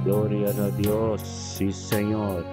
Gloria na Dios, sí Señor.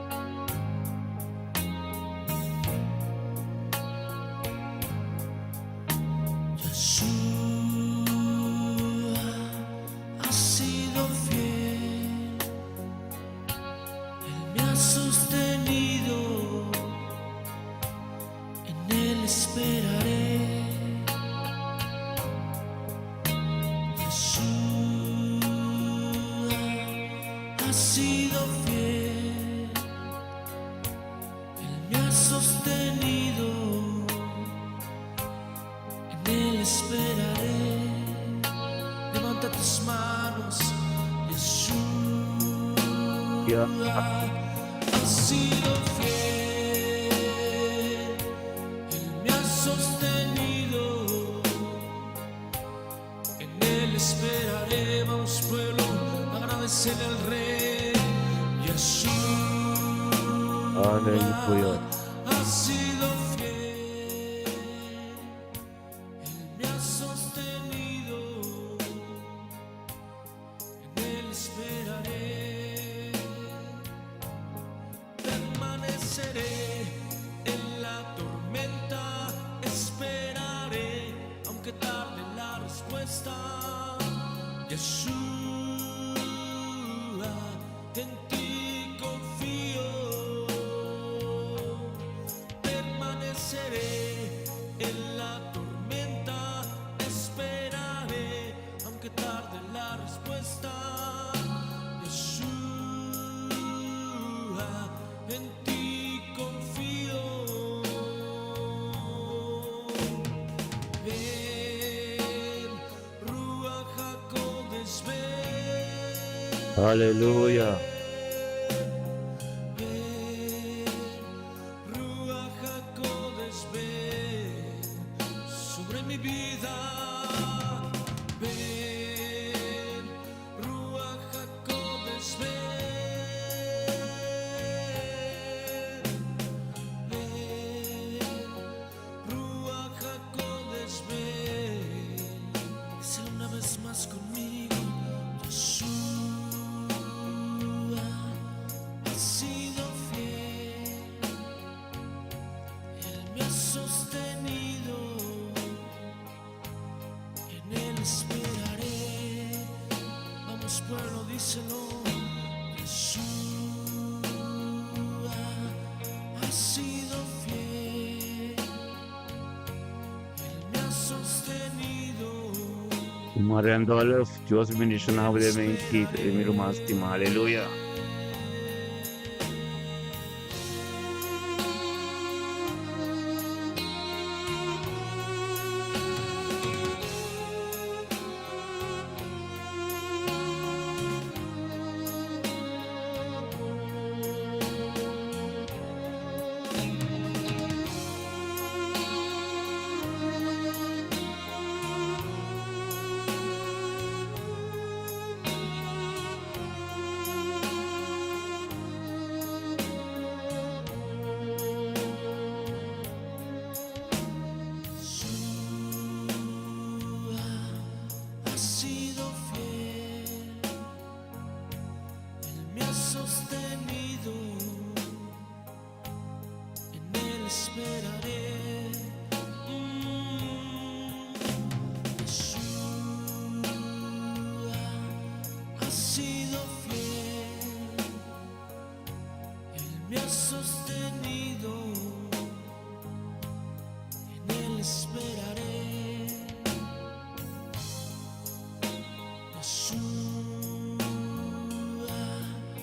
Aleluya. Aleluya. Marian Dolph, Dios bendiciona bo den mi kita y mi ruman stima. Aleluya.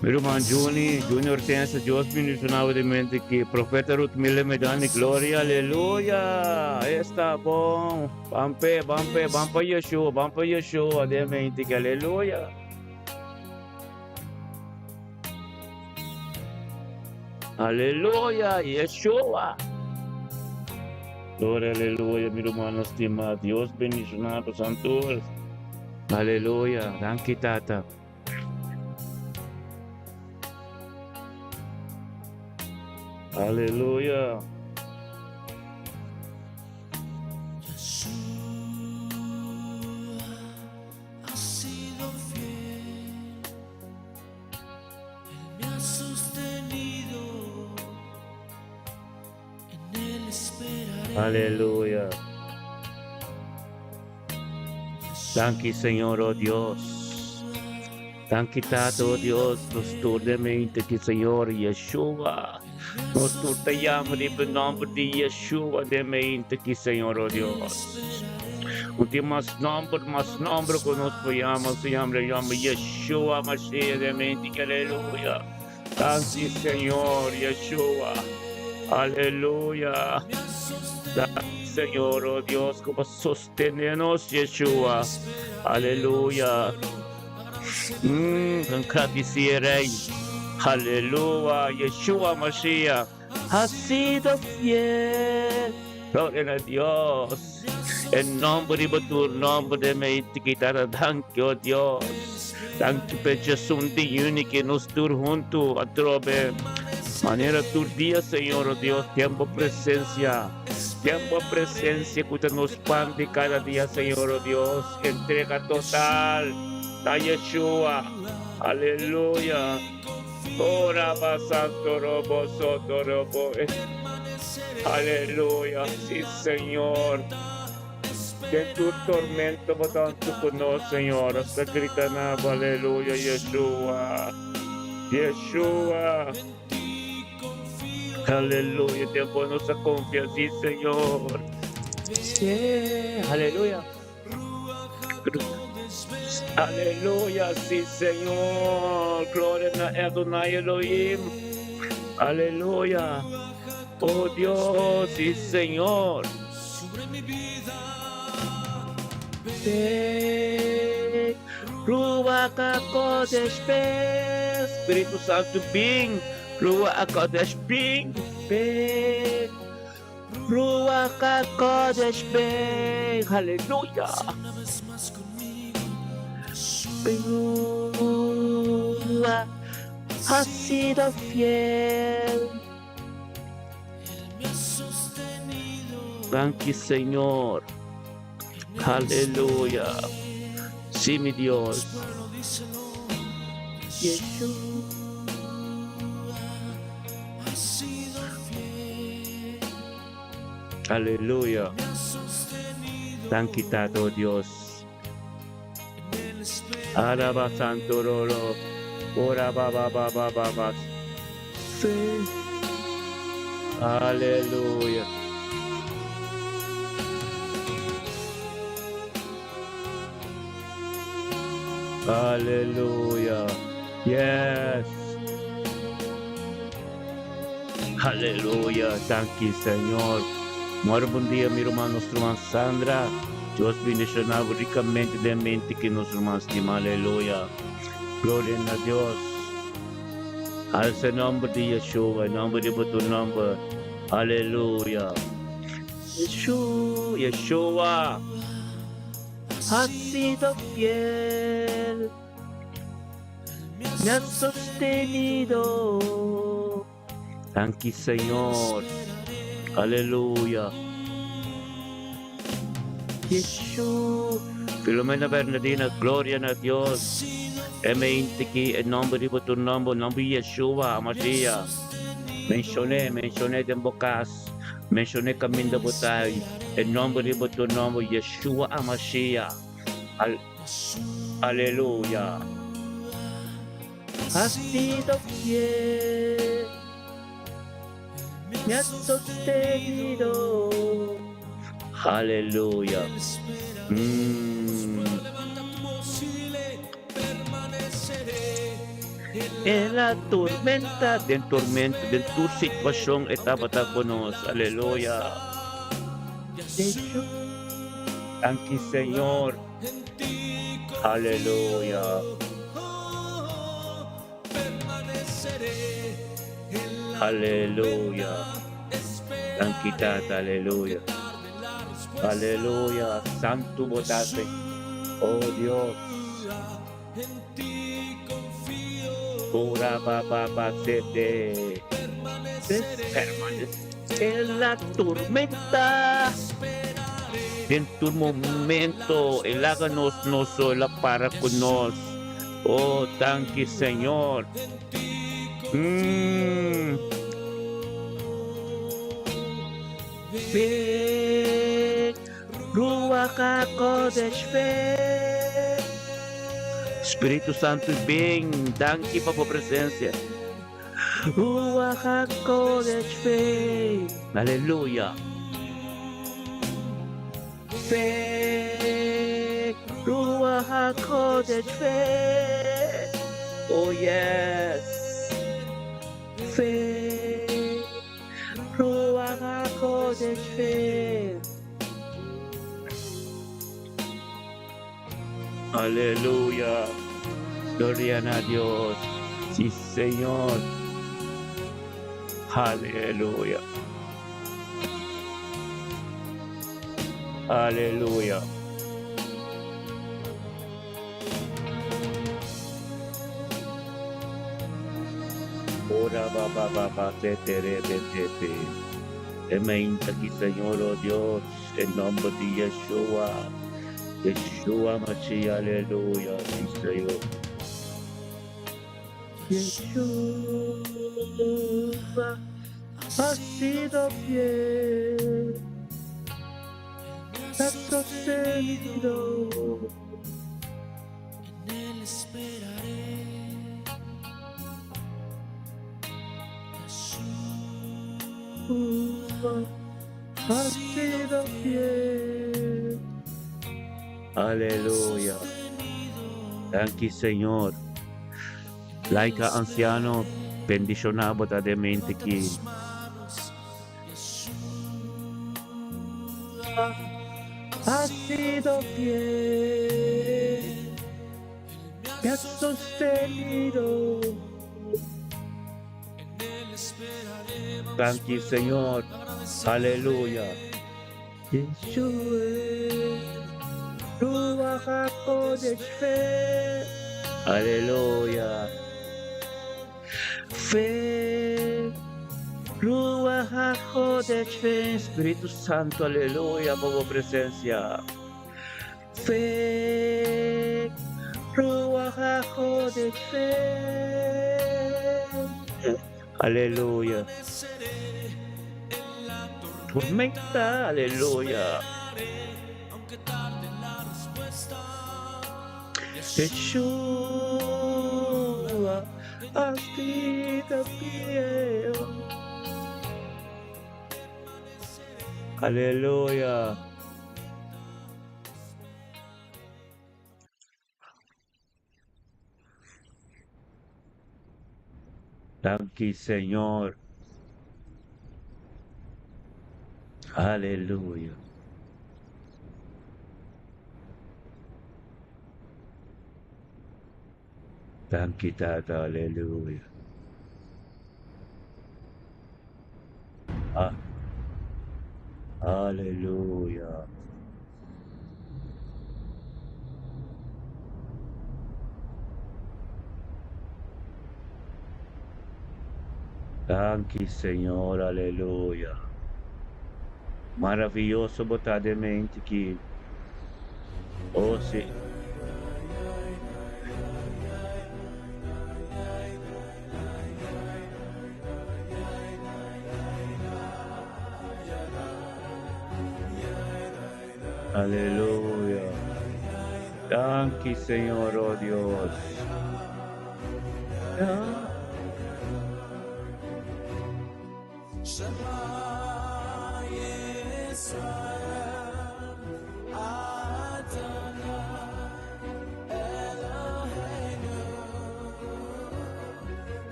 Mi ruman Juni, Juni Hortensia, Dios bendiciona bo di mente ki Profeta Ruth Miller Medani, gloria, aleluya. Esta bon. Bampe, bampe, bampa Yeshua, bampa Yeshua den mente ki, aleluya. Aleluya, Yeshua. Gloria, aleluya, mi ruman estima. Dios bendiciona bo santur. Aleluya, danki Tata. Aleluya. Aleluya. Danki Señor, oh Dios. Danki Tata, oh Dios, nos tur den mente ki Señor Yeshua. Nos tur ta yama riba e nomber di Yeshua den mente ki Señor, oh Dios. No tin mas nomber, mas nomber ku nos por yama, Señor, yama Yeshua Mashiach den mente ki, aleluya. Danki Señor Yeshua. Aleluya. Danki Señor, oh Dios, ku bo sostene nos, Yeshua. Aleluya. Mm, gradisi e Rey. Aleluya. Yeshua Mashiach ha sido fiel. Gloria na Dios. E nomber riba tur nomber den mei tikitara. Danki, oh Dios. Danki p'e djesun di yüni ki nos tur huntu atrobe. Manera tur dia, Señor, oh Dios, den bo presencia. Den bo presencia ku ta nos pan di kada dia, Señor, oh Dios. Entrega total na Yeshua. Aleluya. Ora ba santo robo soto robo. Aleluya. Sí, Señor. Den tur tormento bo ta huntu ku nos, Señor. Nos ta grita na bo, aleluya, Yeshua. Yeshua. Aleluya. Den bo nos a konfia, sí, Señor. Sí, aleluya. Aleluya, sí, Señor. Gloria na Adonai Elohim. Aleluya. Oh Dios, sí, Señor. Ruach HaKodesh ben. Spiritu Santu bin. Ruach HaKodesh bin. Ben. Ruach HaKodesh ben. Aleluya. Ruach ha sido fiel. Danki Señor. Aleluya. Sí, mi Dios. Yeshua. Aleluya. Danki Tata, oh Dios. Alaba Santo Rolo. Ora ba ba ba ba ba ba. Sí. Aleluya. Aleluya. Yes. Aleluya. Danki, Señor. Mora bon dia, mi ruman, nos ruman Sandra. Dios bendiciona bo ricamente den mente ki nos ruman stima. Aleluya. Gloria na Dios. Alsa e nomber di Yeshua, e nomber di bo tur nomber. Aleluya. Yeshua, Yeshua ha sido fiel, me ha sostenido. Danki Señor. Aleluya. Yeshua. Filomena Bernardina, gloria na Dios. E mente ki e nomber di bo tur nomber, nomber Yeshua, Mashiach. Mencioné, mencioné den bo cas. Mencioné caminda bo ta. E nomber di bo tur nomber, Yeshua Amashiach. Al Aleluya. Ha sido fiel, me ha sostenido. Aleluya. Mm. En la tormenta, den tormento, den tur situacion e tabata cu nos. Aleluya. Danki Señor. Aleluya. Aleluya. Danki Tata, aleluya. Aleluya. Santu bo ta, Oh Dios. Ora ba ba ba se te. Permanece en la tormenta. Den tur momento, el haga nos no sola para con nos. Oh, danki Señor. Mm. Fe, Ruach HaKodesh fe. Spiritu Santu bin, danki pa bo presencia. Ruach HaKodesh fe. Aleluya. Fe, Ruach HaKodesh fe. Oh yes. Fe. Ruach HaKodesh fe. Aleluya. Gloria na Dios. Si, Señor. Aleluya. Aleluya. Ora ba ba ba ba te te re be te te. E mainta ki Señor, oh Dios, en nombre de Yeshua. Yeshua Mashiach, aleluya, sí, Señor. Yeshua ha sido fiel, ha sostenido. En él esperaré. Yeshua ha sido fiel. Aleluya. Danki, Señor. Laika anciano, bendiciona bo ta den mente ki. Ha sido fiel, me ha sostenido. Danki, Señor. Aleluya. Yeshua, Ruach HaKodesh fe. Aleluya. Fe. Ruach HaKodesh fe. Espíritu Santo, aleluya, pa bo presencia. Fe. Ruach HaKodesh fe. Aleluya. Tormenta, aleluya. Yeshua, ha sido fiel. Aleluya. Danki, Señor. Aleluya. Danki, Tata. Aleluya. Ah. Aleluya. Danki, Señor. Aleluya. Maraviyoso bo ta den mente ki. Oh, si. Aleluya. Danki, Señor, oh Dios. Ja.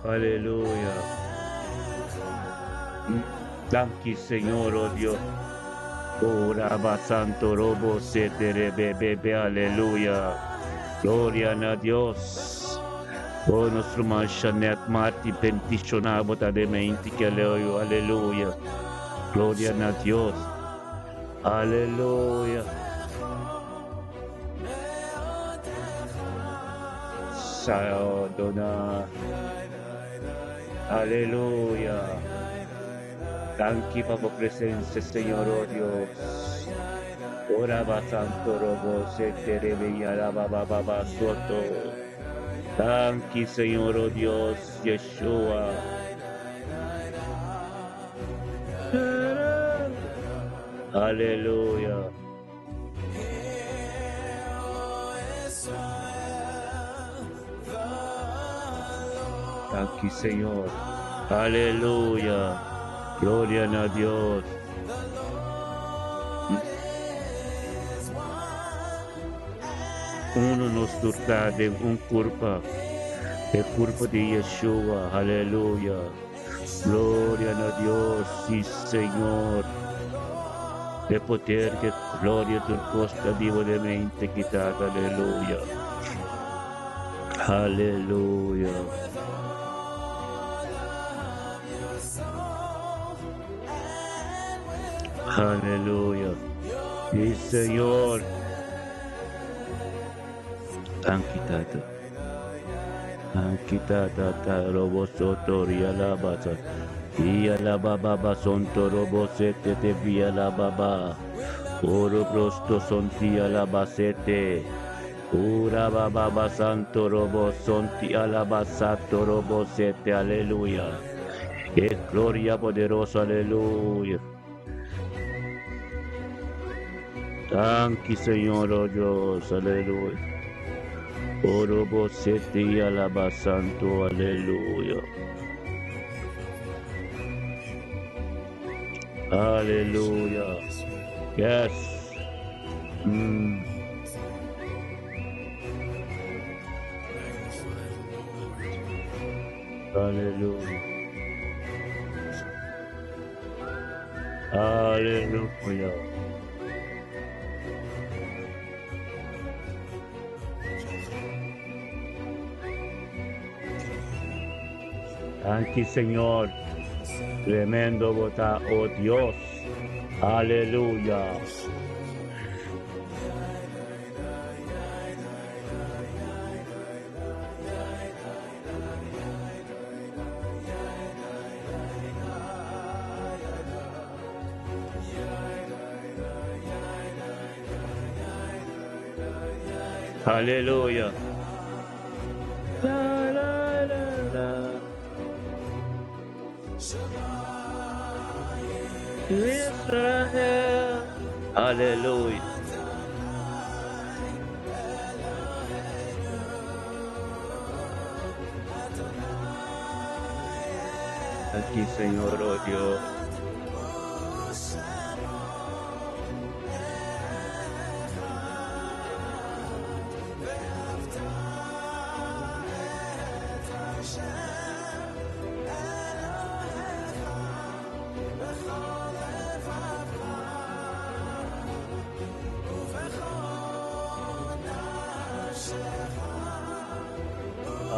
Aleluya. Danki, Señor, oh Dios. Ora ba santo robo se tere be be be aleluya. Gloria na Dios. Oh, nos ruman Shanet Marti bendiciona bo ta den mente ki aleluya. Gloria na Dios. Aleluya. Sayodona. Aleluya. Danki pa bo presencia, Señor, oh Dios. Ora ba santo robo se tere be yara ba ba ba ba soto. Danki Señor oh Dios Yeshua. Aleluya. Danki Señor. Aleluya. Gloria na Dios. Uno nos tur ta den un curpa, e curpa di Yeshua. Aleluya. Gloria na Dios, si Señor. E poder ke gloria tur cos ta bibo den mente kita. Aleluya. Aleluya. Aleluya. Si Señor. Danki Tata. Danki Tata ta robo soto ria la basa. Ia la baba ba sonto robo sete te via la baba. Oro prosto sonti ala basete. Ura baba ba santo robo sonti ala basato robo sete. Aleluya. E gloria poderoso. Aleluya. Danki Señor, oh Dios, aleluya. Orobo sete alaba santo, aleluya. Aleluya. Yes. Aleluya. Aleluya. Danki Señor. Tremendo bo ta, oh Dios. Aleluya. Aleluya. La, la, la, la. Israel. Aleluya. Aki Señor, oh Dios.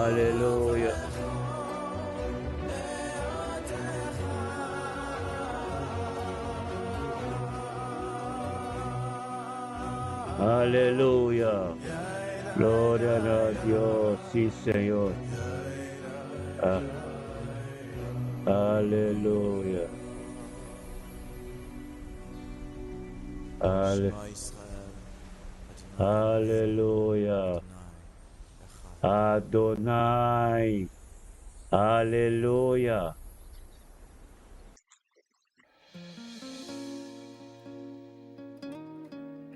Aleluya. Aleluya. Gloria a Dios, sí, Señor. Ah. Aleluya. Ale Aleluya. Adonai. Aleluya.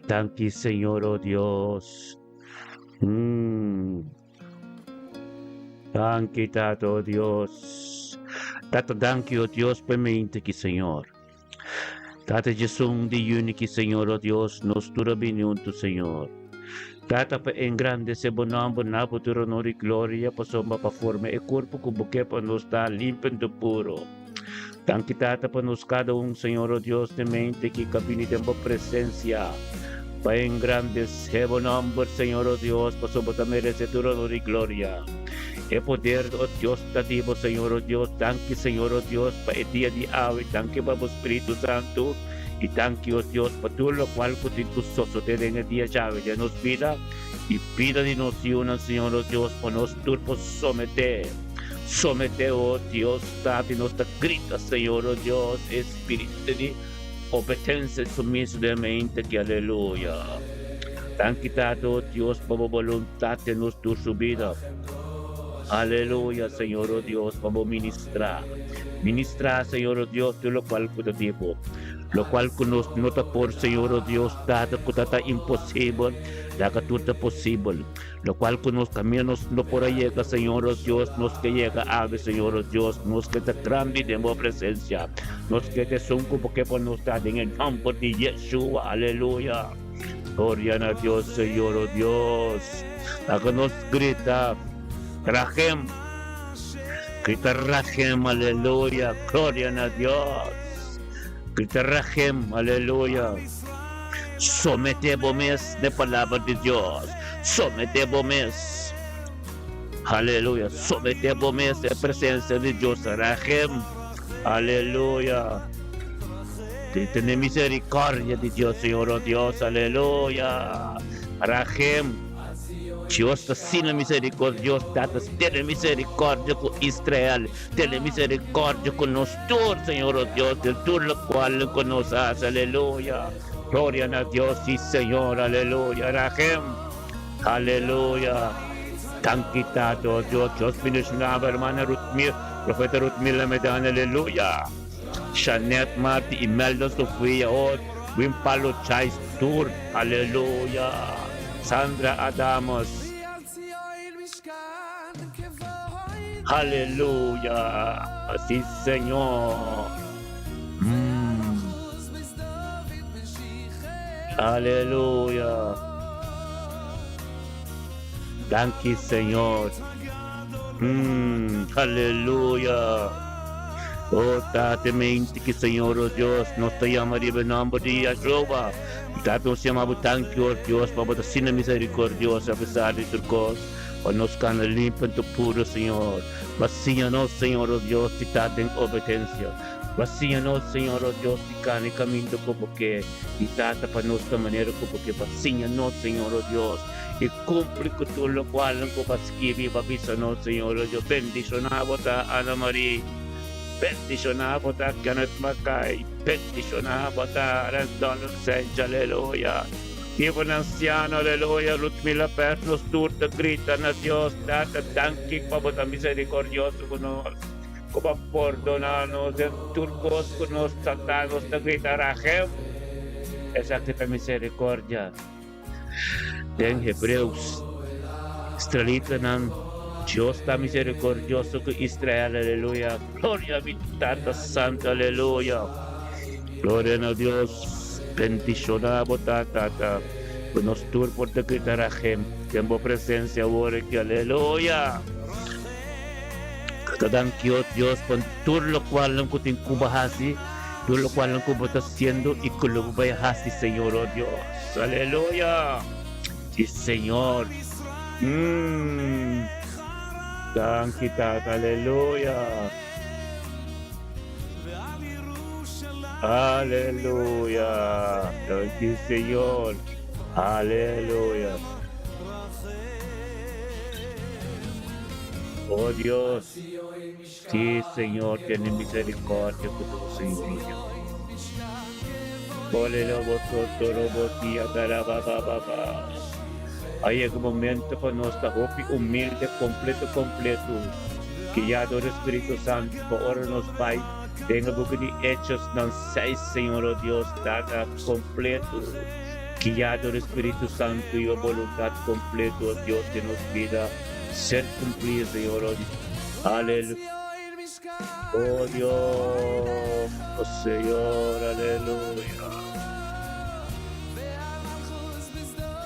Danki Señor, oh Dios. Danki Tata, oh Dios. Tata, danki, oh Dios, pa e mente ki, Señor. Tata, djesun di juni ki, Señor, oh Dios, nos tur a bini huntu, Señor. Tata, pa engrandece bo nomber na bo tur honor y gloria, pasobra pa forma e cuerpo cu bo ke pa nos ta limpio en puro. Danki, Tata, pa nos cada un, Señor, oh Dios, den mente ki ka bini den bo presencia pa engrandece bo nomber, Señor, oh Dios, pasobra bo ta merece tur honor y gloria. E poder, oh Dios, ta di bo, Señor, oh Dios. Danki, Señor, oh Dios, pa e dia di awe. Danki pa bo Spiritu Santu. I danki, oh Dios, pa tur lokual ku tin ku sosodé den e dia djawe den nos bida i bida di nos yunan, Señor, oh Dios, pa nos tur por someté, someté, oh Dios, Tata, i nos ta grita, Señor, oh Dios, e spiritu di obetensia i sumiso den mente aki. Aleluya. Danki, Tata, oh Dios, pa bo boluntat den nos tur su bida. Aleluya, Señor o Dios, pa bo ministrá. Ministrá, Señor o Dios, tur lokual ku ta di bo. Lokual ku nos no ta por, Señor o Dios, Tata, ku ta ta imposibel, laga tur ta posibel. Lokual ku nos kaminda nos no por a yega, Señor o Dios, nos ke yega awe, Señor o Dios, nos ke ta grandi den bo presensia. Nos ke ta esun ku bo ke pa nos ta den e nòmber di Yeshua. Aleluya. Gloria na Dios, Señor o Dios. Laga nos grita, Rahem. Grita Rahem, aleluya. Gloria na Dios. Grita Rahem, aleluya. Somete bo mes na e palabra di Dios. Somete bo mes. Aleluya. Somete bo mes na e presencia di Dios. Rahem. Aleluya. Tene misericordia di Dios, Señor, oh Dios. Aleluya. Rahem. Dios ta asina misericordioso, Tata, tene misericordia cu Israel, tene misericordia cu nos tur, Señor, oh Dios, den tur locual cu nos haci, aleluya. Gloria na Dios, si Señor, aleluya. Rahem, aleluya. Danki, Tata, oh Dios, Dios bendicionaba hermana Ruth, profeta Ruth Mila Medana, aleluya. Shanette Marti, Imelda Sofia, oh, Wim Palo Chais tur, aleluya. Sandra Adamus, aleluya, si Señor. Mm. Aleluya. Danki Señor. Mm, aleluya. Oh, Tata, mente que Señor, oh Dios, nos te llama riba el nombre de Yahshua. Tata, nos llama tanki, oh Dios, pa bo ta misericordioso a pesar de tur cos. Pa nos cana limpio en tu puro, Señor. Basíñanos, Señor, oh Dios, di Tata en obediencia. Basíñanos, Señor, oh Dios, di cana e camino como que, di Tata pa nos ta manera como que. Basíñanos, Señor, oh Dios. I kumpli ku tur lokual nan ku bo a skibi i bo a bisa nos, Señor o Dios. Bendishoná bo ta Ana Marie, bendishoná bo ta Kenneth Mackay, bendishoná bo ta Donald Sench, aleluya. Ivan Anciano, aleluya, Ludmila Pers, nos tur ta grita na Dios, Tata, danki pa bo ta miserikordioso ku nos, ku bo a pordoná nos den tur kos ku nos ta ta, nos ta grita, Rahem, esaki ta miserikordia. Den Hebreus, Israelitanan, Dios ta misericordioso cu Israel, aleluya. Gloria mi Tata Santo, aleluya. Gloria na Dios, bendiciona bo Tata, Tata, cu nos tur por ta grita Rahem den bo presencia awor aki, aleluya. Ta danki, oh Dios, pa tur locualnan cu tin cu bo haci. Tur lokualnan ku bo ta hasiendo i ku lo bo bai hasi, Señor, o Dios. Aleluya! Si, Señor. Mm. Danki, Tata. Aleluya. Aleluya. Danki, Señor. Aleluya. Oh Dios. Sí, Señor, tene misericordia ku nos, Señor Dios. A yega momento pa nos ta hopi humilde completo completo, guiado dor Spiritu Santo, pa ora nos bai den e buki di Hechosnan seis, Señor, oh Dios, Tata, completo, guiado dor Spiritu Santo y bo boluntad completo, oh Dios, den nos bida. Ser cumplí, Señor, oh Aleluya. Oh Dios, oh Señor, aleluya.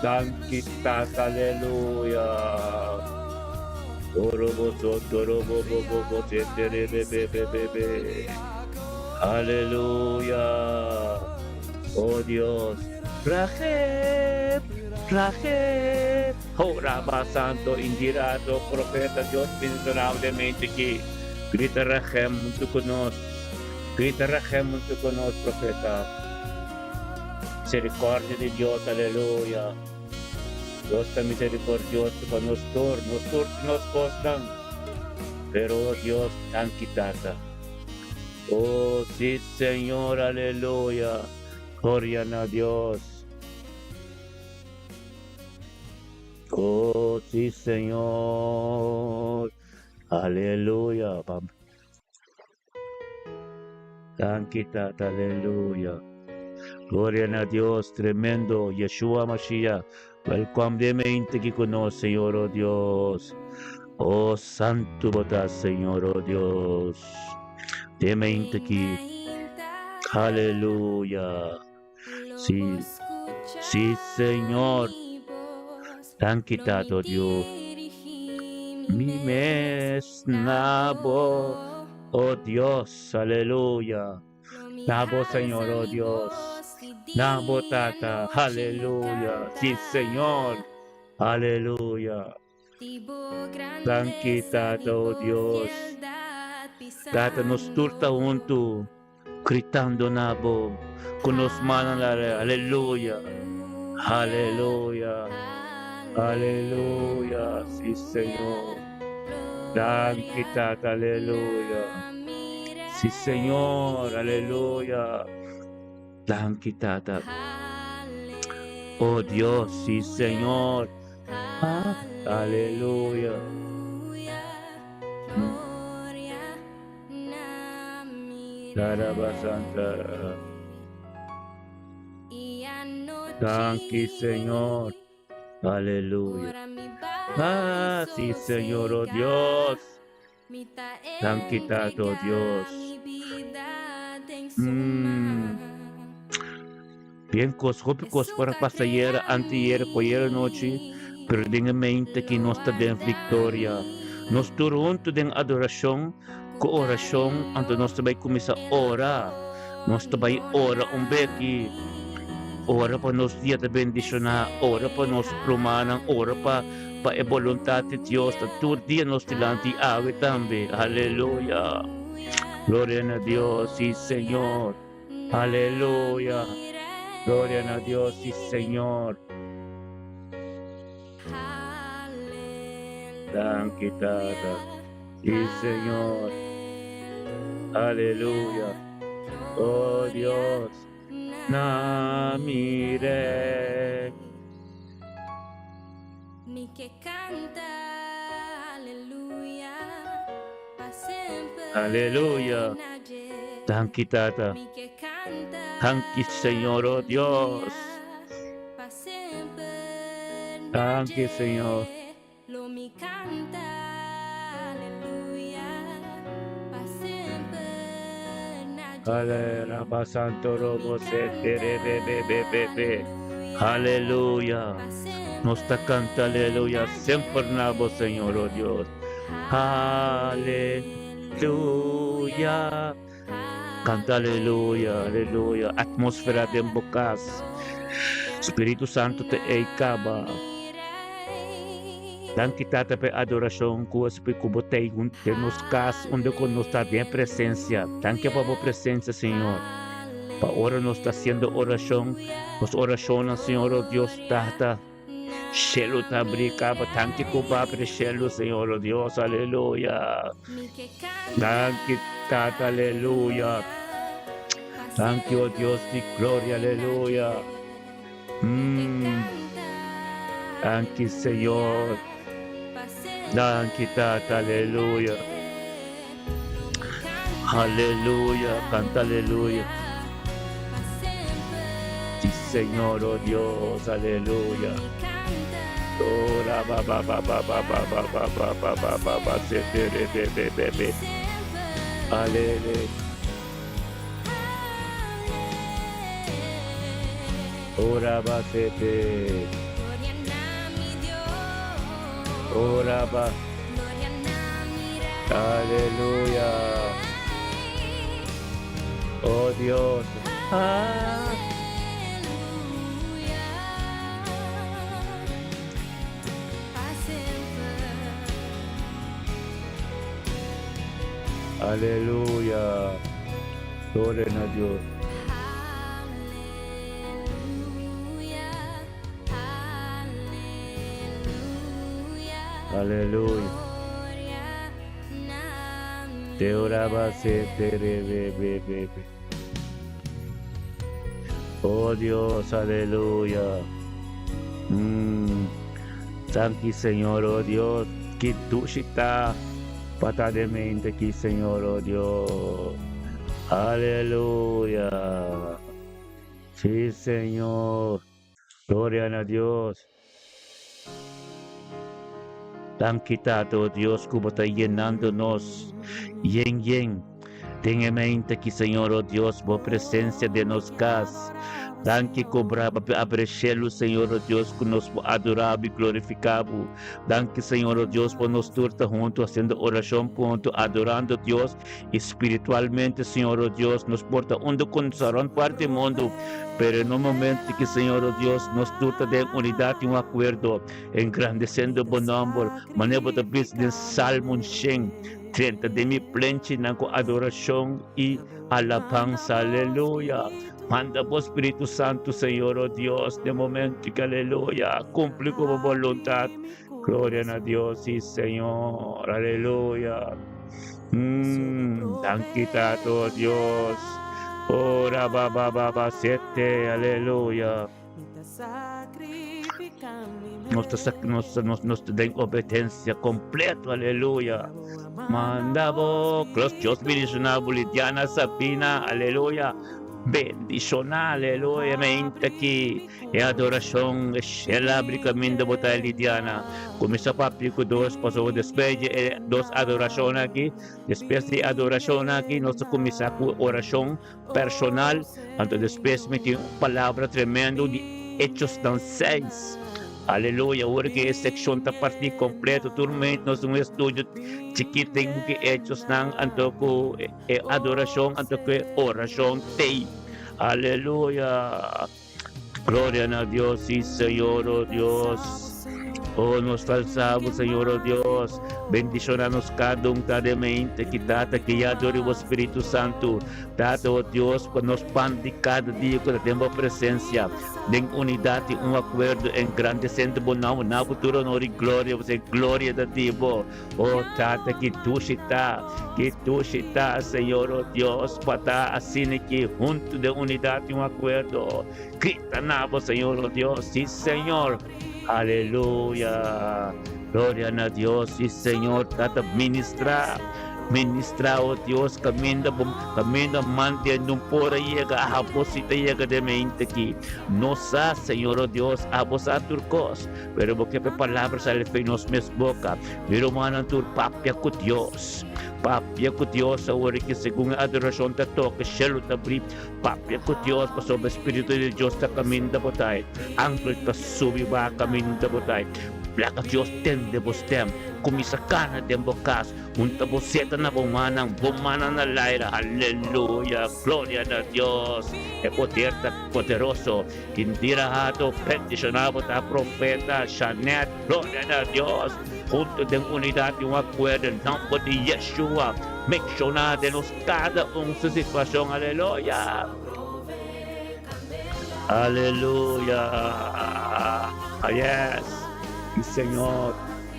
Danki Tata, aleluya. Orobo soto robo bo bo bo se tere be be be be be. Aleluya. Oh Dios. Raheb, Raheb. Ho Raba Santo Indirato Profeta Dios bendicionabo den mente ki grita Rahem huntu ku nos grita Rahem huntu ku nos Profeta Misericordia di Dios aleluya Dios ta misericordioso pa nos tur nos tur tin nos kosnan pero oh Dios danki Tata oh si Señor aleluya Gloria na Dios. Oh, sí, Señor. Aleluya. Danki Tata, aleluya. Gloria na Dios, tremendo. Yeshua Mashiach. Welcome de mente que conoce, Señor, oh Dios. Oh Santo bota, Señor, oh Dios. De mente que. Aleluya. Sí, sí, Señor. Danki Tata, oh Dios. Mi mes na bo, oh Dios, aleluya. Na bo, Señor, oh Dios. Na bo, Tata, aleluya. Sí, Señor, aleluya. Danki, Tata, oh Dios. Tata, nos tur ta huntu, gritando na bo, ku nos mannan aleluya, aleluya, aleluya, sí, Señor. Danki, Tata, aleluya. Sí, Señor, aleluya. Danki, Tata. Oh Dios, sí, Señor. Ah, aleluya. Santa. Danki, Señor. Aleluya. Ah, sí, Señor, oh Dios. Danki, Tata, oh Dios. Bien kos, hopi kos por a pasa ayera, anteayera, ku ayera nochi, pero den e mente ki nos ta den viktoria. Nos tur huntu den adorashon ku orashon, anto nos ta bai kuminsá ora. Nos ta bai ora un beki. Ora pa nos dia ta bendishoná, ora pa nos rumannan, ora pa pa e boluntat di Dios ta tur dia nos dilanti awe tambe. Aleluya! Gloria na Dios, sí Señor. Aleluya! Gloria na Dios, sí Señor. Danki Tata. Sí Señor. Aleluya. Oh Dios, na mi Rey. Mi ke kanta aleluya pa semper Aleluya. na dje. Danki Tata. Mi ke kanta Danki Señor, oh Dios. pa semper na Danki dje. Señor. Lo mi kanta aleluya pa semper na dje. Ale raba santo Lo mi robo se kanta tere be be be be be. aleluya Aleluya. pa Nos ta canta semper aleluya na semper na bo dje. Señor, oh Dios. Aleluya. Canta aleluya, aleluya. Atmósfera den bo cas. Spiritu Santo ta ei caba. Danki Tata pa e adoracion cu a cu bo ta ei den nos cas unda cu nos ta den presencia. Danki pa bo presencia, Señor. Pa ora nos ta haciendo oracion, nos oracionnan, Señor, oh Dios, Tata, Cielo ta abri caba. Danki cu bo abri cielo, Señor, oh Dios, aleluya. Danki, Tata, aleluya. Danki, oh Dios di gloria, aleluya. Danki, Señor. Danki, Tata, aleluya. Aleluya, canta aleluya. Sí, Señor, oh Dios, aleluya. Ora ba ba ba ba ba ba ba ba ba ba ba ba ba se te re be be be be. Aleluya. Ora ba se te. Ora ba. Aleluya. Oh Dios. Ah. Aleluya. Gloria na Dios. Aleluya. Te oraba se te re be be be be. Oh Dios, aleluya. Danki Señor, oh Dios, ki dushi ta. Pa ta den mente aki, Señor, oh Dios. Aleluya. Sí, Señor. Gloria na Dios. Danki Tata, oh Dios, ku bo ta yenando nos yen yen den e mente aki, Señor, oh Dios, bo presencia den nos kas. Danki ku bo a abri shelu, Señor, oh Dios, ku nos por adora bo i glorifiká bo. Danki Señor o Dios pa nos tur ta hunto haciendo oracion punto adorando Dios y spiritualmente Señor o Dios nos por ta unda cu nos ta rond parti mundo pero en un momento ki Señor o Dios nos tur ta den unidad y un acuerdo engrandeciendo bo nomber manera bo ta bisa den Salmo 130 den mi plenchinan cu adoracion y alabanza aleluya. Manda bo Spiritu Santu, Señor, oh Dios, den momento ki, aleluya, cumpli cu bo boluntad. Gloria na Dios, sí, Señor, aleluya. Danki, Tata, oh Dios. Ora, ba, ba, ba, ba, sete, aleluya. Nos ta, nos, nos, nos ta den obedencia completo, aleluya. Manda bo, Dios bendicioná bo, Lidiana Sabina, aleluya. Bendicioná, aleluya, mente aki e adoracion, e shel abri caminda bo ta, Lidiana. Cuminsa papia cu dos, pasobra despues di e dos adoracion aki, despues di e adoracion aki, nos ta cuminsa cu oracion personal, anto despues mi tin un palabra tremendo di Hechosnan seis. Aleluya, ora ku e sekshon ta partí kompleto, tur momento nos tin un estudio chikit den buki Hechosnan, anto ku e adorashon, anto ku e orashon tei. Aleluya! Gloria na Dios, sí Señor, oh Dios. Oh, nos ta alsa bo, Señor, oh Dios. Bendiciona nos cada un cada mente ki Tata guiado riba bo Spiritu Santu. Tata, oh Dios, pa nos pan di cada dia cu ta den bo presencia, den unidad y un acuerdo, engrandecendo bo nomber na bo tur honor y gloria, pasobra e gloria ta di bo. Oh Tata, ki dushi ta, ki dushi ta, Señor, oh Dios, pa ta asina ki huntu den unidad y un acuerdo. Grita na bo, Señor, oh Dios, sí, Señor. Aleluya. Gloria na Dios, sí, Señor. Tata, ministra, ministra, oh Dios, caminda bo, caminda mande nun por a yega, abo si ta yega den mente aki. No sa, Señor, oh Dios, abo sa tur cos. Pero bo ke pa e palabra sali fo'i nos mes boka. Mi rumannan tur, papia ku Dios. Papia ku Dios awor ki segun e adorashon ta toka, shelu ta bri. Papia ku Dios pasobra e Spiritu di Dios ta kaminda bo tai. Angel ta subi baha kaminda bo tai. Laga Dios tende bo stem. Kuminsa kana den bo kas. Hunta bo seta na bo mannan, bo mannan na laira. Aleluya! Gloria na Dios! E poder ta poderoso. Indira Hato, Bendiciona bo ta profeta Shanet, gloria na Dios, hunto den unidad y un acuerdo en nomber di Yeshua, menciona den nos cada un su situacion, aleluya. Aleluya. Yes. Y Señor,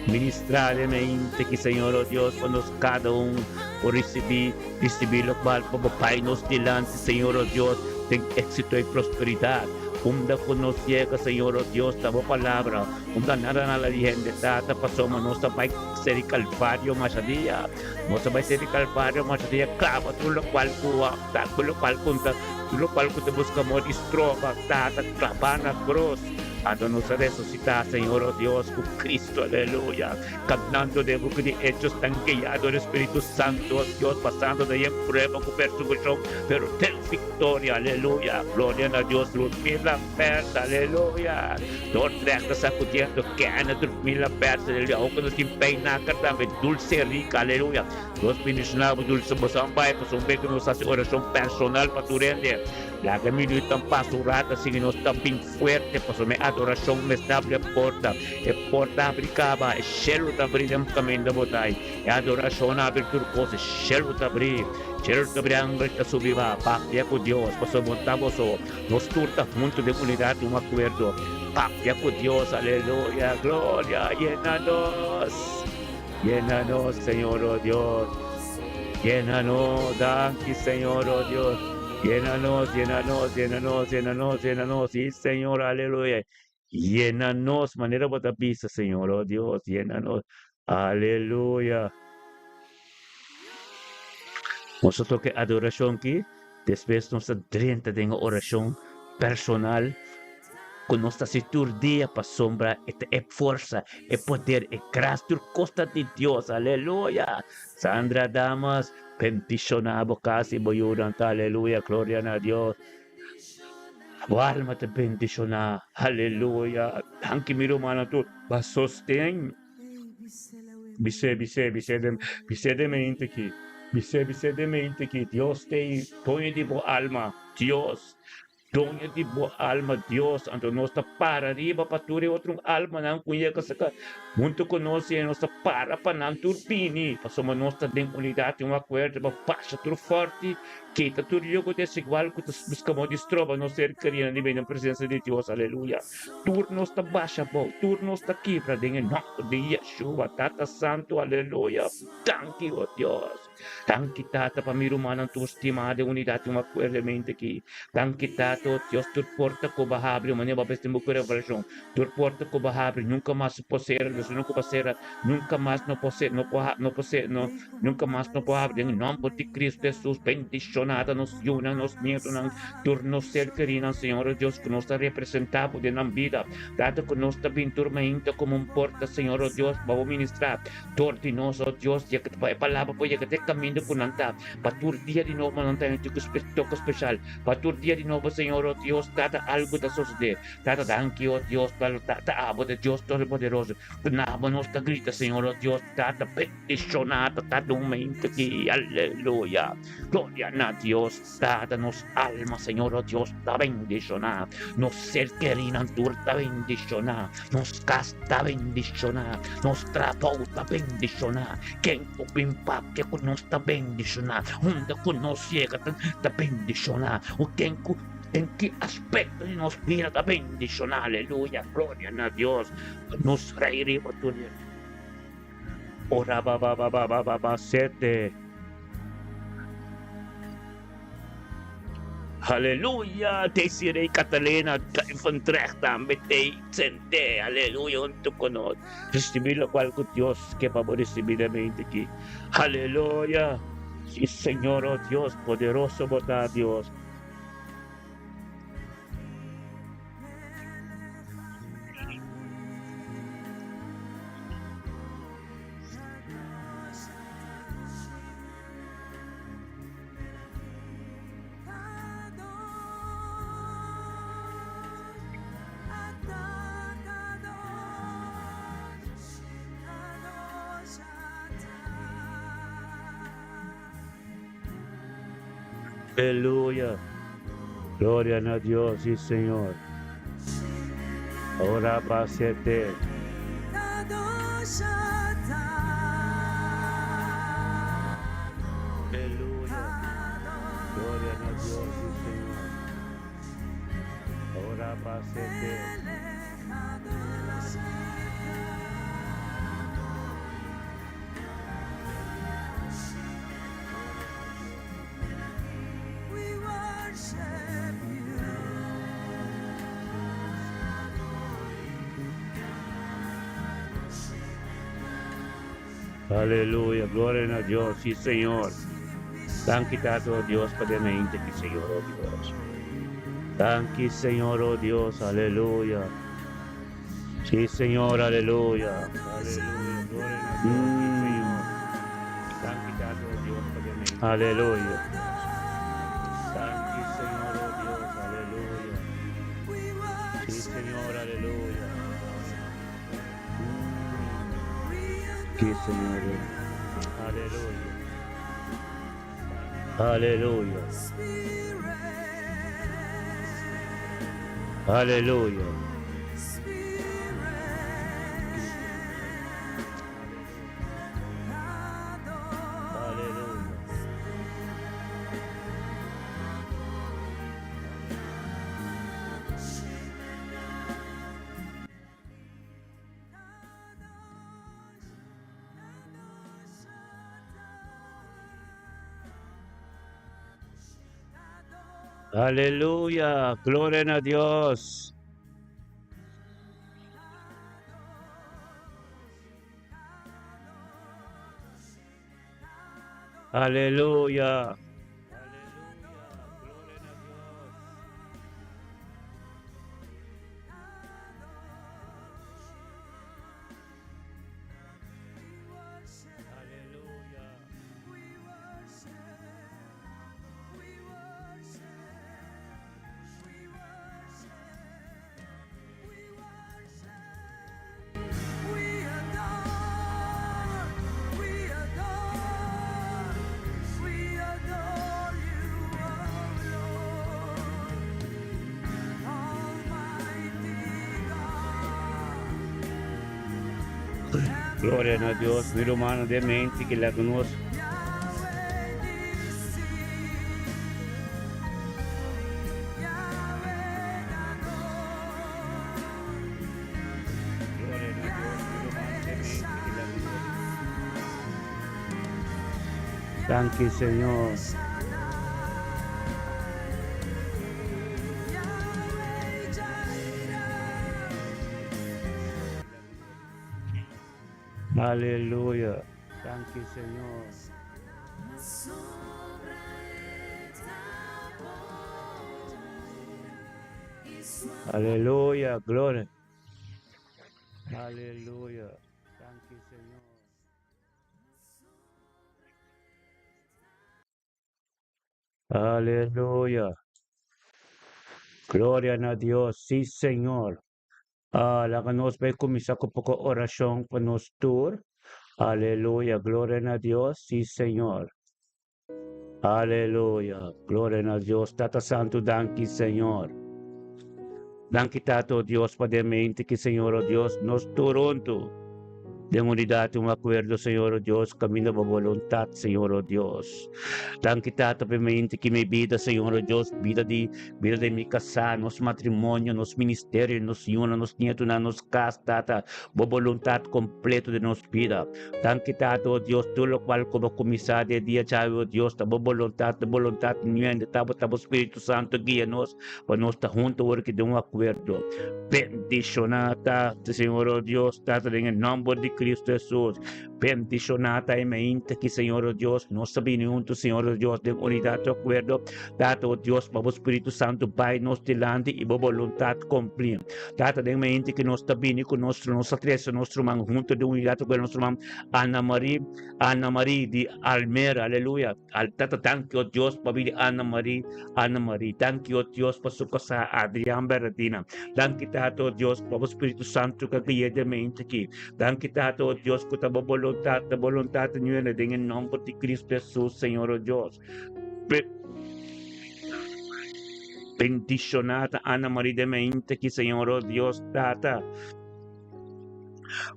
ministra den mente ki Señor, oh Dios, pa nos cada un por ricibi, ricibi locual pa bo pai nos dilanti, Señor, oh Dios, den éxito y prosperidad. Unda cu nos yega, Señor, oh Dios, ta bo palabra. Unda nada nada di hende tata, pasobra nos ta bai ser di Calvario masha dia. Nos ta bai ser di Calvario masha dia, clava tur locual cu a ta, tur locual cu ta, tur locual cu ta busca mor di stroba, tata, clava na cruz. Anto nos a resucita, Señor, oh Dios, cu Cristo, aleluya, caminando den buki di Hechos, tan guiado di Spiritu Santo, oh Dios, pasando den e prueba cu persecucion, pero den victoria, aleluya, gloria na Dios, Ludmila Pers, aleluya, Dordrecht ta sacudiendo, Kenneth, Ludmila Pers, aleluya, aunke nos tin Pijnacker tambe, Dulce Rica, aleluya, Dios bendiciona bo, Dulce, bo san bay, pasobra un bes cu nos haci oracion personal pa tur hende. Laga minuutnan pasa un rato asina nos ta bin fuerte pasobra e adorashon mester habri e porta. E porta habri kaba, e shelu ta abri den kaminda bo ta. E adorashon a habri tur kos, e shelu ta abri. Shelu ta abri, angel ta subi ba papia ku Dios pasobra bo ta bo so. Nos tur ta huntu den unidat un akuerdo. Papia ku Dios, aleluya, gloria, yena nos. Yena nos, Señor, oh Dios. Yena nos, danki, Señor, oh Dios. Yena nos, yena nos, yena nos, yena nos, yena nos. Sí, Señor, aleluya. Yena nos, manera bo ta bisa, Señor, oh Dios, yena nos. Aleluya. Nos ta toka e adorashon aki, despues nos ta drenta den e orashon personal ku nos ta hasi tur dia pasobra e ta e forsa, e poder, e gras, tur kos ta di Dios. Aleluya! Sandra Damas, bendishoná bo kas i bo yunan ta. Aleluya! Gloria na Dios. Bo alma ta bendishoná. Aleluya! Danki mi rumannan tur pa sosten. Bis'é, bis'é, bis'é den, bis'é den mente ki, bis'é, bis'é den mente ki Dios t'ei doño di bo alma, Dios, doño di bo alma, Dios, anto nos ta para riba pa tur e otro almanan ku yega saka huntu ku nos i nos ta para pa nan tur bini, pasobra nos ta den unidat i un akuerdo pa basha tur fòrti, kita tur yugo desigual ku ta buska moda di stroba nos ser kerinan di bini den presensia di Dios, aleluya. Tur nos ta basha abou, tur nos ta kibra den e nòmber di Yeshua, Tata Santu, aleluya. Danki, o Dios. Danki, Tata, pa mi rumannan tur stimá den unidat i un akuerdo e mente aki. Danki, Tata, o Dios, tur porta ku bo a habri, un manera bo a bes den bo ku revelashon, tur porta ku bo a habri nunka mas por sera, nos nunka por sera, nunka mas no por sera, no por no por sera, no, nunka mas no por habri den e nòmber di Kristu Hesus. Bendishoná ta nos yunan, nos nietonan. Tur nos ser kerinan, Señor o Dios, ku nos ta representá Bo den nan bida. Tata, ku nos ta bin tur mainta komo un porta, Señor o Dios, pa Bo ministrá dor di nos, o Dios, yega pa e palabra por yega te kaminda ku nan ta. Pa tur dia di nobo nan ta henti ku toke speshal. Pa tur dia di nobo, Señor o Dios, Tata, algu ta sosodé. Tata, danki, o Dios, pa ta abo ta Dios Todopoderoso. Ku na abo nos ta grita, Señor o Dios, Tata, bendishoná ta kada un mainta aki. Aleluya! Gloria na Dios! Tata nos alma, Señor, oh Dios, ta bendishoná. Nos ser kerinan tur ta bendishoná. Nos kas ta bendishoná. Nos trabou ta bendishoná. Ken ku bin papia ku nos ta bendishoná. Unda ku nos yega ta ta bendishoná. O ken ku den ki aspekto di nos bida ta bendishoná. Aleluya, gloria na Dios. Nos Rei riba tur. Ora ba ba ba ba ba ba ba sete. Aleluya! Desiree Catalina Duivendrecht tambe t'ei sent'é. Aleluya! Huntu ku nos. Risibí lokual ku Dios ke pa bo risibí den mente aki. Aleluya! Sí, Señor, oh Dios, poderoso bo ta, Dios. Aleluya. Gloria na Dios, sí Señor. Ora pa sete. Aleluya. Gloria na Dios, sí Señor. Ora pa sete. Aleluya, gloria na Dios, sí Señor. Danki Tata, oh Dios, pa den mente ki Señor, oh Dios. Danki Señor, oh Dios, aleluya. Sí Señor, aleluya. Aleluya. Sí Señor. Aleluya. Aleluya. Aleluya, gloria na Dios. Aleluya. Gloria na Dios, mi rumannan den mente ki laga nos. Danki Señor. Aleluya. Danki Señor. Aleluya, gloria. Aleluya. Danki Señor. Aleluya. Gloria na Dios. Sí, Señor. Ah, laga nos bai kuminsá ku poko orashon pa nos tur. Aleluya. Gloria na Dios. Sí, Señor. Aleluya. Gloria na Dios. Tata Santu, danki, Señor. Danki, Tata, oh Dios, pa den mente ki, Señor, oh Dios, nos tur huntu. Den unidat i un akuerdo, Señor, oh Dios, kaminda bo boluntat, Señor, oh Dios. Danki, Tata, pa e mente ki mi bida, Señor, oh Dios, bida di bida di mi kasá, nos matrimonio, nos ministerio, nos yunan, nos nietunan, nos kas, Tata, bo boluntat kompleto den nos bida. Danki Tata, o Dios, tur lokual ku bo kuminsá den e dia djawe, o Dios, ta bo boluntat, ta boluntat niuende ta bo, ta bo Spiritu Santu guia nos pa nos ta huntu awor aki den un akuerdo. Bendishoná ta, Señor, o Dios, Tata, den e nòmber di Kristu Hesus. Bendishoná ta e mainta aki, Señor, o Dios, nos ta bini huntu, Señor, o Dios, den unidat i akuerdo, Tata, o Dios, pa bo Spiritu Santu bai nos dilanti i bo boluntat kumplí. Tata, den mente ku nos ta bini ku nos, nos ta trese nos ruman huntu den unidat ku nos ruman Ana Marie, Ana Marie di Almere, aleluya. Tata, danki o Dios pa bini Ana Marie, Ana Marie. Danki o Dios pa su kasá Adrian Bernardina. Danki Tata o Dios pa bo Spiritu Santu ku a guia den mente aki. Danki Tata o Dios ku ta bo boluntat, ta boluntat nuena den e nòmber di Kristu Hesus, Señor o Dios. Bendishoná ta Ana Marie den mente ki Señor o Dios Tata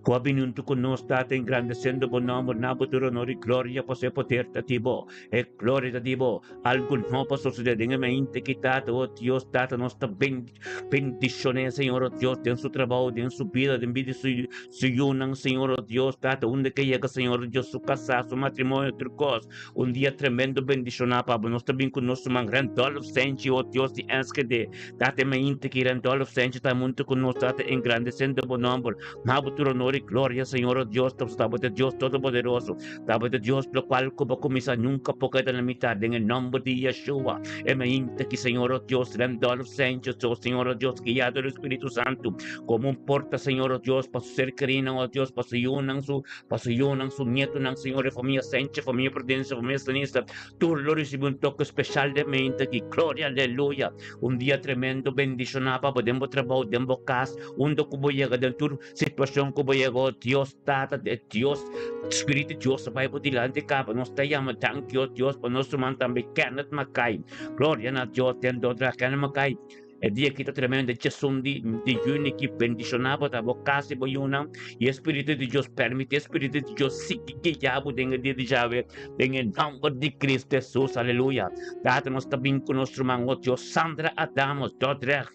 ku a bini huntu ku nos Tata engrandesiendo bo nomber na bo tur honor i gloria pasobra e poder ta di bo e gloria ta di bo algu no pa sosode den e mente ki Tata o Dios Tata nos ta bendishoné Señor o Dios den su trabou den su bida den bida di su yunan Señor o Dios Tata unda ke yega Señor o Dios su kasá su matrimonio tur kos Un dia tremendo bendishoná pa bo. Nos ta bin ku nos ruman Randolph Senchi, o Dios di Enschede. Tata e mainta ki Randolph Senchi ta huntu ku nos, Tata, engrandesendo bo nòmber. Na bo tur honor i gloria, Señor, o Dios, ta bo ta Dios Todopoderoso. Ta bo ta Dios lokual ku bo kuminsá nunka por keda na mitat. Den e nòmber di Yeshua, e mainta ki, Señor, o Dios, Randolph Senchi, o Señor, o Dios, guiado di Spiritu Santu, komo un porta, Señor, o Dios, pa su ser kerinan, o Dios, pa su yunan, su Pa su yunan, su nietunan, Señor, e famia Senche, famia Prudencia, famia Stanista, tur lo ricibi un toke special den mente aki. Gloria, aleluya! Un dia tremendo, bendiciona pa bo den bo trabou, den bo cas, unda cu bo yega, den tur situacion cu bo yega, oh Dios Tata, e Dios, Spiritu di Dios ta bay bo dilanti caba. Nos ta yama danki, oh Dios, pa nos ruman tambe Kenneth Mackay. Gloria na Dios den Dordrecht, Kenneth Mackay. E dia aki ta tremendo, e djasun di di juni ki bendishoná bo ta bo kas i bo yunan, i e Spiritu di Dios permití e Spiritu di Dios sigui guiá bo den e dia di djawe, den e nòmber di Kristu Hesus, aleluya. Tata, nos ta bin ku nos ruman, o Dios, Sandra Adamos, Dordrecht.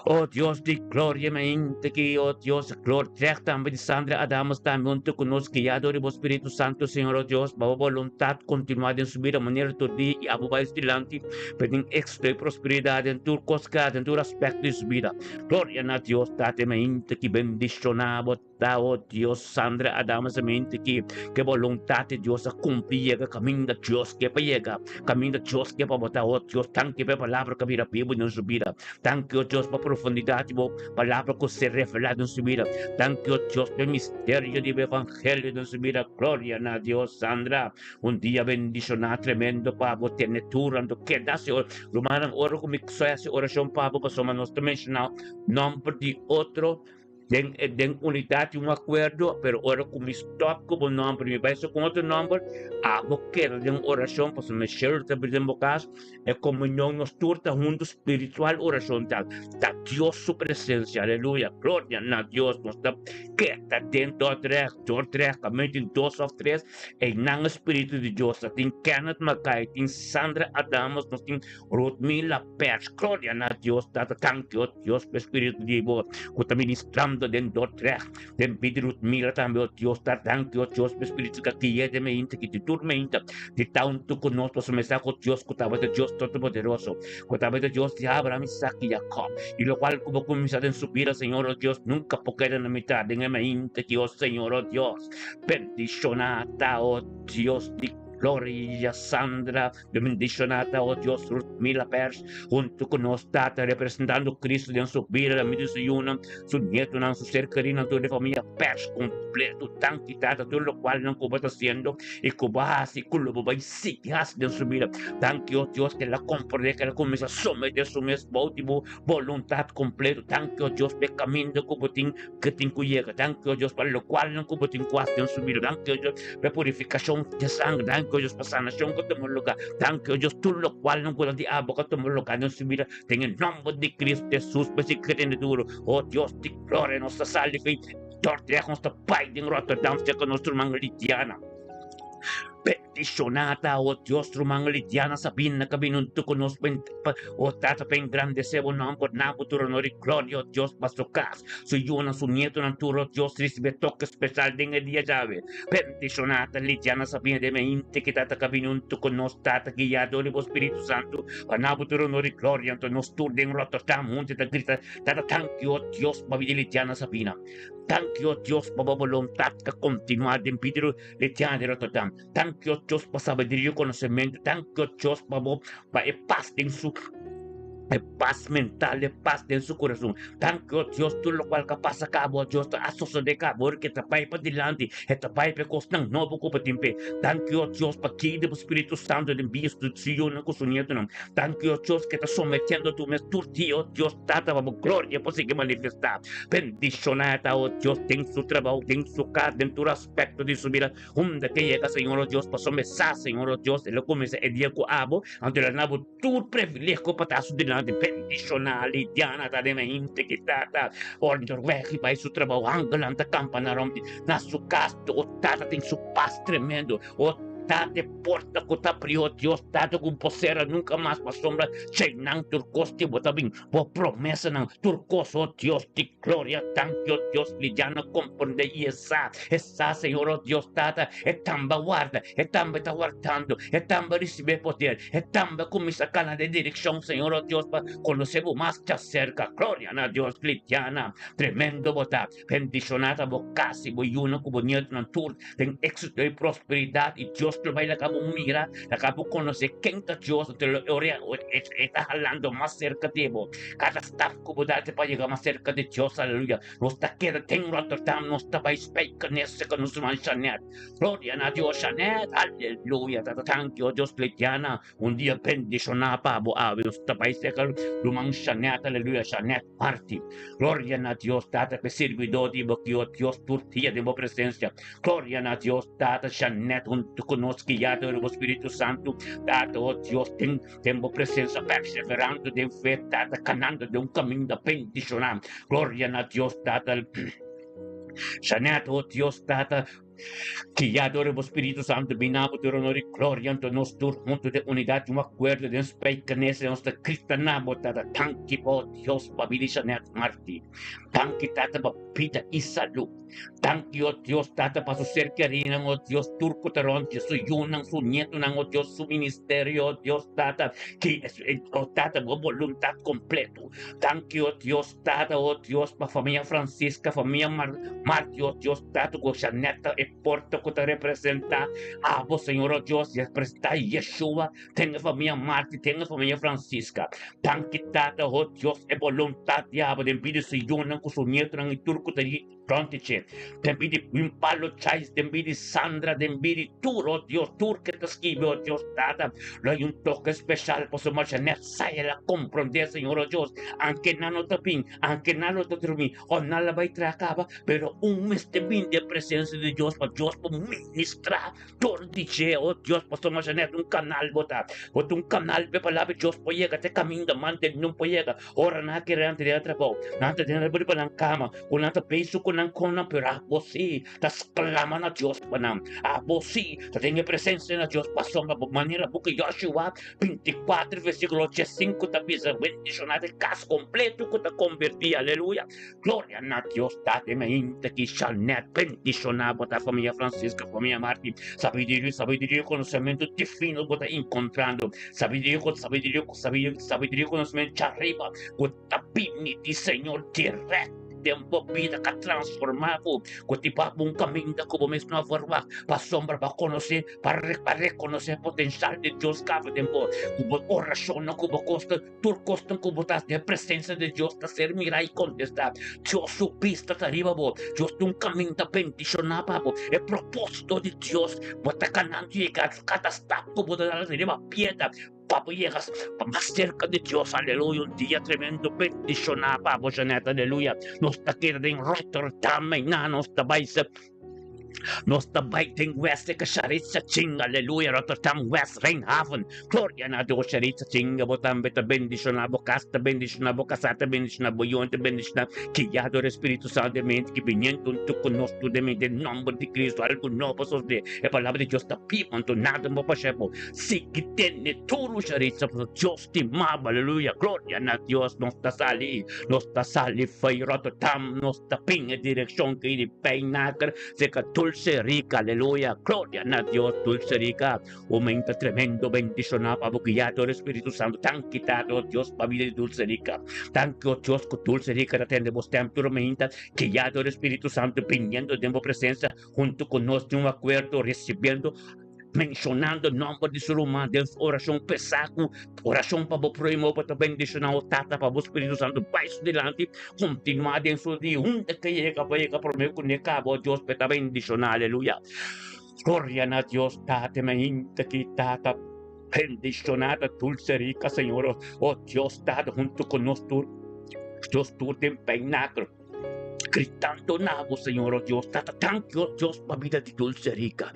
O Dios di gloria mainta ki, o Dios, Dordrecht tambe di Sandra Adamus tambe hunto ku nos guiá dor di bo Spiritu Santo, Señor o Dios, pa bo boluntat kontinuá den su bida manera tur dia i abo bai su dilanti pa tin éksito i prosperidat den tur kos ku den tur aspekto di su bida. Gloria na Dios Tata mainta ki bendishoná bo ta, o Dios, Sandra Adamus mainta ki ke boluntat di Dios a kumpli yega kaminda Dios ke pa yega, kaminda Dios ke pa bo ta, o Dios. Danki pa e palabra ku a bira bibu den su bida. Danki, o Dios, pa profundidat di bo Palabra ku ser revelá den su bida. Danki, o Dios, pa e misterio di bo evangelio den su bida. Gloria na Dios. Sandra, un dia bendishoná tremendo pa bo tene tur anto keda hasi Rumannan, ora ku mi soy hasi orashon pa bo, pasobra nos ta menshoná nòmber di otro den den unidat i un akuerdo, pero ora ku mi stòp ku bo nòmber i mi bai so ku otro nòmber, abo keda den orashon pasobra mi shelu ta bira den bo kas. E komunion nos tur ta huntu spiritual orashon ta ta Dios su presensia aleluya gloria na Dios nos ta keda den Dordrecht Dordrecht kaminda tin dos of tres einan e spiritu di Dios ta tin Kenneth Mackay tin Sandra Adamus nos tin Rodmila Pers gloria na Dios tata danki o Dios pa e spiritu di bo ku ta ministrando den Dordrecht den bida di Rodmila tambe o Dios ta danki o Dios pa e spiritu ka guia den meinta ki di tur meinta Di tantu ku nos por mesa ku Dios ku tabata Dios Todopoderoso, ku tabata Dios di Abraham, Isaac i Jacob, i lokual ku bo kuminsá den su bida, Señor, o Dios, nunka por keda na mitat den e mainta ki, o Señor, o Dios, bendishoná ta, o Dios di gloria, Sandra, bendishoná ta, o Dios, Ruthmila Pers, huntu ku nos tata, representando Cristo den su bida, den medio di su yunan, su nietonan, su ser kerinan, tur e famia Pers kompleto, danki Tata, tur lokual nan ku bo ta hasiendo. I ku bo a hasi, ku lo bo bai sigui hasi den su bida. Danki, o Dios, ku el a komprendé, ku el a kuminsá someté su mes bou di bo boluntat kompleto. Danki, o Dios, pa e kaminda ku bo tin ku tin ku yega. Danki, o Dios, pa lokualnan ku bo tin ku hasi den su bida. Danki, o Dios, pa e purifikashon di sanger. Danki, o Dios, pa sanashon ku tuma lugá. Danki, o Dios, tur lokualnan ku ta di abo ku a tuma lugá den su bida. Den e nòmber di Kristu Hesus, pa e si kere duru. O Dios di gloria, nos ta sali fin. Dordrecht nos ta bai den Rotterdam serka nos ruman Lidiana. Bendishoná ta, o Dios, ruman Lidiana Sabina ka bini huntu ku nos pa, o Tata, pa engrandesé bo nòmber na bo tur honor i gloria, o Dios, pa su kas, su yunan, su nietonan tur, o Dios, risibí e toke spesial den e dia djawe. Bendishoná ta Lidiana Sabina den mente ki Tata ka bini huntu ku nos, Tata, guiá dor di bo Spiritu Santu pa na bo tur honor i gloria. Anto nos tur den Rotterdam huntu ta grita, Tata, danki, o Dios, pa bida Litiana Sabina. Danki, o Dios, pa bo boluntat ta kontinuá den bida Litiana di Rotterdam. Danki, o Dios, pa sabiduria i konosementu. Danki, o Dios, pa bo pa e pas den su e pas mental, e pas den su kurason. Danki, o Dios, tur lokual ka pasa kaba, o Dios, ta a sosodé kaba ora ku e ta bai padilanti, e ta bai pa e kosnan nobo ku bo tin p'e. Danki, o Dios, pa guia di bo Spiritu Santu den bida su yunan ku su nietunan. Danki, o Dios, ke ta sometiendo tu mes tur dia, o Dios Tata, pa bo gloria por sigui manifestá. Bendishoná ta, o Dios, den su trabou, den su kas, den tur aspekto di su bida. Unda ke yega, Señor, o Dios, pasobra e sa, Señor, o Dios, el a kuminsá e dia ku abo, anto el a na bo tur privilegio pa ta su dilanti. Bendishoná Lidiana ta den e hende ki Tata onderweg i bai su trabou, angelnan ta kampa na rònt di na su kas. O Tata tin su pas tremendo. O Tate porta ku ta abri, o Dios, Tata ku bo sera nunka mas pasobra cheinan tur kos ki bo ta bin, bo promesanan, tur kos, o Dios di gloria, danki, o Dios, Lidiana komprende i e sa, e sa, Señor, o Dios, Tata, e tamba warda, e tambe ta wardando, e tambe risibí e poder, e tambe kuminsá kana den direkshon, Señor, o Dios, pa konosé bo mas djaserka. Gloria na Dios, Lidiana, tremendo bo ta. Bendishoná ta bo kas i bo yunan ku bo nietonan tur den éksito i prosperidat, i Dios lo bai laga bo mira, laga bo konosé ken ta Dios, anto lo ora e ta halando mas serka di bo. Kada stap ku bo da ta pa yega mas serka di Dios, aleluya. Nos ta keda den Rotterdam, nos ta bai Spijkenisse ku nos ruman Jeanette. Gloria na Dios, Jeanette, aleluya. Tata danki, o Dios Lidiana, un dia bendishoná pa bo awe. Nos ta bai serka ruman Jeanette, aleluya, Jeanette Martin. Gloria na Dios Tata p'e sirbidó di bo ki o Dios tur dia den bo presencia. Gloria na Dios Tata Jeanette huntu ku nos guiá dor di bo Spiritu Santu Tata o Dios den den bo presencia perseverando den fe Tata kanando den un kaminda bendishoná. Gloria na Dios Tata Jeanette o Dios Tata. Guiá dor di bo Spiritu Santu, bina bo tur honor i gloria anto nos tur huntu den unidat i un akuerdo den Spijkenisse nos ta grita na bo Tata, Danki bo Dios pa bida di Jeanette Marti. Danki Tata pa bida i salú. Danki o Dios Tata pa su ser kerinan o Dios tur ku ta rònt dje, su yunan, su nietunan o Dios, su ministerio o Dios Tata, ki o Tata bo boluntat kompleto. Danki o Dios Tata o Dios pa famia Francisca, famia Mar Marti o Dios Tata ku Jeanette e porta ku ta representá abo Señor o Dios i representá Yeshua den e famia Marti, den e famia Francisca. Danki Tata o Dios e boluntat di abo den bida su yunan ku su nietunan i tur ku ta rònt di dje. Den bida di Juan Pablo Chais, den bida di Sandra, den bida di tur o Dios, tur ke ta skibi o Dios Tata, lo hay un toke speshal pasobra Jeanette sa el a komprondé Señor o Dios, anke nan no ta bin, anke nan no ta drumi o nan la bai traha kaba, pero un mester bin den presensia di Dios pa Dios por ministrá Dor di dje, oh Dios, pasobra masha net un kanal bo ta. Bo ta un kanal p'e palabra di Dios por yega te kaminda mante no por yega. Ora nan a kere nan ta den nan trabou, nan ta den riba nan kama, ku nan ta pensa ku nan kon nan, pero abo si ta sklama na Dios pa nan. Abo si ta den e presensia na Dios pasobra bo manera bo ku Joshua 24 versikulo 85 ta bisa, Bendishoná e kas kompleto ku ta kombertí. Aleluya! Gloria na Dios Tata mainta ki Shalnet bendiciona bo ta familia Francisca familia Martin sabiduria sabiduria conocimento divino bo ta encontrando sabiduria con sabiduria con sabiduria sabiduria conocimento chariba bo ta bini di Señor direct den bo vida ka transforma bo ku ti pa un caminda ku bo mes no a verwacht pasobra bo a conoce pa reconoce potencial di Dios kaba den bo ku bo oracionnan ku bo kosta Tur kosnan ku bo ta hasi den e presensia di Dios ta ser mirá i kontestá. Dios su bista ta riba bo. Dios tin un kaminda bendishoná pa bo. E propósito di Dios, bo ta kanando yega kada stap ku bo ta dal riba piedra pa bo yega mas serka di Dios. Aleluya! Un dia tremendo bendishoná pa bo, Jeanette. Aleluya! Nos ta keda den Rotterdam, einan nos ta bai. Nos ta bai den West e Sharitza Ching, aleluya, Rotterdam West, Rijnhaven, gloria na Dios, Sharitza Ching, bo tambe ta bendiciona, bo cas ta bendiciona, bo casa ta bendiciona, bo yunan ta bendiciona, guia door e Spiritu Santo den mente ki biniendo hunto cu nos tur den mente, den nomber di Cristo, algo nobo sosode, e palabra di Dios ta biba, anto nada no por pasha bo, sigui tene duro Sharitza, pasobra Dios stima bo, aleluya, gloria na Dios, nos ta sali. Nos ta sali fei Rotterdam, nos ta bin e direkshon ki di Pijnacker, serka Dulce Rica, aleluya, gloria na Dios, Dulce Rica, un menta tremendo bendishoná pa bo guiá dor e Spiritu Santu, danki Tata, oh Dios, pa bida di Dulce Rica, danki, oh Dios, ku Dulce Rica ta tende bo stèm tur menta, guiá dor e Spiritu Santu, biniendo den bo presensia huntu ku nos den un akuerdo, risibiendo. Menshonando nòmber di su ruman den su orashon pesá ku orashon pa bo próhimo bo ta bendishoná o Tata pa bo Spiritu Santu bai su dilanti kontinuá den su dia unda ke yega pa yega promé ku ne kaba o Dios pe ta bendishoná aleluya Gloria na Dios Tata mainta ki Tata bendishoná ta dulce rica Señor o Dios Tata huntu ku nos tur nos tur den peinakro. Gritando na bo, Señor, oh Dios. Tata, danki, oh Dios, pa bida di Dulce Rica.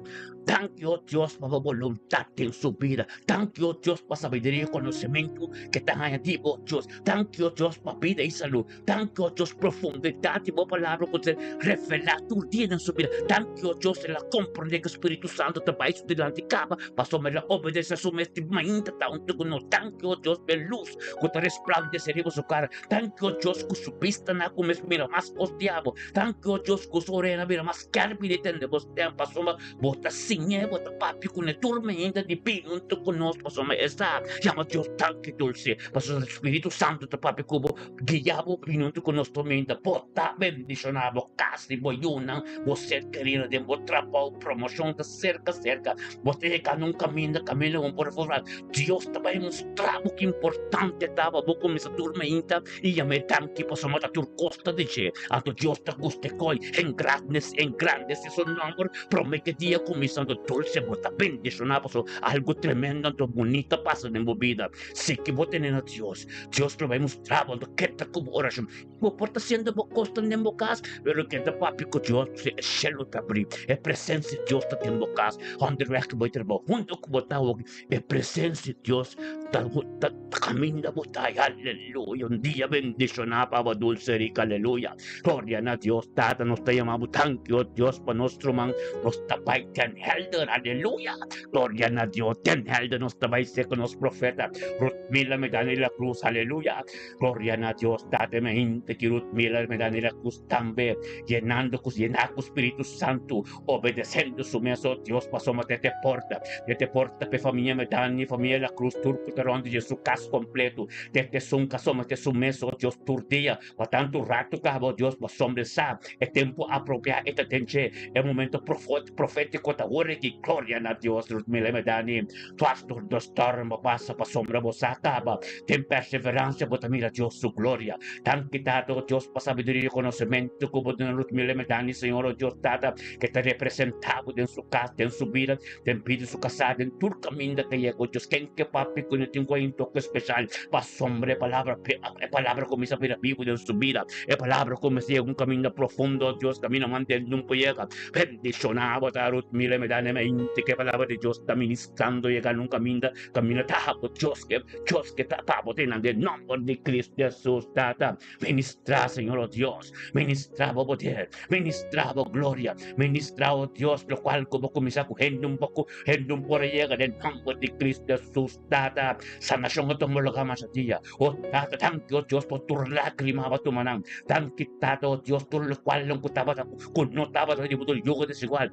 Danki, oh Dios, pa bo boluntat den su bida. Danki, oh Dios, pa sabiduria i konosementu ke ta haña di bo, oh Dios. Danki, oh Dios, pa bida i salú. Danki, oh Dios, profundidat di bo palabra ku ta revelá tur dia den su bida. Danki, oh Dios, el a komprondé ku Spiritu Santu ta bai su dilanti kaba, pasobra el a obedesé su mes di mainta ta huntu ku nos. Danki, oh Dios, pa e lus ku ta resplandesé riba su kara. Danki, o Dios, ku su bista na kumes mira mas kos di abo. Danki, o Dios, ku su oreha bira mas skèrpi di tende bo stèm, pasobra bo ta siñ'é, bo ta papia kuné tur mainta di bini huntu ku nos, pasobra e sa yama Dios danki dulce, pasobra Spiritu Santu ta papia ku bo, guia bo bini huntu ku nos tur mainta. Bo ta bendishoná bo kas i bo yunan, bo ser kerido den bo trabou, promoshon ta serka serka, bo ta yega na un kaminda, kaminda ku bo por forma. Dios ta bai mustra bo ki importante ta pa bo kuminsá tur mainta i yam'é danki pasobra ta tur kos ta di dje. Anto Dios ta gusta e koi engrandesé su nòmber promé ku e dia kuminsá. anto dulce bo ta bendiciona paso algo tremendo anto bunita pasa den bo bida. Si ki bo tene na Dios, Dios lo bai mustra bo anto keta ku bo oracion. Bo por ta haciendo bo cosnan den bo cas, pero keda papia ku Dios pasobra e cielo ta abri, e presencia di Dios ta den bo cas. Onderweg ku bo trabao, hunto ku bo ta awo, e presencia di Dios ta ta caminda bo ta. Aleluya! Un dia bendiciona pa bo dulce rica, aleluya! Gloria na Dios Tata, nos ta yama bo danki, oh Dios, pa nos ruman, nos ta bai Den Helder, aleluya! Gloria na Dios, Den Helder nos ta bai seca nos profeta Ruthmila Medani La Cruz, aleluya! Gloria na Dios Tata, e hende ki Ruthmila Medani La Cruz tambe, yenando cu, yena cu Spiritu Santu, obedecendo su mes, oh Dios, pasobra te te porta, te te porta p'e famia Medani, famia La Cruz, tur cu ta rond di su cas completo, te te sun casobra te su mes, oh Dios, tur dia. Pa tantu ratu kaba, o Dios, bo sombresá e tempu apropiá e ta den dje, e momento profétiko ta wòrdu aki. Gloria na Dios, Ruth Miller Medani. Dwars tur do storm bo pasa pasobra bo sa kaba. Den perseveransia bo ta mira Dios su gloria. Danki Tata, o Dios, pa sabiduria i konosementu ku bo duna Ruth Miller Medani, Señor, o Dios Tata, ke ta representá bo den su kas, den su bida, den bida di su kasá, den tur kaminda ke yega, o Dios. Ken ke papia ku no tin ku hay un toke speshal pasobra e palabra E palabra kuminsá bira bibu den su bida. E palabra kuminsá yega un kaminda profundo, Dios kaminda manten nunca yega. Bendishoná bo ta Ruth Miller Medane mente ku e palabra di Dios ta ministrando yega nun kaminda kaminda ta bo Dios ke Dios ke ta pa bo tenan den nomber di Cristo Jesus Tata. Ministrá Señor oh Dios, ministrá bo poder, ministrá bo gloria, ministrá oh Dios lokual ku bo kuminsá ku hende un poko hende un por a yega den nomber di Cristo Jesus Tata. Sanashon a tuma lugar masha dia. O Tata, danki, o Dios, por tur lágrima bo a tuma nan. Danki, Tata, o Dios, tur lokualnan ku tabata, ku no tabata di bo tur yugo desigual.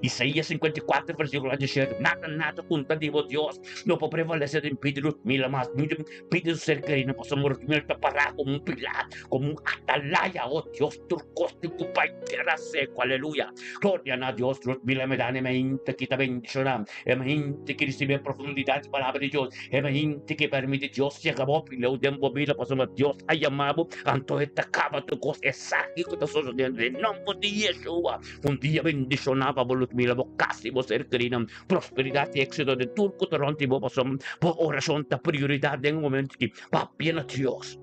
Isaías 54, versíkulo 17, Nada, nada kontra di bo, Dios, no por prevalesé den pidi lus mila mas, ni den pidi su ser kerido, pasobra bo mil ta pará komo un pilar, komo un atalaya, o Dios, tur kos tin ku bai tera seku. Aleluya! Gloria na Dios, lus mila me da ne mente ki ta bendishoná. E hende ki risibí e profundidat di Palabra di Dios, e hende ki permití Dios yega bo pileu den bo bida pasobra Dios a yama bo, anto e ta kaba tur kos. Esaki ku ta sosodiendo den nomber di Yeshua. Un dia bendishoná pa bo lus mira bo kas i bo ser kerinan, prosperidat i éksito den tur ku ta rònt di bo pasobra bo orashon ta prioridat den e momento aki. Papia na Dios.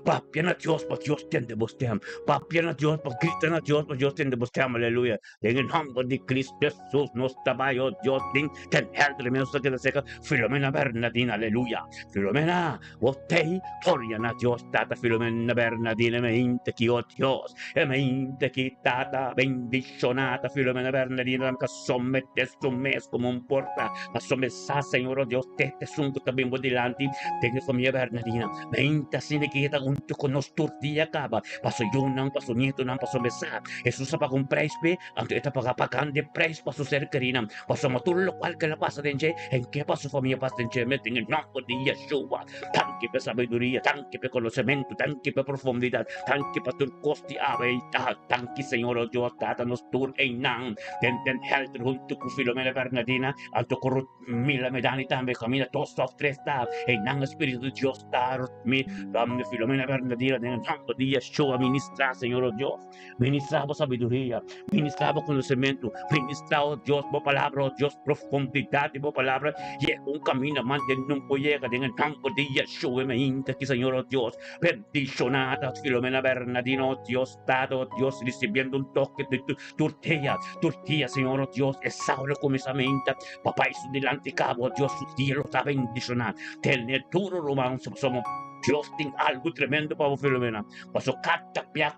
Papia na Dios pa Dios tende bo stem. Papia na Dios pa grita na Dios pa Dios tende bo stem. Aleluya. Den e nomber di Cristo Jesus nos ta bai, oh Dios, den ten helder mi nos ta keda seca Filomena Bernadina. Aleluya. Filomena, bo tei, gloria na Dios, Tata Filomena Bernadina, e mente ki, oh Dios, e mente ki, Tata, bendicionata Filomena Bernadina, ka somete su mes como un porta, pasobra sa, Señor, oh Dios, te esun ku ta bin bo dilanti den e famia Bernadina. Meinta asina ki e ta huntu ku nos tur dia kaba, pa su yunan, pa su nietonan, pasobra sa, Hesus a paga un preis p'e, anto e ta paga pagando e preis pa su ser kerinan, pasobra tur lokual ku el a pasa den dje, en ke pa su famia pasa den dje, mes den e nòmber di Yeshua. Danki pa e sabiduria, danki pa e konosementu, danki pa e profundidat, danki pa tur kos di awe i ta. Danki Señor, o Dios Tata, nos tur einan den den helder huntu ku Filomena Bernadina, anto ku Ruth Mila Medani tambe, kaminda dos òf tres ta, einan e Spiritu di Dios ta, Ruth Mi, Filomena Bernadina, den e nòmber di Yeshua, ministrá Señor, o Dios. Ministrá bo sabiduria, ministrá bo konosementu, ministrá, o Dios, bo palabra, o Dios, profundidat di bo palabra yega un kaminda mas den nun por yega den e nòmber di Yeshua mi hinka aki, Señor, o Dios. Bendishoná ta Filomena Bernadino, o Dios, Tata, o Dios, risibiendo un toke di tu tur dia, tur dia, Señor, o Dios, e sa lo kuminsá minta pa bai su dilanti kaba, o Dios, su dia lo ta bendishoná. Tene duro, ruman, pasobra Dios tin algu tremendo pa bo, Filomena, pasobra kada bia.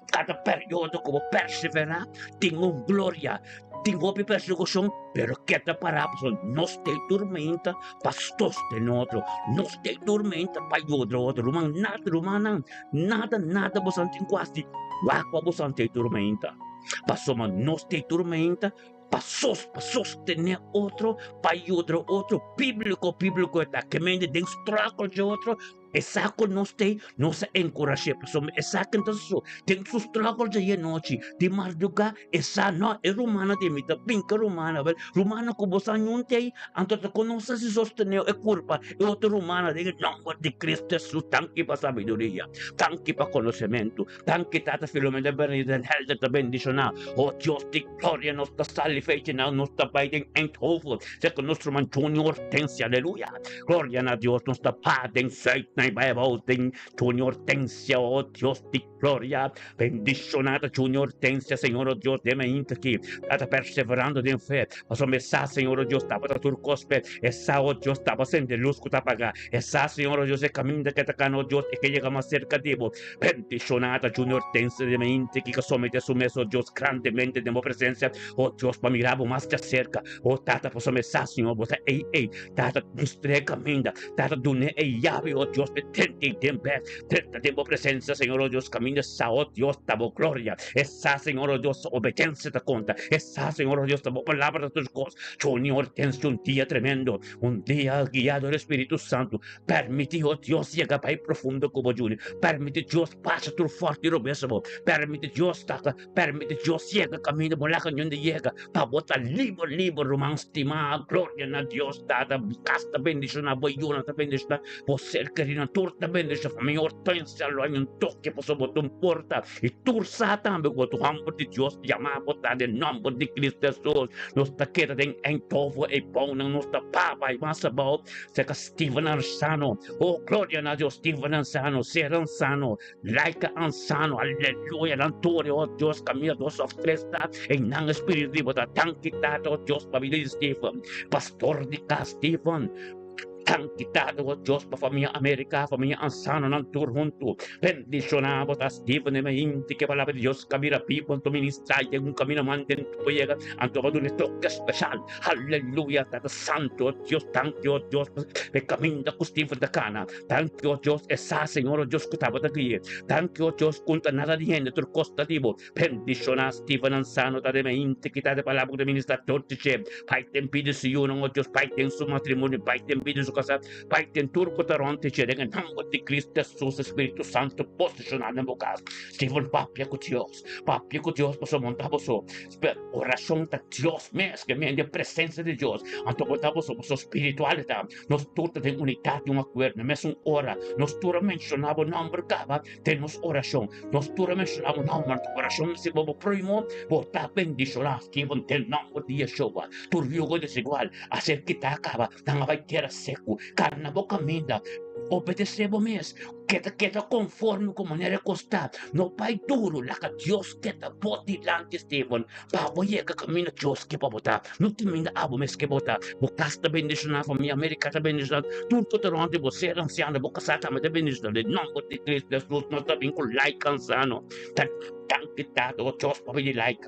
Kada periodo ku bo perseverá tin un gloria, tin hopi persekushon, pero keda pará pasobra nos ta e turmenta pa sostené otro, nos ta e turmenta pa yuda otro. Ruman, nada, rumannan, nada, nada boso tin ku hasi wak pa boso ta e turmenta, pasobra nos ta e turmenta pa sos, pa sostené otro, pa yuda otro. Bíbliko, bíbliko e ta, ke mende den struggle dje otro. E sa ku nos t'ei, nos a enkurash'é, pasobra e sa ken ta so den su struggle dje anochi, di mardugá, e sa no, e rumannan t'ei, mi ta binka rumannan, awel, rumannan ku bo sa ñun t'ei, anto ta kon nos a hasi sostené e kurpa e otro rumannan den e nòmber di Kristu Hesus. Danki pa sabiduria, danki pa konosementu, danki Tata Filomena Bernadette den Helder ta bendishoná. O Dios di gloria, nos ta sali fechi nan, nos ta bai den Eindhoven, serka nos ruman Junior Hortensia, aleluya. Gloria na Dios, nos ta pa den Zuid na Bijbel den Junior Hortensia, o Dios di gloria. Bendiciona ta Junior Hortensia, Señor, o Dios, den mainta aki. Tata perseverando den fe. Pasobra e sa, Señor, o Dios, tabata tur cos pe. E sa, o Dios, taba sende luz cu ta apaga. E sa, Señor, o Dios, e caminda ke ta cana, o Dios, e ke yega mas cerca di bo. Bendiciona ta Junior Hortensia den mainta aki, ke somete su mes, o Dios, grandemente den bo presencia, o Dios, pa mira bo mas djacerca. O Tata, pasobra e sa, Señor, bo ta ei, ei. Tata, mustr'é e kaminda. Tata, dun'é e yabi, o Dios, p'e drenta i den bèk. Drenta den bo presensia, Señor, o Dios, kaminda sa, o Dios, ta bo gloria. E sa, Señor, o Dios, obedensia ta konta. E sa, Señor, o Dios, ta bo palabra ta tur kos. Tjoni Hortensio, un dia tremendo, un dia guiado di Spiritu Santu. Permití, o Dios, yega bai profundo ku bo, Juni. Permití Dios pasa tur fòrti i robes bo. Permití Dios, Tata, Permiti Dios yega kaminda bo laga ñun di yega pa bo ta liber liber ruman stimá. Gloria na Dios Tata. Bo kas ta bendishoná, bo yunan ta bendishoná, bo ser kerinan tur ta bendishoná. Famia Hortensia lo hay un toke pasobra bo ta un porta i tur sa tambe ku bo ta un hòmber di Dios yamá bo ta den nòmber di Cristo Hesus. Nos ta keda den Eindhoven e bounan nos ta pa bai mas abou serka Steven Arsano. Oh gloria na Dios Steven Arsano, ser Arsano. Laika ansano, aleluya, nan tur, oh Dios, camina dos of tres ta, en nan espíritu di bo ta danki Tata, oh Dios, pa vida di Stephen, pastor di cas Stephen, danki Tata, oh Dios, pa famia America, famia ansano, nan tur huntu, bendiciona bo ta Stephen, e mainti ke palabra di Dios camina bibo, anto ministra, y un camina manden tu yega, anto ba duna toque special, aleluya, Tata Santo, oh Dios, danki, oh Dios, pe caminda ku Stephen ta cana. Danki, o Dios, e sa, Señor, o Dios, ku tabata gui'é. Danki, o Dios, ku ta nada di hende tur kos ta di bo. Bendishoná Steven Ansano ta den e integridat di palabra ku ta ministrá tur di dje. Bai den bida su yunan, o Dios, bai den su matrimonio, bai den bida su kasá, bai den tur ku ta rònt di dje. Den e nòmber di Cristo Hesus, Spiritu Santu posishoná den bo kas. Steven, papia ku Dios. Papia ku Dios pasobra bo no ta boso. Orashon ta Dios mes, ke mende presensia di Dios. Anto bo ta boso, boso spiritualidat. Nos tur ta den unidat di un akuerdo. Na mesun ora, nos tur a menshoná bo nòmber kaba den nos orashon. Nos tur a menshoná bo nòmber den orashon. Si bo bo próhimo, bo ta bendishoná. Steven, den nòmber di Yeshua, tur yugo desigual a ser kitá kaba. Nan a bai tera seku. Karna bo kaminda. Obedesé bo mes. Keda keda konforme ku manera e kos ta. No bai duru. Laga Dios keda bo dilanti, Steven. Pa bo yega kaminda Dios ke pa bo ta. No kaminda abo mes ke bo ta. Bo kas ta bendishoná, famia Amerika ta bendishoná, tur ku ta rònt di bo, ser ansiano, bo kasá tambe ta bendishoná. Den nòmber di Kristu Hesus nos ta bin ku like ansano. Ta danki Tata, o Dios, pabia di like.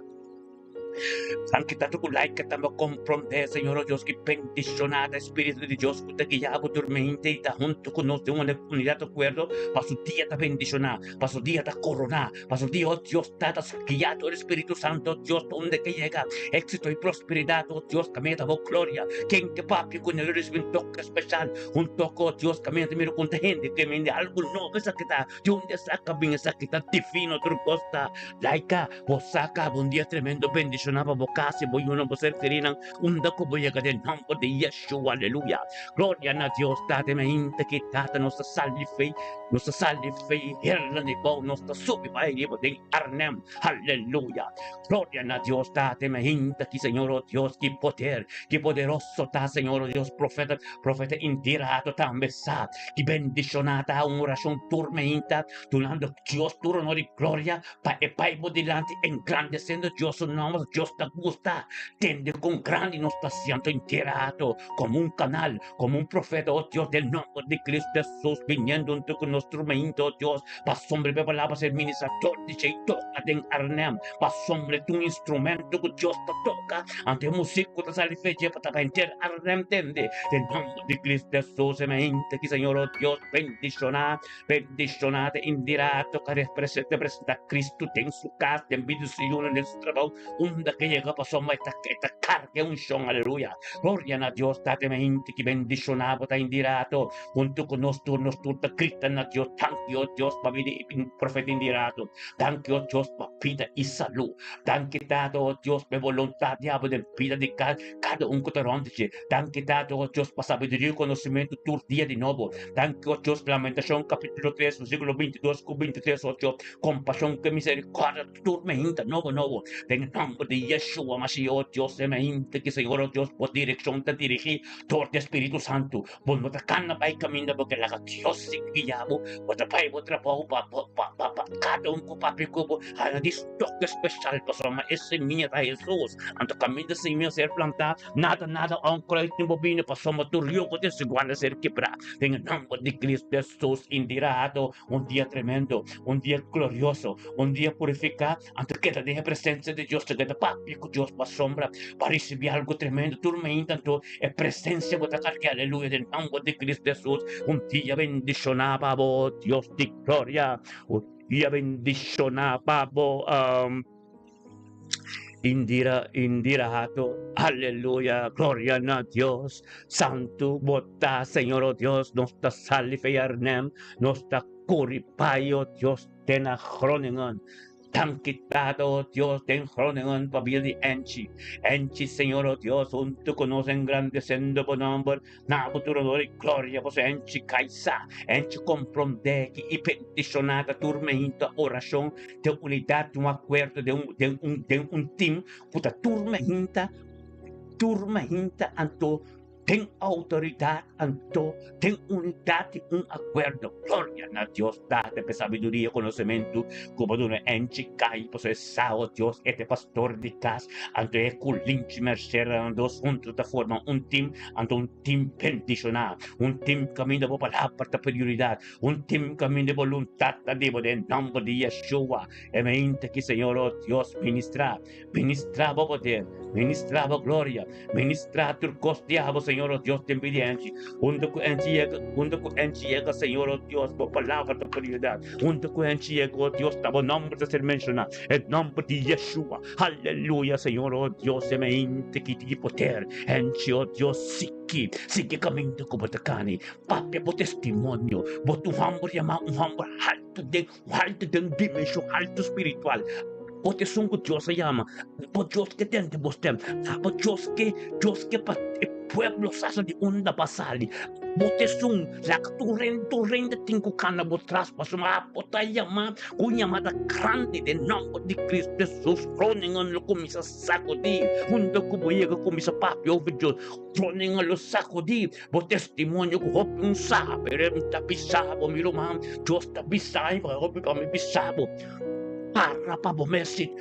Danki Tata ku like tambe komprondé, Señor, o Dios, ki bendishoná ta e Spiritu di Dios ku ta guia bo tur mente i ta huntu ku nos den un unidat akuerdo pa su dia ta bendishoná, pa su dia ta koroná. Pasobra di, oh Dios, Tata, guiá dor e Spiritu Santo, oh Dios, pa unda ke yega éxito i prosperidat, oh Dios, kaminda ta bo gloria. Ken ke papia ku nel risibi un toke spesial, un toke, oh Dios, kaminda ta mira konta hende ke mende algu nobo esaki ta, di unda esaki a bin, esaki ta divino, tur kos ta laika, bo sa kaba un dia tremendo bendishoná pa bo kas i bo yunan, bo ser kerinan, unda ku bo yega den nòmber di Yeshua, aleluya. Gloria na Dios, Tata, mi ainda ki Tata nos ta sali fei. Nos ta sali fei hernan di bou, nos ta subi bai riba den Arnhem. Aleluya! Gloria na Dios Tata, mi hinta ki Señor, oh Dios, ki poder, ki poderoso ta Señor, oh Dios, profeta, profeta Indira Hato tambe sa, ki bendishoná ta un orashon tur mi hinta, dunando Dios tur honor i gloria pa e bai bo dilanti, engrandesiendo Dios su nomber. Dios ta gusta tende kon grandi nos ta siento Indira Hato, komo un kanal, Como un profeta, oh Dios, den nomber di Cristo Jesús, viniendo hunto cu nos. nos tur mainta, oh Dios, pasobra e palabra ser ministra dor di dje toka den Arnhem, pasobra e ta un instrumento ku Dios ta toka, anto e musik ku ta sali fe dje pa ta pa henter Arnhem tende. Den nomber di Cristo Jesus e mainta ki Señor, oh Dios, bendiciona, bendiciona te Indira toka representa Cristo den su kas, den bida di su yunan, den su trabou, unda ke yega pasobra e ta karga e unshon, aleluya. Gloria na Dios, Tata e mainta ki bendiciona bo ta Indira to. Huntu ku nos tur, nos tur ta grita na Dios, Danki, o Dios, pa bida di profeta Indirato. Danki, o Dios, pa bida i salú. Danki, Tata, o Dios, pa e boluntat di abo den bida di kada un ku ta rònt di dje. Danki, Tata, o Dios, pa sabiduria i konosementu tur dia di nobo. Danki, o Dios, Lamentashon kapítulo tres, versíkulo bintidos ku bintitres, o Dios, kompashon ku miserikòrdia tur mainta nobo nobo. Den e nòmber di Yeshua Mashiach, o Dios, e mainta ki Señor, o Dios, bo direkshon ta dirigí dor di e Spiritu Santu. Bo no ta kana bai kaminda bo ke laga Dios sigui guia bo. Bo ta bai bo trabou pa pa pa pa kada un ku papia ku bo haya di toke speshal pasobra e semia ta Hesus. Anto kaminda semia ser plantá nada nada onkruid ni bo bini pasobra tur yoko desigual a ser kibrá den e nòmber di Cristo Hesus. Indirado un dia tremendo, un dia glorioso, un dia purifiká. Anto keda den e presensia di Dios, ta keda papia ku Dios pasobra pa risibí algu tremendo. Tur mainta anto E presencia bo ta carga, aleluya, den nomber di Cristo Jesus. Un dia bendiciona pa bo, Dios di gloria. Un dia bendiciona pa bo, um, Indira, Indira Hato, aleluya, gloria na Dios. Santo bo ta, Señor, oh Dios, nos ta sali fe Arnhem, nos ta curi pai, oh Dios, te na Groningen. Danki Tata, o Dios, den Groningen pa bida di Angie. Angie, Señor, o Dios, huntu ku nos engrandesendo bo nomber, na bo tur honor i gloria, pasobra Angie kai sa, Angie komprondé ki i bendishoná ta tur meinta orashon den unidat, den un akuerdo, den un, den un, den un tim ku ta tur meinta, tur meinta anto Den autoridad anto, den unidad di un acuerdo. Gloria na Dios Tata p'e sabiduria y conocemento cu bo duna enchi cay, pasobra e sa, oh Dios, e ta e pastor di cas, anto e cu Linchi Mercera nan dos hunto ta forma un team, anto un team bendiciona, un team caminda bo palabra ta prioridad, un team caminda e boluntad ta di bo den nomber di Yeshua. E mente ki Señor, oh Dios, ministra. Ministrá bo poder, ministrá bo gloria, ministrá tur kos di abo, Señor, o Dios den bida enchi. Unda ku enchi yega, unda ku enchi yega, Señor, o Dios, bo palabra ta prioridad. Unda ku enchi yega, o Dios, ta bo nomber ta ser menshoná, e nomber di Yeshua. Aleluya, Señor, o Dios, e mente ki tin poder. Enchi, o Dios, sigui, sigui kaminda ku bo ta kani. Papia bo testimonio. Bo ta un hòmber yamá un hòmber haltu den. Haltu den dimenshon, haltu spiritual. Bo ta esun ku Dios a yama. Bo Dios ke tende bo stem. Bo Dios ke, Dios ke pa e pueblo sa sa di unda pa sali. Bo ta esun laga tur hende, tur hende tin ku kana bo tras pasobra abo ta yama ku un yamada grandi den nòmber di Cristo Jesus. Groningen lo kuminsá sakudí unda ku bo yega kuminsá papia over Dios. Groningen lo sakudí. Bo testimonio ku hopi un sa, pero e ta bisa bo, mi ruman, Dios ta bisa mi, hopi pa mi bisa bo. Para pa bo mes si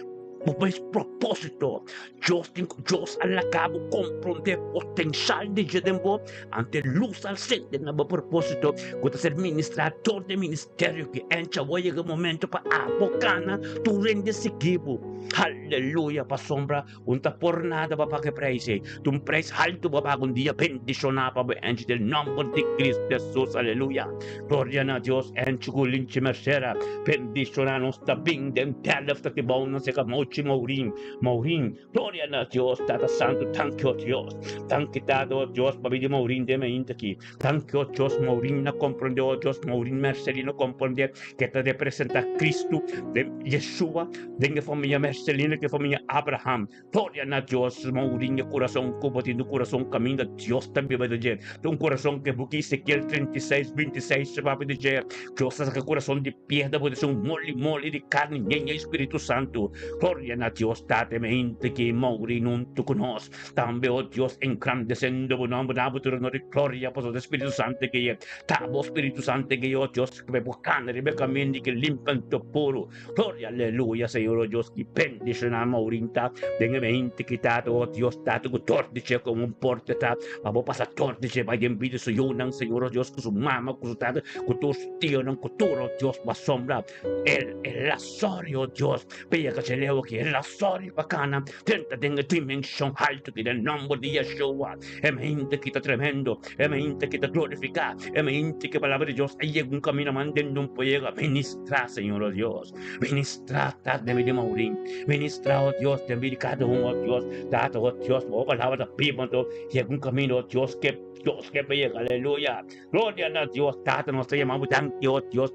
bo mes propósito. Dios tin ku Dios a laga bo komprondé potenshal di dje den bo, ante lus al sende na bo propósito ku ta ser ministrá dor di e ministerio ki encha bo yega e momento pa abo kana tur hende sigui bo. Haleluya! Pasobra Un ta por nada pa paga e prijs ei. Ta un prijs haltu pa paga un dia bendishoná pa bo enchi den nòmber di Cristo Hesus. Aleluya! Gloria na Dios enchi ku linchi mercera. Bendishoná nos ta bin den Delft aki bou nos yega mochi Mourin. Mourin. Gloria na Dios Tata Santu danki o Dios. Danki Tata o Dios pa bini Mourin den mainta aki. Danki o Dios Mourin na komprondé o Dios Mourin Mercelino komprondé ke ta representá Cristo den Yeshua den e famia Mercelino ke famia Abraham. Gloria na Dios Mourin e kurason ku bo tin un kurason kaminda Dios ta biba den dje. Ta un kurason ke buki Ezekiel 36, 26 ta papia di dje. Dios ta saka kurason di piedra bo ta hasi un moli moli di karni ñeña di Spiritu Santu. Gloria na Dios Tata e mente ke Mourin huntu ku nos. Tambe, o Dios, engrandesendo bo nomber, na bo tur honor i gloria, pasobra ta Spiritu Santu ke ye. Ta bo Spiritu Santu ke ye, o Dios, ke bo kana riba e kaminda i ke limpa anto puru. Gloria, aleluya, Señor, o Dios, ki bendishoná. bendishoná Maurin ta den e mente ki Tata, oh Dios Tata, ku dor di dje komo un porta ta pa bo pasa dor di dje bai den bida su yunan, Señor, oh Dios, ku su mama, ku su tata, ku tur su tionan, ku tur, oh Dios, pasobra el el a sòri, oh Dios, pa yega dje leu aki, el a sòri pa kana drenta den e dimenshon haltu ki den nòmber di Yeshua. E mente ki ta tremendo, e mente ki ta glorifiká, e mente ki palabra di Dios a yega un kaminda man den un por yega. Ministrá, Señor, oh Dios. Ministrá, Tata, den bida di Maurin. Ministrá, oh Dios, den bida di kada un, oh Dios. Tata, oh Dios, bo palabra ta biba anto yega un kaminda, oh Dios, ke Dios ke pa yega. Aleluya. Gloria na Dios. Tata, nos ta yama bo danki, oh Dios.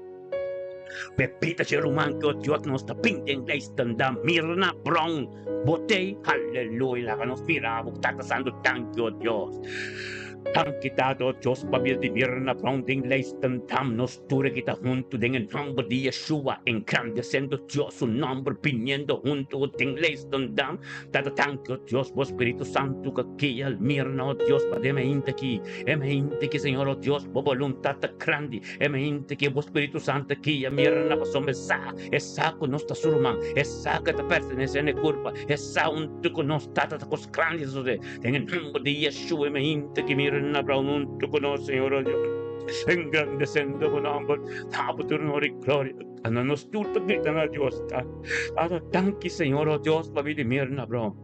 Pepita che ruman ke oh Dios nos ta bin den Leistendam. Mirna Brown. Bo tei, aleluya, laga nos mira bo Tata Santu, danki o Dios. Danki Tata o Dios pabia di mira na pron den Leistendam, nos tur aki ta huntu den e nomber di Yeshua, engrandesendo Dios su nomber, biniendo huntu den Leistendam. Tata danki o Dios, bo Spiritu Santu ka guia mirna o Dios pa den e hende aki, e hende ki Señor o Dios bo boluntad ta grandi, e hende ki bo Spiritu Santu guia mirna pasobra e sa E sa ku nos ta su ruman, e sa ku e ta pertenesé na e kurpa, e sa huntu ku nos Tata ta kos grandi ta sosodé. Den e nomber di Yeshua e mainta ki mira na Abraham huntu ku nos, Señor o Dios, engrandesendo bo nomber, na bo tur honor i gloria. Na nos tur ta grita na Dios, Tata, danki Señor o Dios pa bida di mira na Abraham.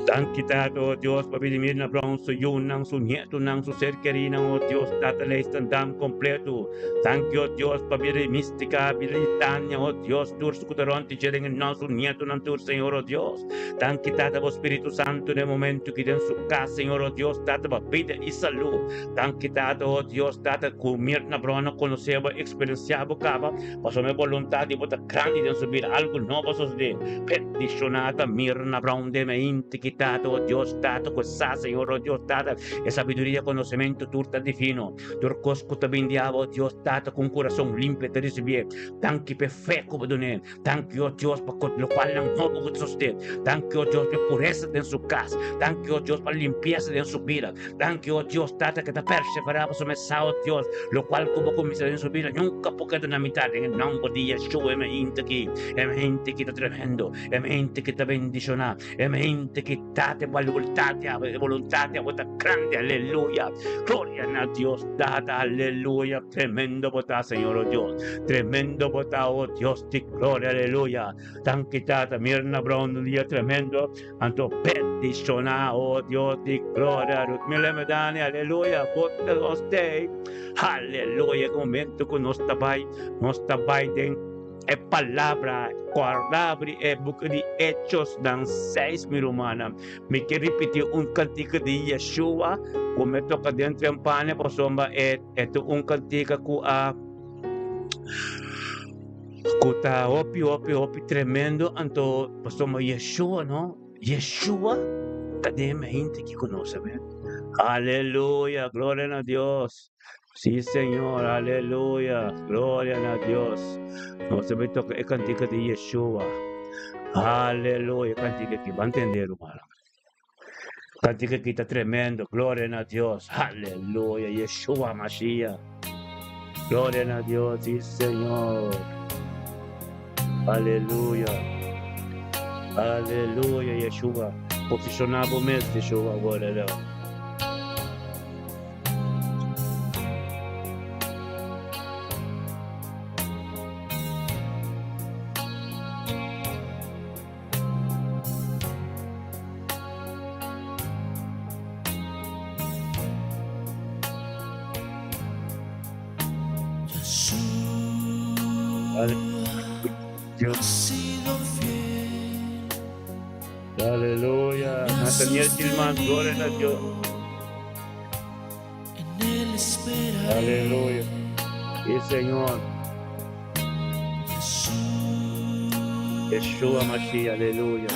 Danki Tata, oh Dios, pa bida Mirna Brown, su yunan, su nietonan, su ser kerinan, oh Dios, Tata Leistendam kompleto. Danki, oh Dios, pa bida di Mystica, bida di Tania, oh Dios, tur su ku ta rònt di dje den e nos, su nietonan tur, Señor, oh Dios. Danki, Tata, bo Spiritu Santu den e momento ki den su kas, Señor, oh Dios, Tata, pa bida i salú. Danki, Tata, oh Dios, Tata, ku Mirna Brown a konosé bo, eksperensiá bo kaba. Pasobra e boluntat di bo ta grandi den su bida, algu nobo a sosodé. Bendishoná ta Mirna Brown den e inti ki Tata, o Dios Tata, ku e sa, Señor, o Dios Tata, e sabiduria, konosementu tur ta divino. Tur kos ku ta bin di abo, o Dios Tata, ku un kurason limpio ta risibié. Danki pa e fe ku bo dun'é. Danki, o Dios, pa lokualnan nobo ku ta sosodé. Danki, o Dios, pa e puresa den su kas. Danki, o Dios, pa limpiesa den su bida. Danki, o Dios, Tata, ke ta perseverá pasobra e sa, o Dios, lokual ku bo kuminsá den su bida nunka por keda na mitat. Den e nòmber di Yeshua, e hende aki, e hende ki ta tremendo, e hende ki ta bendishoná, e hende ki Tata, e boluntat di abo, e boluntat di abo ta grandi, aleluya. Gloria na Dios, Tata, aleluya. Tremendo bo ta, Señor, o Dios. Tremendo bo ta, o Dios di gloria, aleluya. Danki, Tata. Mirna Brown, un dia tremendo. Anto bendiciona, oh Dios di gloria, Ruth Miller Medani, aleluya, bo ta nos tei, aleluya, e momento ku nos ta bai, nos ta bai den e palabra, kòrda abri e buki di Hechosnan 6, mi rumannan, mi ke ripití un kantika di Yeshua ku mi a toka den trempane pasobra e ta un kantika ku a. Ku ta hopi hopi hopi tremendo anto pasobra Yeshua no Yeshua ta den e hende ki konos amen aleluya gloria na Dios si señor aleluya gloria na Dios nos ta bin toka e kantika di Yeshua aleluya e kantika aki bo a ntende rumannan kantika aki ta tremendo gloria na Dios aleluya Yeshua Mashiach gloria na Dios si señor aleluya aleluya Yeshua posiciona bo mes Yeshua gloria a Dios. Aleluya. Nathaniel Gilman, gloria na Dios. Aleluya. Sí, Señor. Yeshua Mashiach, aleluya.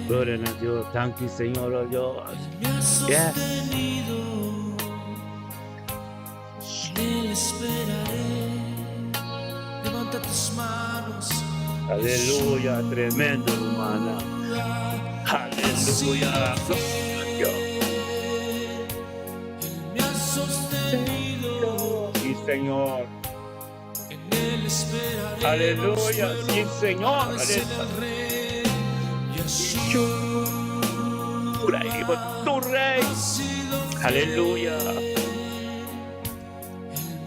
Gloria na Dios. Thank you, Señor, oh Dios. Yes. Aleluya, tremendo, hermana. Aleluya. Gloria a Dios. Sí, Señor. Aleluya, sí Señor. Yeshua, tu rey. Aleluya.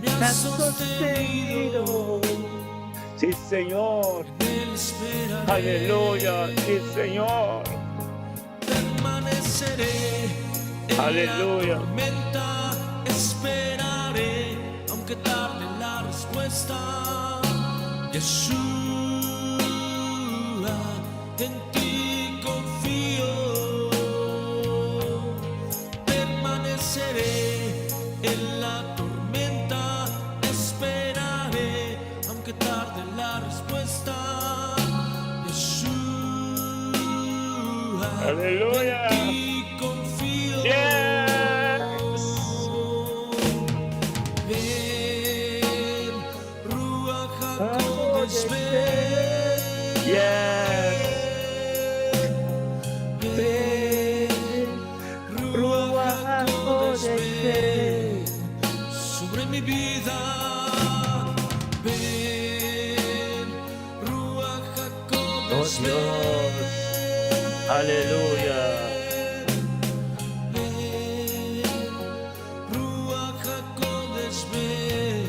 Me has sostenido. Sí, Señor. Aleluya. Sí, Señor. Permaneceré en Aleluya. la tormenta, esperaré, aunque tarde la respuesta. Yeshua, en ti confío. Permaneceré en la tormenta, esperaré, aunque tarde la respuesta. Yeshua, Aleluya. en ti confío. Yes. Ven, Ruach HaKodesh, ven. Yes. Ven, Ruach HaKodesh, ven sobre mi vida. Ven, Ruach Oh HaKodesh, Dios. Aleluya. ven. Ruach HaKodesh, ven.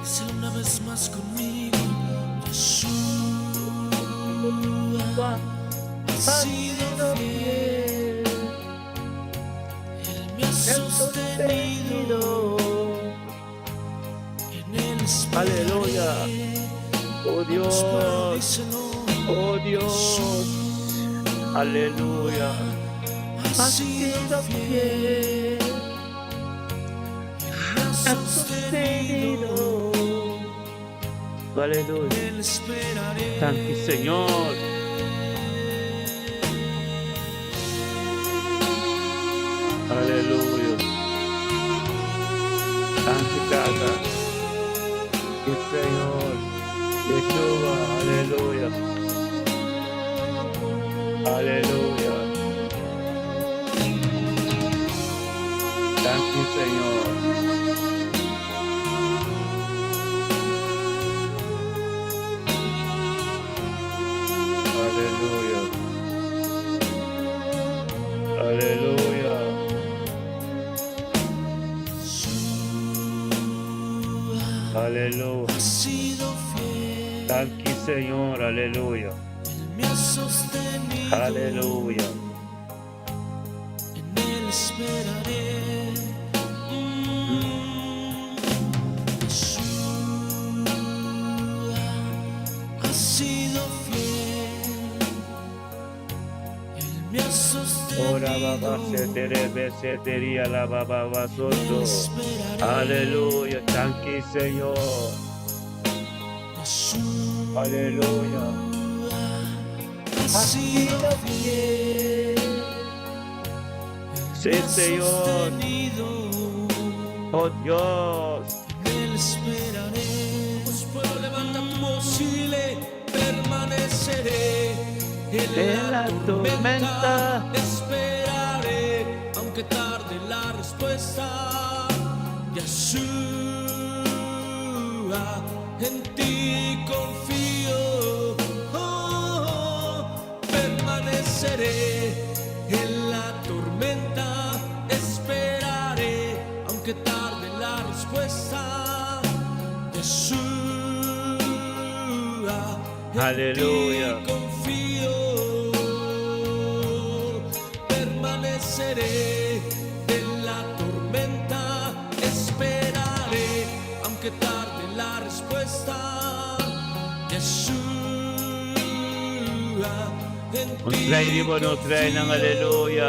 Díselo una vez más conmigo. Yeshua ha sido fiel. Él me ha sostenido. En él esperaré. Aleluya. Oh Vamos, pueblo, Dios. díselo. Oh Dios. Aleluya. Ha sido fiel. Él me ha sostenido. Aleluya. En él esperaré. Thank you, Señor. Aleluya. Thank you, Tata. Sí, Señor. Yeshua. Aleluya. Aleluya. Thank you, Señor. Aleluya. Aleluya. Aleluya. Ha sido fiel. Thank you, Señor. Aleluya. Él me ha sostenido. Aleluya. En él esperaré. Yeshua ha sido fiel. Él me ha Ora baba sostenido. se tere se teria la baba En él soto. esperaré. Aleluya. Thank you, Señor. Yeshua Aleluya. ha sido fiel. Sí, Él me ha Señor. sostenido. Oh Dios. En él esperaré. Vamos, pueblo, levanta tu voz y dile, permaneceré en En la la tormenta. tormenta. Esperaré, aunque tarde la respuesta. Yeshua, en ti confío. Oh, oh, permaneceré en la tormenta. Esperaré, aunque tarde la respuesta. Yeshua, en Aleluya. ti confío. Permaneceré en la tormenta. Esperaré, aunque tarde la respuesta. Yeshua, en Un ti try di mo no try ng aleluya.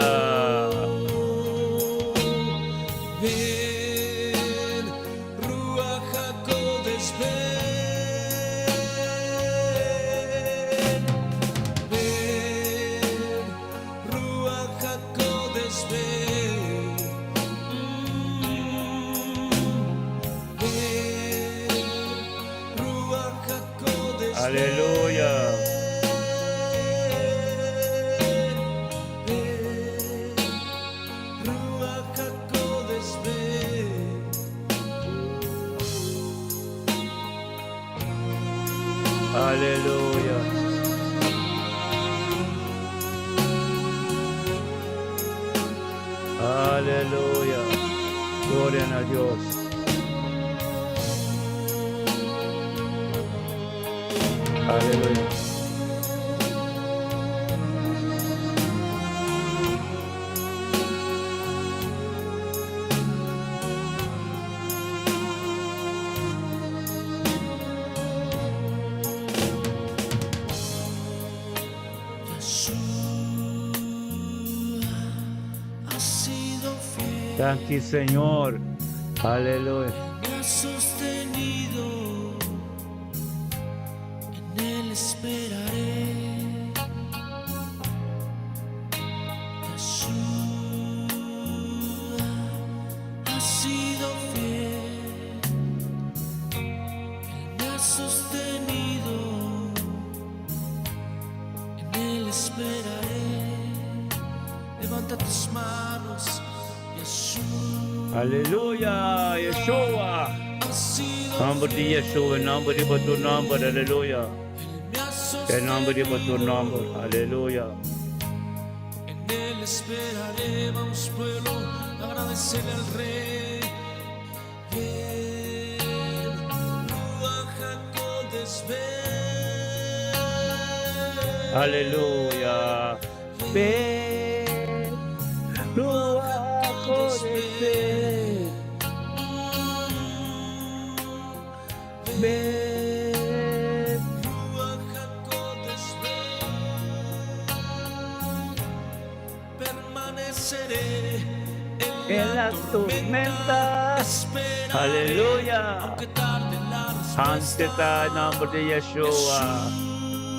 Ven, Ruach HaKodesh, ven. Ven, Ruach HaKodesh, ven. Ven, Ruach HaKodesh, Aleluya. ven. Ven, Ruach HaKodesh, ven. Aleluya. Aleluya. Gloria na Dios. Aleluya. Thank you, Señor. Aleluya. Me ha sostenido, en él esperaré. Yeshua ha sido fiel, él me ha sostenido, en él esperaré. Levanta tus manos, Yeshua Aleluya. Yeshua. ha sido Nomber di Yeshua, nomber di bo nomber. Aleluya. Él me ha E nomber di bo nomber. Aleluya. En él esperaré, vamos pueblo, agradecerle al Rey. El Ruach HaKodesh ven. Aleluya. Ven, Ruach HaKodesh, ven. Ven. Ruach HaKodesh ven. Permaneceré En la tormenta. Esperaré, Aleluya. aunque tarde la Ante respuesta. ta nombre de Yeshua.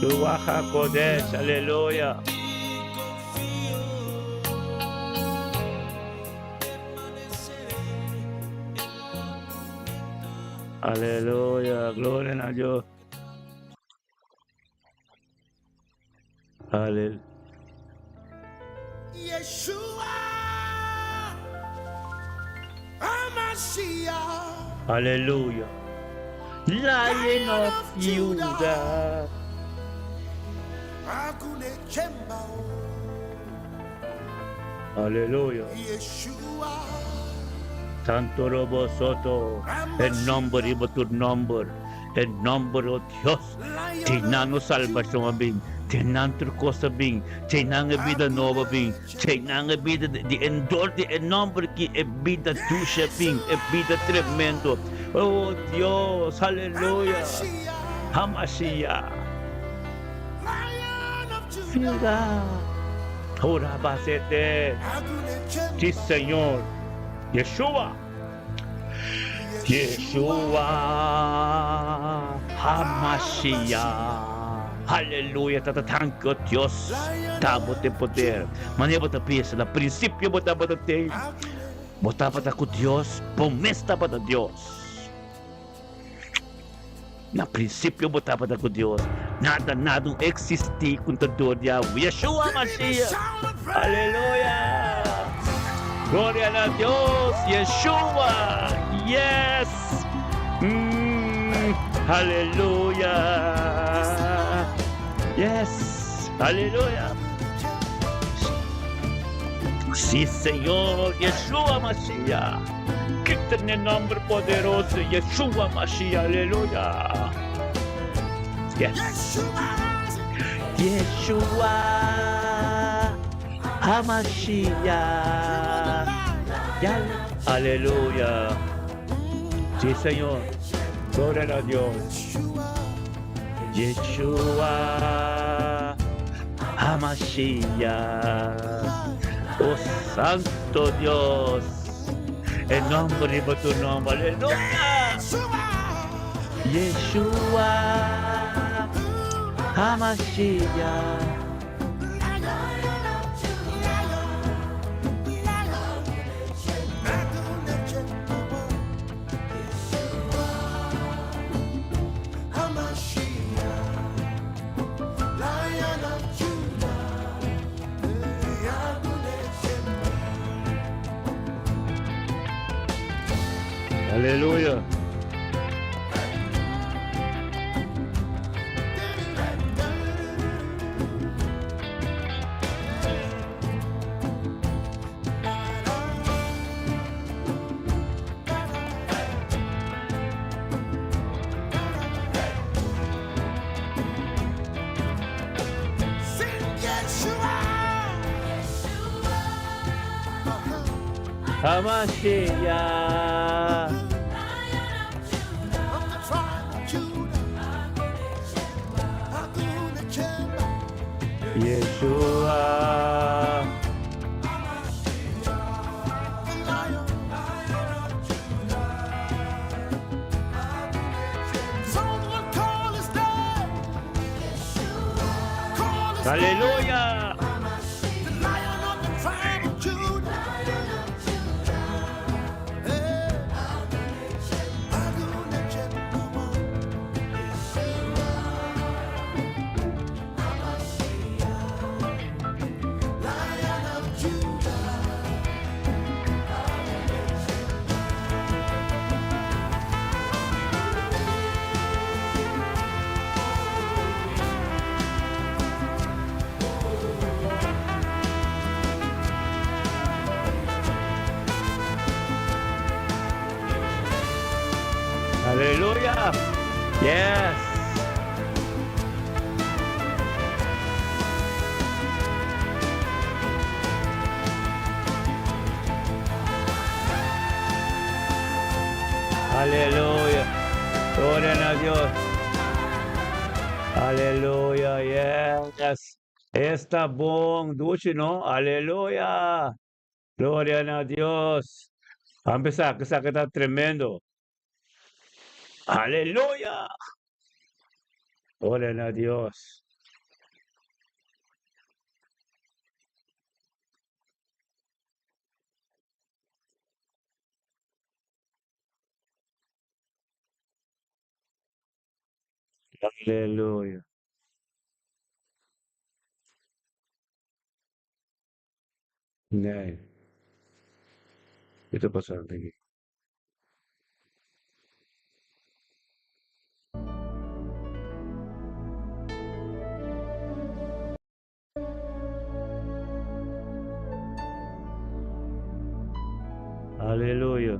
Ruach HaKodesh. Aleluya. Ti confío, permaneceré en la tormenta. Aleluya. Gloria a Dios. Aleluya. Yeshua, Hamashiach, Aleluya. Lion of Judah. Agunechemba, Aleluya. Yeshua, Santo Robo Soto. E nomber di bo nomber. E nomber, oh Dios. Lion Einan of salbashon a bin. Einan tur kos a bin. Einan e bida nobo a bin. Einan e bida di endor di e nomber ki e bida dushi a bin. E bida tremendo. Oh Dios, aleluya. Hamashiach, Hamashiach. Lion of Judah, Judah. Ora basete. Agunechemba, Sí, Señor. Yeshua. Yeshua. Hamashiach. Aleluya. Tata thank you, Dios. Ta bo tin poder. Manera bo ta pensa. Na prinsipio bo tabata tin. Bo tabata ku Dios. Bo mes tabata Dios. Na prinsipio bo tabata ku Dios. Nada, nada no a eksistí ku ta dor di abo. Yeshua Mashiach. Aleluya. Gloria a Dios. Yeshua. Yes. Aleluya. Yes. Aleluya. Sí, Señor. Yeshua Mashiach. Que tiene nombre poderoso. Yeshua Mashiach. Aleluya. Yes. Yeshua Hamashiach. Ya. Aleluya. Sí, Señor. Gloria a Dios. Yeshua Hamashiach. Oh Santo Dios. E nomber di bo nomber. Aleluya. Yeshua Hamashiach. Lion of Judah, Agunechemba. Aleluya. Hamashiach. Of the tribe of Judah. Agunechemba. Yeshua. The Lion. Someone call his name. Call his name. Aleluya. The Lion of the tribe of Judah. Hey. Agunechemba. Lion of Judah. Aleluya. Yes. Aleluya. Gloria a Dios. Aleluya. Yes. Esta bon dushi, no? Aleluya. Gloria a Dios. A empezar, que está tremendo. Aleluya. Gloria a Dios. Aleluya. Nee. Kiko ta pasando aki? Aleluya.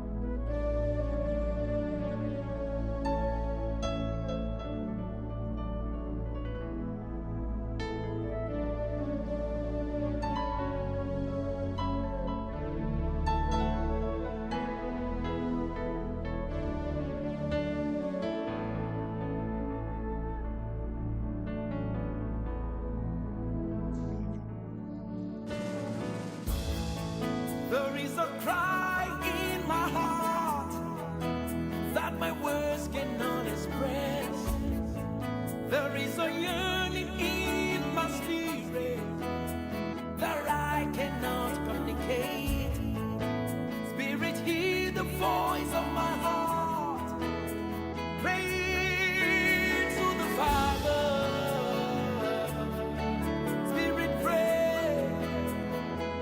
There is a cry in my heart that my words cannot express. There is a yearning in my spirit that I cannot communicate. Spirit, hear the voice of my heart. Pray to the Father. Spirit, pray.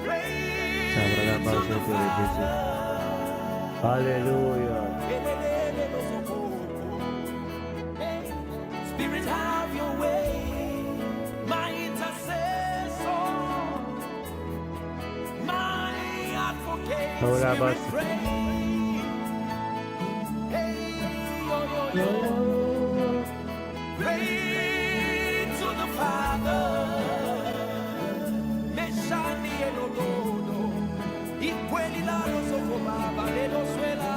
Pray to the Father. Aleluya. Spirit, have your way, my intercessor, my advocate. Ahora Spirit, vas. pray. Hey, yo, yo, yo. Pray to the Father. Meshani elododo. Ikweli la soko baba lelo suela.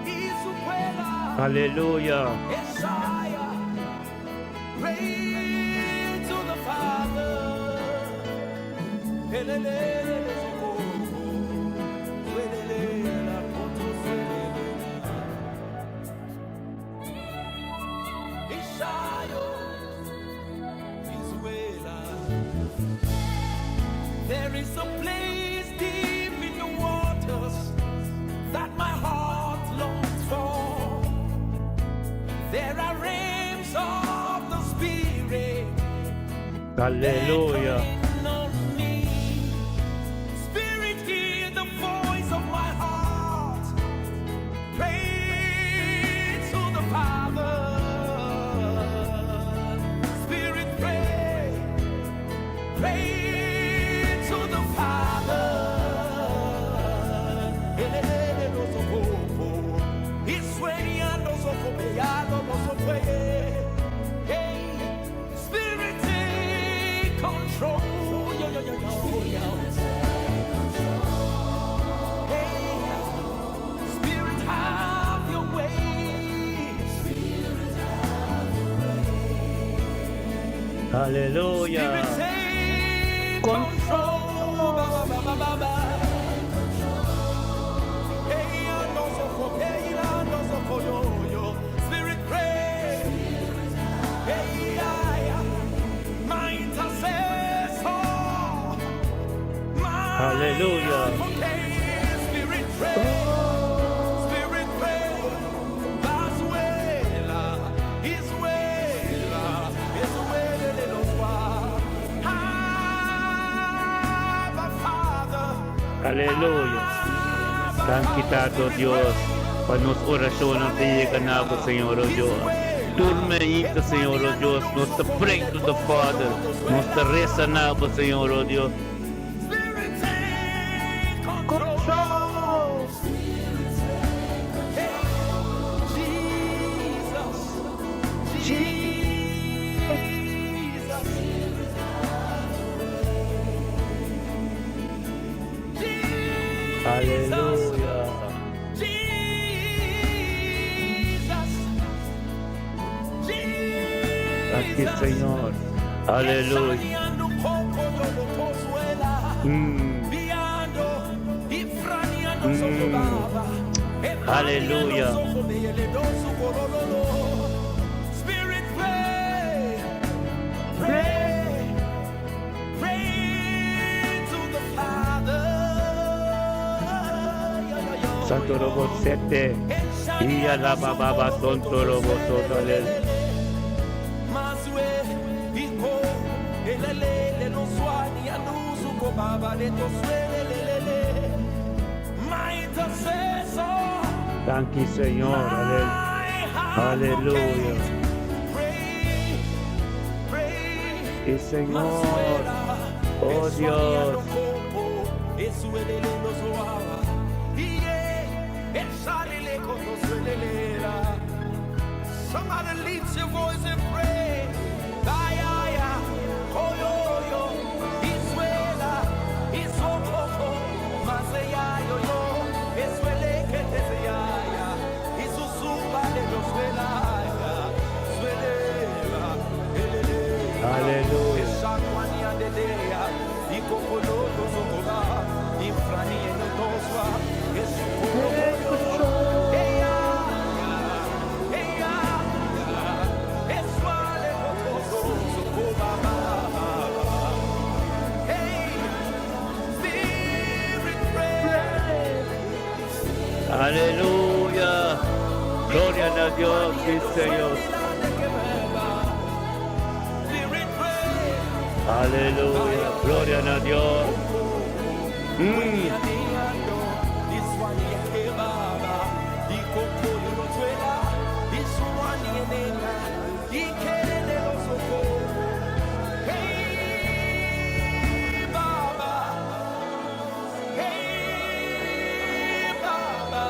Isukwela. Aleluya. Isaiah, pray to the Father. Elelele soko. Suelele la koto suelele. Isaiah, Isuela. There is a place deep in the waters that my heart longs for. There are realms of the Spirit Aleluya. beckoning on me. Spirit, hear the voice of my heart. Pray to the Father. Spirit, pray. Pray to the Father. Elelele no sokoko. Isweniando sokobeyado no sokwe. Hey, Spirit, take control. Aleluya. Aleluya. Aleluya. Danki Tata Dios pa nos orashonnan ta yega na bo, Señor o Dios. Tur mainta, Señor o Dios, nos ta pray to the Father. Nos ta resa na bo, Señor o Dios. Aleluya. Danki, Señor. Aleluya. Aleluya. Spirit, pray, pray, pray to the Father. Santo Robo 7. Y alaba baba sonto robo soto. Aleluya. Mazwe iko elele lo swani anuzu ko baba le to swelelele. My intercessor. Danki, Señor. Aleluya. Aleluya. Pray, pray. Y Señor. Oh Dios. Somebody lift your voice and pray. Ay, ay, koyo, isuela, isokoko, maseya, yo, yo, esuele que te ya, isusuba le yo suela, ya, suela, elele. Aleluya. Eshakwani dedea, ikokoloto sokoba, ifrani enotoswa, esukoko, eya, eya, eswale kotoso, sokoba, ba, ba. Hey, Spirit, pray. Aleluya. Gloria a Dios, sí, Señor. Spirit, pray. Aleluya. Gloria a Dios. Hey Baba, hey Baba,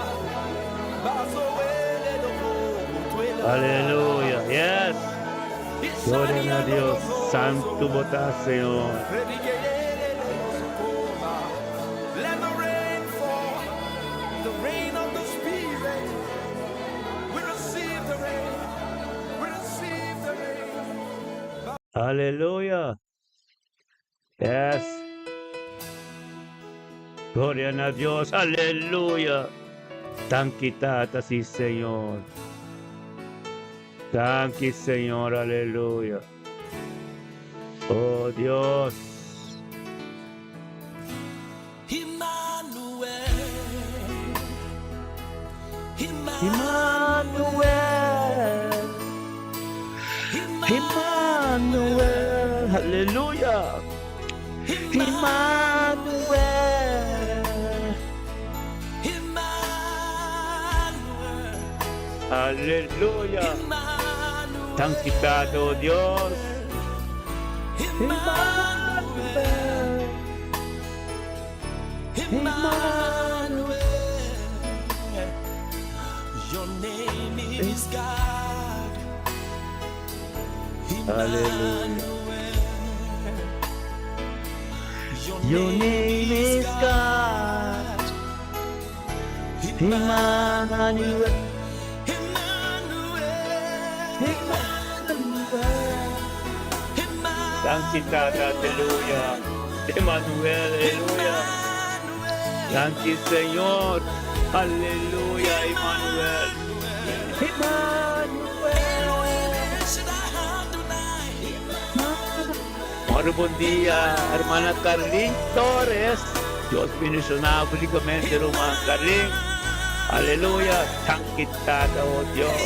Aleluya. Yes. Gloria a Dios. Santo bo ta, Señor. Let the rain fall, the rain of the Spirit. We receive the rain, we receive the rain. Aleluya. Yes. Gloria a Dios. Aleluya. Danki Tata, sí, Señor. Danki, Señor. Aleluya. Oh Dios. Emmanuel, Emmanuel. Emmanuel. Aleluya. Emmanuel. Emmanuel, Aleluya. Emmanuel, Danki Tata, oh Dios. Emmanuel, Emmanuel. Your name is God. Aleluya. Emmanuel. Your name is God. Emmanuel. Emmanuel. Emmanuel. Danki Tata, aleluya. Emmanuel, aleluya. Danki Señor, aleluya, Emmanuel. Emmanuel. Ora bon dia, hermana Carlin Torres. Dios bendiciona ricamente, ruman Carlin. Aleluya. Danki Tata, oh Dios.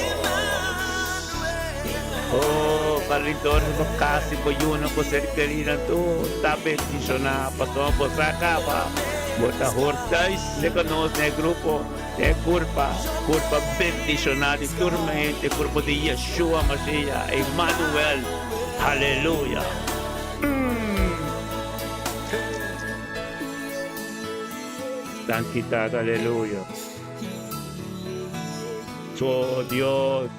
Oh, Carlin Torres, bo casi bo yuna bo ser querida tu ta bendiciona pasobra bo sa caba. Bo ta hoor thuis le conos na e grupo, na e curpa, curpa bendiciona di tur mente, curpa di Yeshua Mashiach, Emmanuel. Aleluya. Mm. Danki Tata, aleluya. So Dios.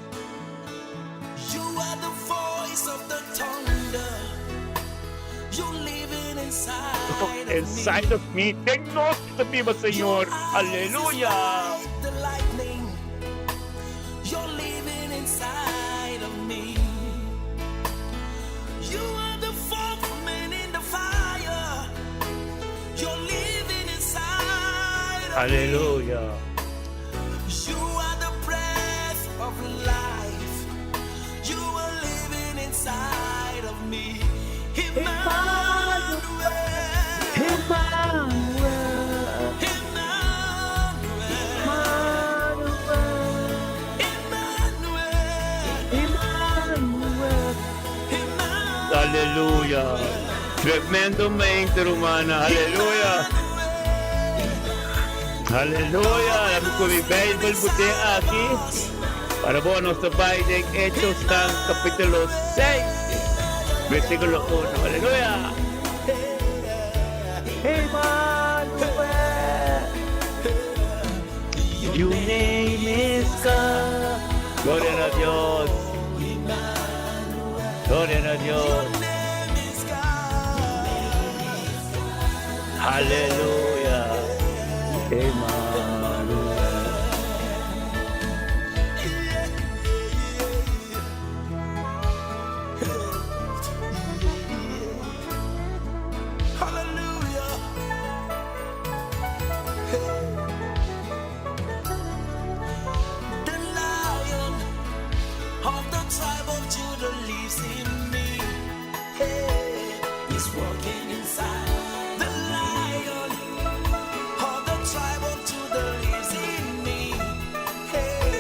You are the voice of the thunder. You're living inside of me. Inside of me. Den nos ta biba, Señor. Your eyes is Aleluya. like the lightning. You're living inside of me. You are the fourth man in the fire. You're living inside of me. Aleluya. You are the breath of life. You are living inside of me. Emmanuel. Emmanuel. Emmanuel. Emmanuel. Emmanuel. Emmanuel. Aleluya. Tremendamente, ruman. Aleluya. Aleluya. Laat mi mi Bijbel bote aki. Para bo nos ta bai den Hechos tan capítulo 6, versículo 1. Aleluya. Emmanuel. Your name is God. Gloria a Dios. Gloria a Dios. Aleluya. Emmanuel. Hallelujah. The lion of the tribe of Judah lives in me. Hey, he's walking inside. The lion of the tribe of Judah lives in me. Hey,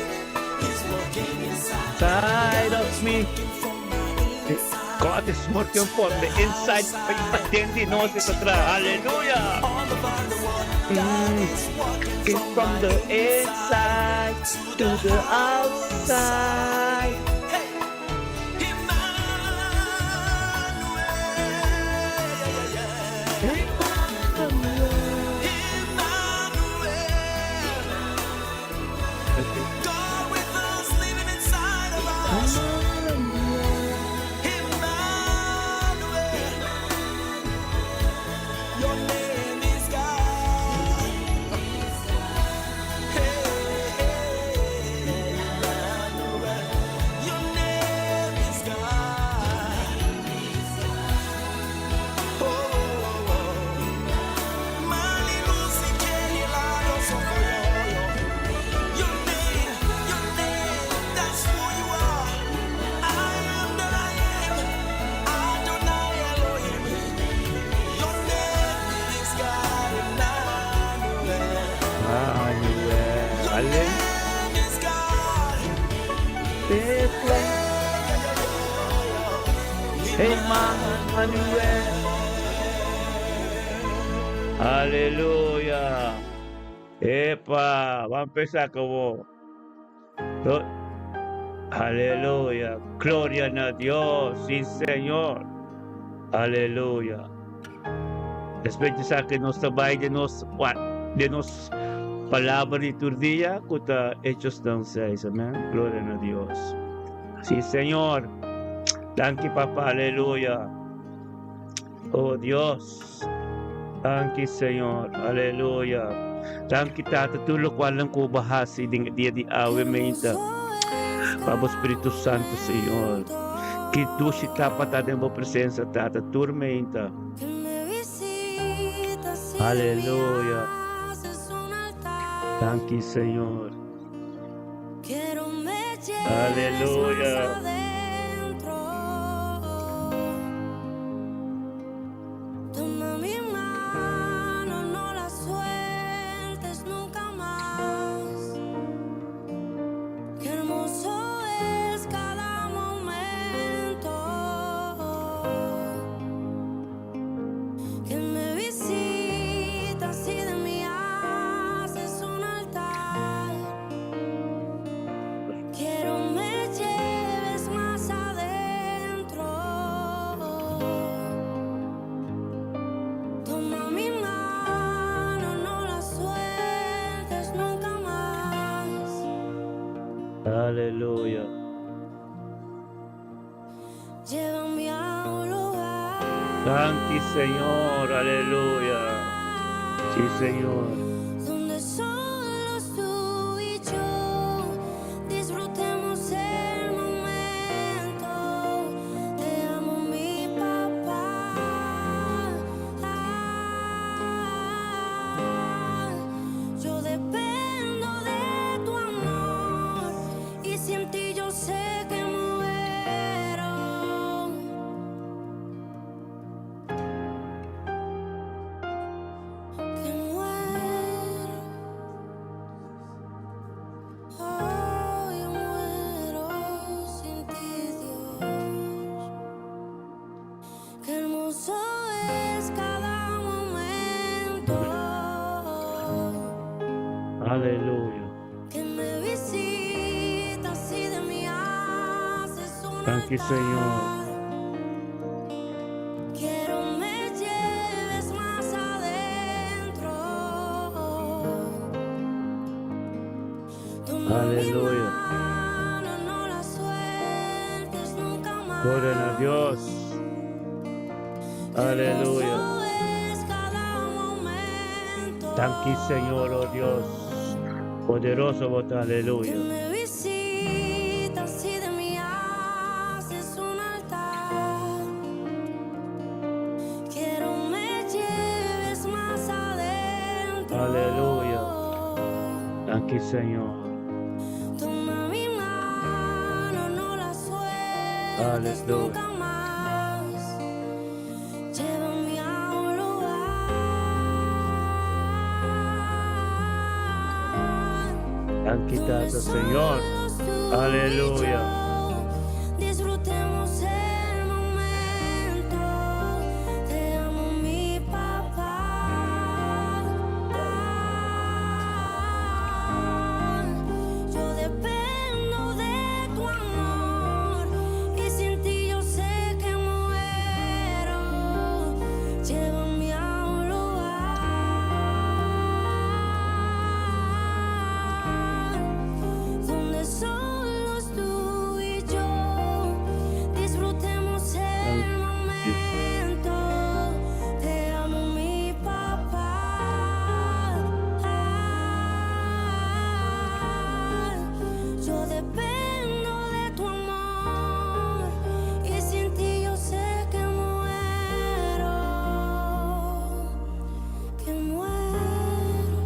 he's walking inside. Inside of me. From my inside. God is working from the inside. Paden di nos atra. Hallelujah. All over the world, God is working From the inside to the outside. Hey, Emmanuel, yeah, yeah. Emmanuel, God with us, living inside of us. Emmanuel, your name is God. Hey, hey, Emmanuel, your name is God. Oh, oh, oh. Malilusi Kelilado Sokoyoyo. Your name, that's who you are. I am that I am. Adonai Elohim. Your name is God, Emmanuel. Emmanuel. Your Hallelujah. name is God. Emmanuel. Aleluya. Epa, va a empezar como. Aleluya. Gloria a Dios, sí, Señor. Aleluya. Despues di nos ta bai di nos palabra di tur dia, ku ta Hechos dan 6. Amèn. Gloria na Dios. Sí, Señor. Danki, Papa. Aleluya. Oh, Dios. Danki, Señor. Aleluya. Danki, Tata. Tur lokual ku bo a hasi dia di awe mainta. Pa Spiritu Santu, Señor. Ki dushi ta pa ta den bo presensia, Tata, tur meinta. Aleluya. Danki, Señor. Aleluya. Aleluya. Danki, Señor. Aleluya. Si, Señor. Donde solo tú y yo disfrutemos el momento. Te amo, mi papá. Yo dependo de tu amor y sin ti yo sé que muero. Que muero. Oh, yo muero sin ti, Dios. Qué hermoso es cada momento Aleluya. Que me visitas y de mí haces un Danki, Señor. Altar. Quiero me lleves más adentro. Toma mi Aleluya. Mano, no la sueltes nunca más. Gloria na Dios. Qué Aleluya. hermoso es cada momento. Danki, Señor, oh Dios. Poderoso bo ta, Que aleluya. Me visitas y de mí haces un altar. Quiero me lleves más adentro. Aleluya. Danki, Señor. Toma mi mano, no la sueltes Aleluya. Nunca más. Llévame a un lugar Danki, donde Tata, Señor. Solo tú y Aleluya. Yo disfrutemos el momento. Te amo, mi papá. Yo dependo de tu amor y sin ti yo sé que muero. Llévame a un lugar donde solo tú y yo disfrutemos el momento. Te amo, mi papá. Yo dependo de tu amor y sin ti yo sé que muero, que muero,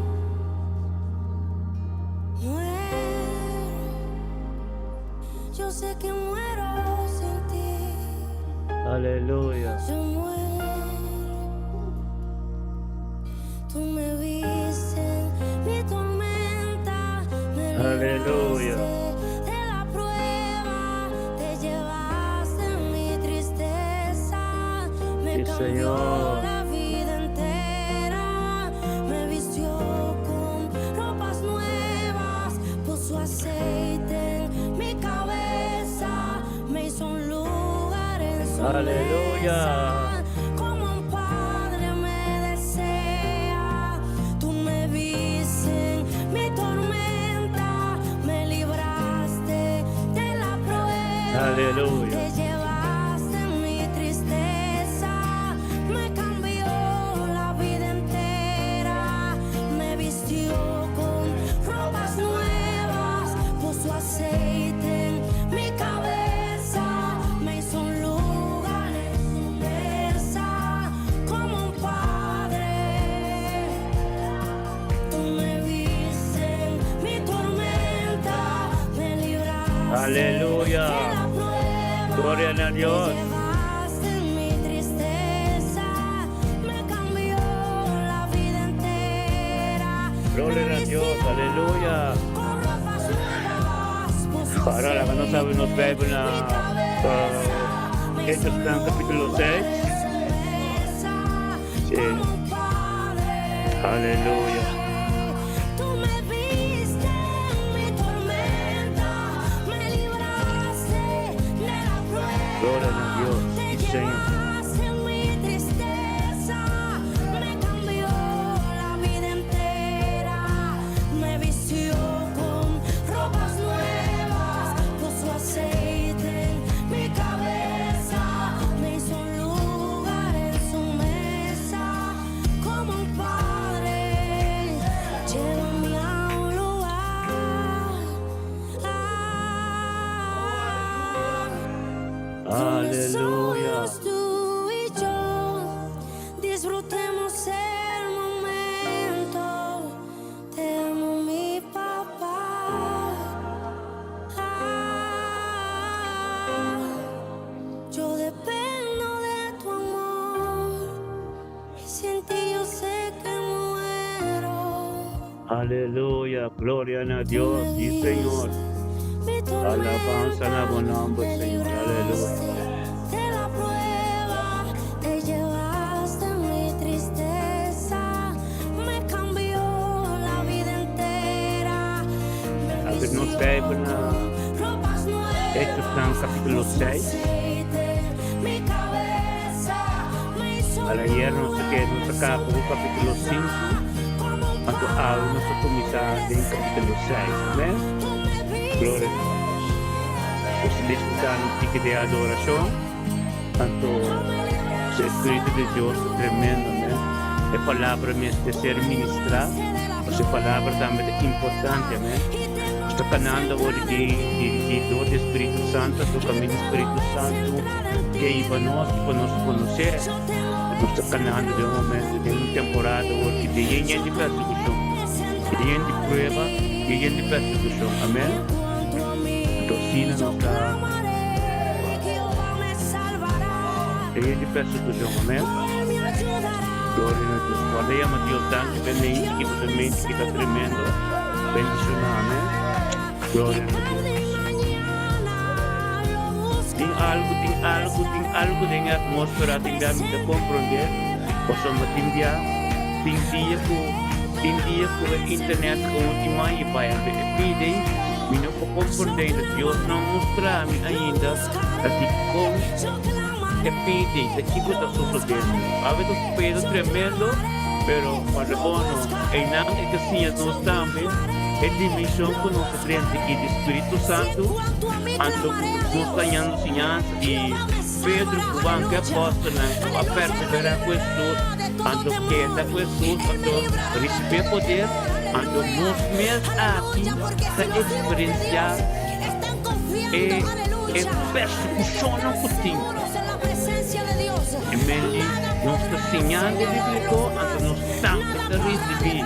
muero. Yo sé que muero sin ti. Aleluya. Yo muero. Tú me viste en mi tormenta, me Aleluya. Libraste de la prueba, te llevaste mi tristeza, me Sí, cambió Señor. La vida entera, me vistió con ropas nuevas, puso aceite en mi cabeza, me hizo un lugar en su Aleluya. Mesa, como un padre me desea. Tú me viste en mi tormenta, me libraste de la prueba. Aleluya. Te llevaste mi tristeza, me cambió la vida entera, me vistió con ropas nuevas, puso aceite en mi cabeza, me hizo Aleluya. Gloria na Dios. Gloria na Dios. Aleluya. Para laga nos habri nos Bijbel na uh, Hechos capítulo 6. Sí. Aleluya. Gloria a Dios, sí, Señor. Aleluya. Tú y yo disfrutemos el momento. Te amo, mi papá. Ah, yo dependo de tu amor. Y sin ti yo sé que muero. Aleluya. Gloria a Dios y Señor. Alabanza na bo nomber, Señor. Aleluya. De la prueba te llevaste mi tristeza, me cambió la vida entera. Me Abri nos vistió Bijbel na con ropas nuevas, Hechos capítulo puso 6. aceite en mi cabeza, me hizo Al ayer nos que nos acaba o capítulo 5. Anto awe nos ta cuminsa den capítulo 6. Amén? Gloria a Dios. Nos ta disfruta un tiki di adoracion. Anto e Spirito di Dios ta tremendo, amén? E palabra mester ser ministra. E palabra tambe ta importante, amén? Nos ta canando awor di di door di Spirito Santo, e camino di Spirito Santo cu pa nos, pa nos conoce. Nos ta canando den un momento, den un temporada awor cu tin yen di persecucion, yen di prueba, yen di persecucion, amén? Anto, asina nos ta yen di persecucion, amén? Gloria na Dios. Guarda yama Dios danki p'e mente cu bo mente cu ta tremendo. Bendiciona, amén? Gloria na Dios. Tin algo, tin algo, tin algo den e atmosfera tin bia mi ta comprende. Pasobra tin dia, tin dia cu, tin dia cu e internet gewoon tin man y bay. Anto e pide, mi no por comprende, Dios no a mustra mi ainda ta dicon e pide, ta kico ta sucediendo. Awe ta un pedo tremendo, pero cuando bono, eynan e ta siña nos tambe e dimension cu nos ta drenta aki di Spirito Santo, anto cu nos ta hañando siñansa di Pedro cu Juan cu e apostelnan cu a persevera cu Hesus, anto keda cu Hesus, anto ricibi e poder, anto nos mes aki ta experiencia e e persecucionnan cu tin. E mende nos ta siñando biblico, anto nos tambe ta ricibi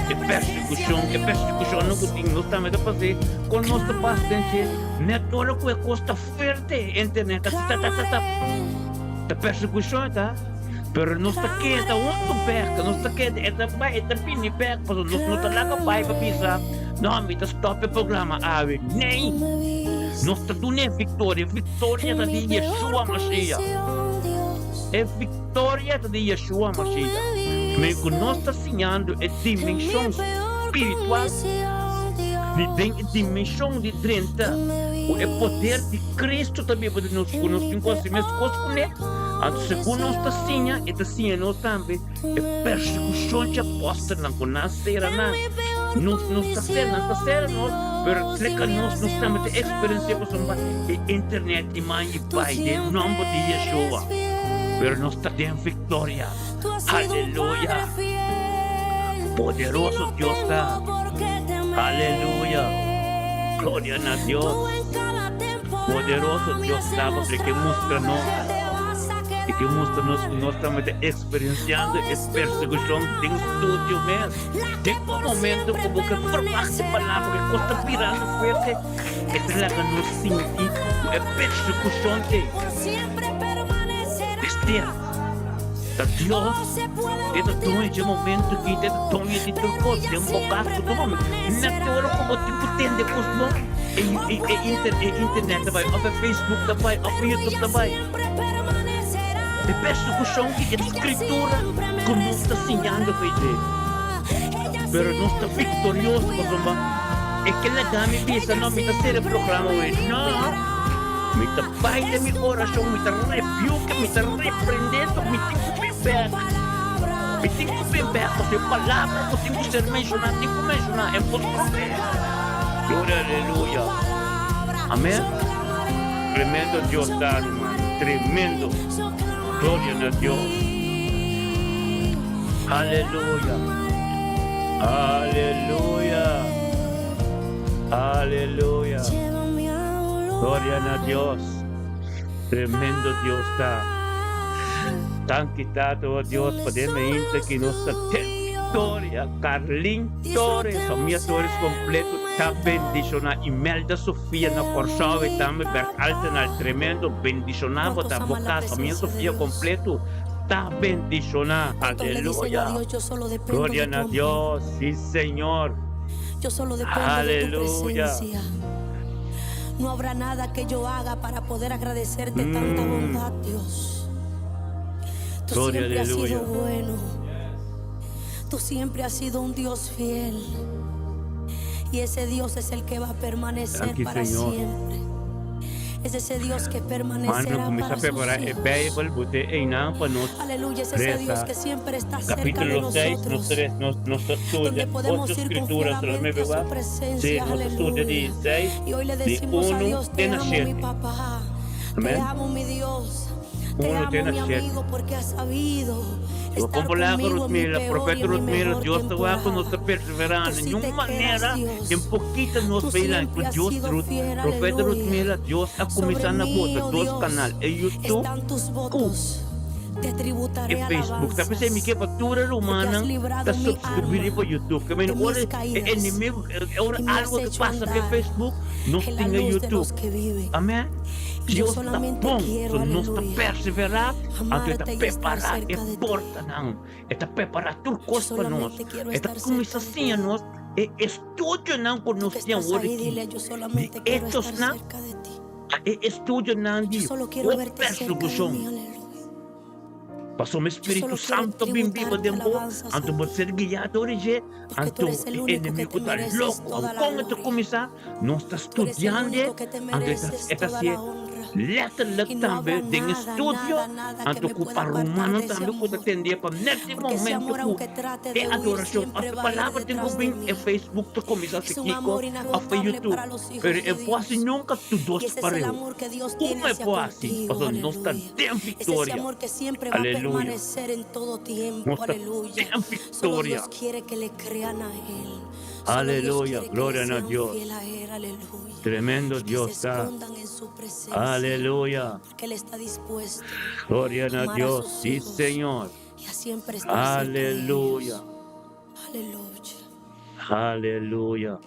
e persecucion, e persecucionnan cu tin nos tambe ta pase, con nos ta pasa den dje, net ora cu e cos ta fuerte, internet ta ta ta ta ta, ta persecucion e ta, pero nos ta keda hunto bek, nos ta keda, e ta bai, e ta bini bek, pasobra nos no ta laga bai pa bisa, no, mi ta stop e programa awe, nee! Nos ta duna e victoria, e victoria ta di Yeshua Mashiach. E victoria ta di Yeshua Mashiach. Men cu nos ta siñando e dimension spiritual di den e dimension di drenta cu e poder di Cristo ta biba den nos, cu nos tin cu haci mescos cune. Anto segun nos ta siña, e ta siña nos tambe e persecucion dje apostelnan cu nan cera nan. Nos no ta cera, nan ta cera nos, pero treca nos, nos tambe ta experiencia pasobra e internet i man i bai den nomber di Yeshua. Pero nos ta den victoria. Aleluya! Poderoso Dios ta. Aleluya! Gloria na Dios. Poderoso Dios ta pasobra e ke mustra nos. E ke mustra nos ku nos tambe ta eksperensiando e persekushon den studio mes. Den un momento ku bo ke verwagt e palabra ku e kos ta birando fuerte, e ta laga nos sinti ku e persekushon ei. Bestia, ta Dios e ta doño dje momento aki, e ta doño di tur kos den bo kas ku tur momento. Net ora ku bo tin ku tende kos bon, e e internet ta bai, òf e Facebook ta bai, òf e YouTube ta bai. E persekushon di e Skritura ku nos ta siñando pa e dje. Pero nos ta viktorioso pasobra e ke laga mi bisa, No, mi ta sera e programa awe. No! Mi ta bai den mi orashon, mi ta rebuke, mi ta reprende, tok mi tin ku bin bek. Mi tin ku bin bek pasobra e palabra ku tin ku ser menshoná, tin ku menshoná en por promé. Gloria, aleluya. Amen. Tremendo Dios ta, ruman. Tremendo. Gloria na Dios. Aleluya. Aleluya. Aleluya. Gloria na Dios. Tremendo Dios ta. Danki Tata, oh Dios, pa den mainta ki nos ta ten victoria. Carlin Torres, famia Torres completo ta bendiciona. Imelda Sofia na Kòrsou i tambe Bert Altenal tremendo bendishoná bo ta bo kas famia Sofia kompleto ta bendishoná aleluya gloria na Dios si Señor aleluya. No habrá nada que yo haga para poder agradecerte tanta bondad, Dios. Tú Gloria, siempre has aleluya. sido bueno. Tú siempre has sido un Dios fiel. Y ese Dios es el que va a permanecer Danki, para Señor. siempre. Es ese Dios que Mano, permanecerá kuminsá para sus prepará e hijos. Beibel, bo te einan pa nos Aleluya, es ese Dios resa. que siempre está cerca de Capítulo 6, nos nosotros. tres, nos, nos ta Donde studia podemos ocho ir escrituras, confiadamente solamente a su wak. Sí, presencia. nos ta studia di Aleluya. 6, Y hoy le di decimos a 1 Dios, te te na amo mi 7. papá, te Amén. amo mi Dios, te 1 amo te na mi 7. amigo porque has sabido Bo estar kompará ku conmigo Ruth en mi Miller, peor y profeta en mi Ruth Miller, mejor Dios ta wak ku nos ta temporada. perseverá. Tú Na sí niun te quedas, manera, Dios. den pokita nos Tú beilan ku siempre has Dios sido Ruth. fiel, Profeta Ruth aleluya. Miller, Dios a Sobre kuminsá na mí, bota oh dos Dios, kanal, e YouTube están tus ku votos. Te e tributaré Facebook. Ta p'esei mi alabanzas, ke pa tur e porque has rumannan ta librado mi subskribí alma riba YouTube. Ke de men ora mis e caídas enemigu, ora y me has algu ta hecho pasa ku e andar Facebook, nos en la tin e luz de YouTube. los que viven. Amen. Y yo Dios ta solamente bon, quiero, so nos ta aleluya, perseverá, anto e ta amarte y estar prepará e cerca de ti. portanan, e ta prepará tur Yo kos pa nos, solamente quiero e ta estar kuminsá cerca de siña ti. nos e estudionan ku Tú nos que tin estás awor ahí, aki, dile, yo di solamente quiero estar Hechosnan cerca de ti. a e estudionan Yo di solo quiero hopi verte cerca de persekushon. mí, aleluya. Pasobra Yo spiritu solo quiero santo bin biba tributarte den bo, alabanzas anto a bo ti, ser guiá dor di dje, porque tú anto eres el e único que enemigu te ta mereces loko. toda la Kon e ta gloria. kuminsá? Nos ta Tú eres el studiando, único que te anto e ta mereces e ta toda hasié la honra. letterlijk Y no tambe habrá den e nada, studio, nada, nada que anto me ku pueda pa apartar rumannan de ese tambe ku ta amor. tendé pa net e Porque ese momento amor, ku aunque trate e de huir, adorashon siempre òf e va a ir palabra tin ku detrás de bin e mí. Facebook ta kuminsá Es hasi un kiko amor òf e inagotable YouTube. para los hijos Pero de e por hasi Dios. nunka tur dos Y ese es el pareho. amor que Dios tiene Kuma e hacia por hasi? contigo, Pasobra nos ta aleluya. den Es ese viktoria. amor que siempre va a Aleluya. permanecer en todo tiempo, Nos ta aleluya. den Solo viktoria. Dios quiere que le crean a Él. Solo Dios Aleluya. quiere que le Gloria na sean Dios. fiel a Él, aleluya. Tremendo Y que Dios se ta. escondan en su presencia, Aleluya. porque Él está dispuesto Gloria a na amar a Dios. sus Sí, hijos Señor. y a siempre estar cerca de Aleluya. ellos. Aleluya. Aleluya.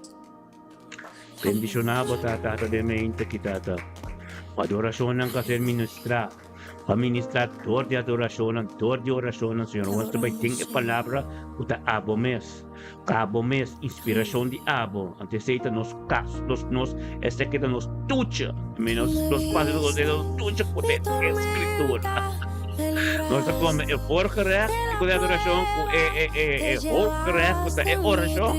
Bendishoná bo Aleluya. ta, Tata, den mente ki, Tata. Adorashonnan ka ser ministrá. Pa ministrá dor di adorashonnan, dor di orashonnan, Te Señor. Nos ta bai adoramos, tin e Señor. palabra ku ta abo mes. Abo mes, inspirashon di abo. Anto esei ta nos kas, nos, nos, esei ta nos tucha. Mi Tú nos, me nos padre nos diste nos tucha ku mi e escritura. tormenta, me Nos ta kome libraste e voorgerecht de la ku e adorashon, ku e, e, e, Te e hoofdgerecht ku ta e llevaste mi orashon.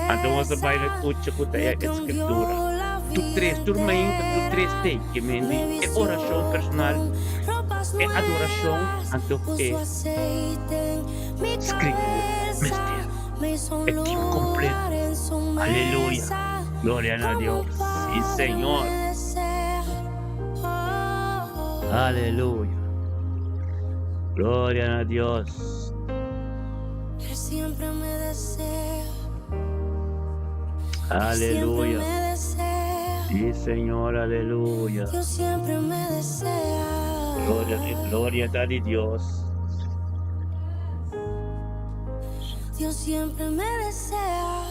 Anto nos ta bai na tristeza, tucha ku ta me e cambió escritura. la Tur vida tres, tur mainta, tur tres entera. te, ke men Me di e vistió orashon personal, con ropas e adorashon, nuevas, anto e puso aceite en mi scritura cabeza, mester me hizo un e team completo. lugar en su Aleluya. mesa Gloria na como Dios. Sí, padre Señor. me desea. Oh, oh. Aleluya. Gloria na Dios. Él siempre me desea. Él siempre Aleluya. me desea. Sí, Señor, aleluya. Dios siempre me desea. Gloria, gloria ta di Dios. Dios siempre me desea.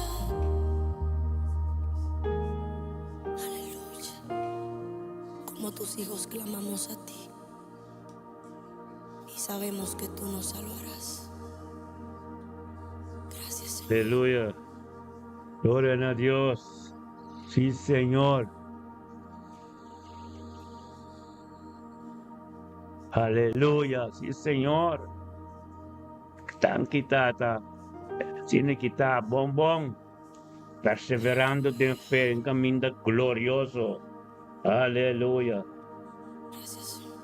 Aleluya. Como tus hijos clamamos a ti. Y sabemos que tú nos salvarás. Gracias, Señor. Aleluya. Gloria na Dios. Sí, Señor. Aleluya. Sí, Señor. Danki, Tata. Asina ki ta, bon bon. Perseverando den fe en caminda glorioso. Aleluya. Gracias, Señor.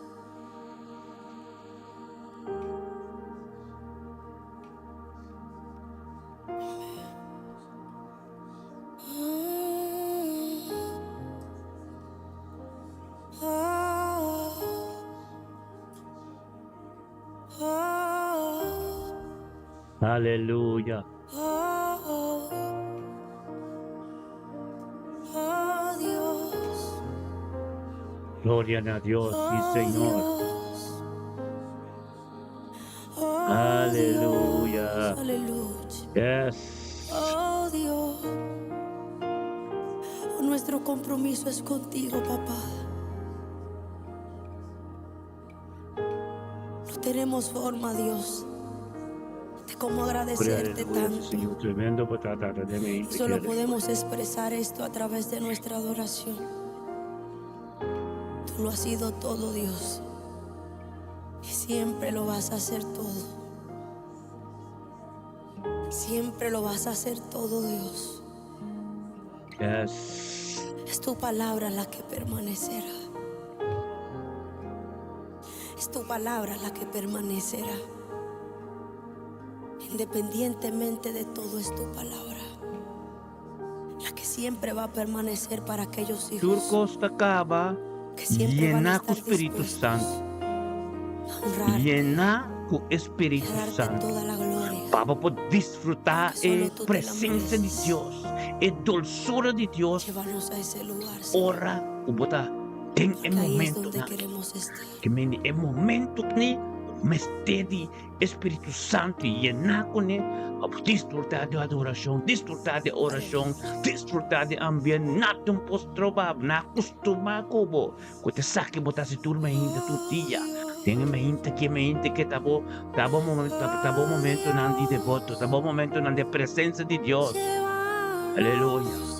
Aleluya. Gloria na Dios, sí Señor. Aleluya. Yes. Oh Dios. Nuestro compromiso es contigo, papá. No tenemos forma, Dios, de cómo agradecerte tanto. Señor, tremendo patata de mí. Solo podemos expresar esto a través de nuestra adoración. Tú lo has sido todo, Dios. Y siempre lo vas a hacer todo. Siempre lo vas a hacer todo, Dios. Yes. Es tu palabra la que permanecerá. Es tu palabra la que permanecerá. Independientemente de todo, es tu palabra. La que siempre va a permanecer para aquellos hijos Tur kos ta kaba que siempre van a Llena ku estar Spiritu dispuestos Santu. a honrarte Llena ku y Spiritu a darte Santu. toda la gloria. Pa bo por disfrutá Porque solo e tú te la presencia di mereces. Dios, e dolsura di Dios Llévanos a ese lugar, Señor. ora ku bo ta den e Porque ahí es momentonan. donde queremos estar. Ke mende e momento kni mester di e Spiritu Santu yená kuné pa bo disfrutá di adorashon, disfrutá di orashon, disfrutá di ambient. Nada un por stroba bo, na kustumá ku bo ku ta sa ke bo ta hasi tur mainta tur dia. Den e mainta ki e mainta ke ta bo ta bo momento ta bo momentonan di devoto, ta bo momentonan di presensia di Dios. Aleluya.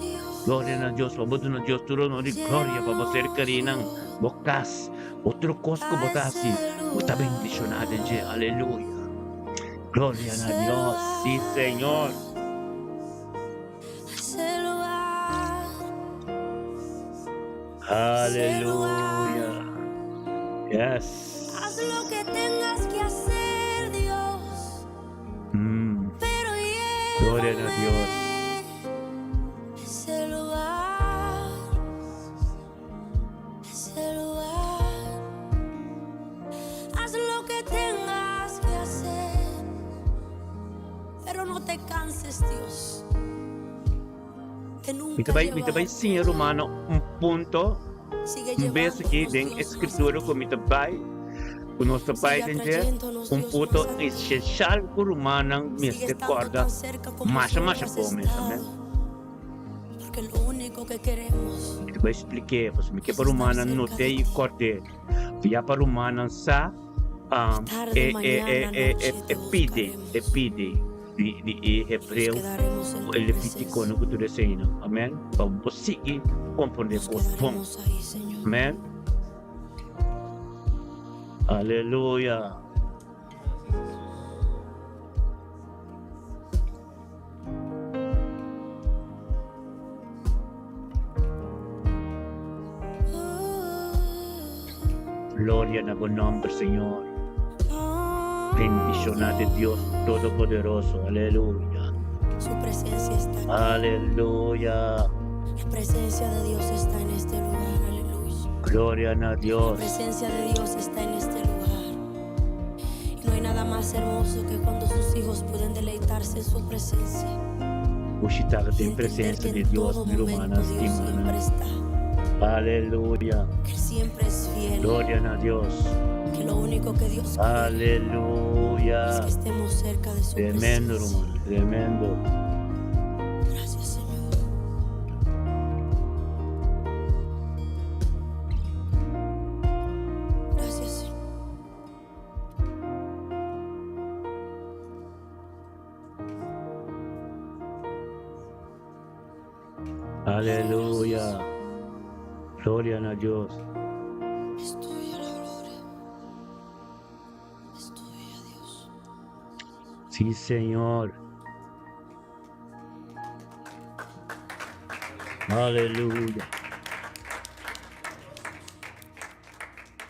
Gloria na Dios, pa bo duna Dios tur honor i gloria pa bo ser kerinan, bo kas, bo tur kos ku bo ta hasi, bo ta bendishoná den dje. Aleluya. Gloria na Dios. Sí, Señor. Aleluya. Yes. Haz lo que tengas que hacer, Dios. Pero Gloria na Dios. Ese lugar, ese lugar. Haz lo que tengas que hacer, pero no te canses, Dios. De nunca Mi ta bai, mi ta bai llevarte siña allá. rumannan un punto, Sigue un bes aki llevándonos, den Dios, e más a Scritura ti. ku mi ta bai, ku nos ta bai Sigue den dje, atrayéndonos, un Dios, punto más a ti. esencial ku rumannan Sigue mester estando kòrda tan cerca como masha siempre masha has bon mes, amen. estado. Porque lo único que queremos Mi ta bai splik'é, pasobra mi ke es pa estar rumannan cerca not'é de i ti. kòrd'é. Ya pa rumannan sa, um, Tarde, e, e, e, mañana, e, e, noche te e pide, e buscaremos. pide di, di e Y nos hebreo quedaremos en ku tu e levítiko presencia. no ku tur eseinan. Amen. Pa bo sigui komprondé Nos kos bon. quedaremos ahí, Señor. Amen. Aleluya. Gloria na bo nomber, Señor. Bendiciona de Dios Todopoderoso. Aleluya. Su presencia está aquí. Aleluya. La presencia de Dios está en este lugar. Aleluya. Gloria na La Dios. presencia de Dios está en este lugar. Y no hay nada más hermoso que cuando sus hijos pueden deleitarse en su presencia. Bushita Y den entender presencia que di en Dios, todo mi momento rumannan Dios stima. siempre está. Aleluya. Que Él siempre es fiel. fiel. Gloria na Dios. Que lo único que Dios quiere Aleluya. es que estemos cerca de su Tremendo, presencia. ruman. Tremendo. Gracias, Señor. Gracias, Señor. Aleluya. Gloria na Dios. Es tuya la gloria. Es tuya, Dios. Sí, Señor. Aleluya.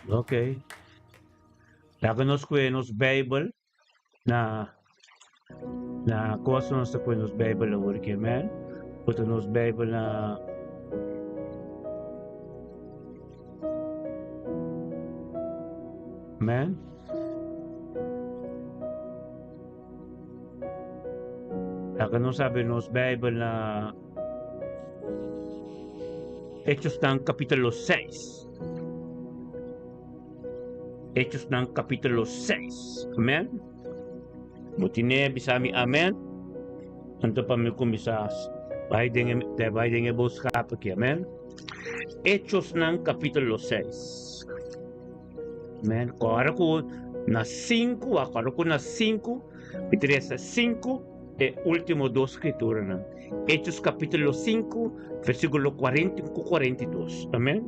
Ok. Laga nos kue nos Bijbel na na kos nos ta kue nos Bijbel awor ki, amen. Puta nos Bijbel na Amen. Laga nos abri nos Bijbel na Hechosnan capítulo 6. Hechosnan capítulo 6. Amen. Bo tine bisa mi amen. Anto pa mi kuminsá bai den e bai den e boodschap aki. Amen. Hechosnan capítulo 6. Amen. Kora ku na 5, akora ku na 5, mi ta resa 5 e último dos skrituranan. Hechos capítulo 5, versículo 40 ku 42. Amen.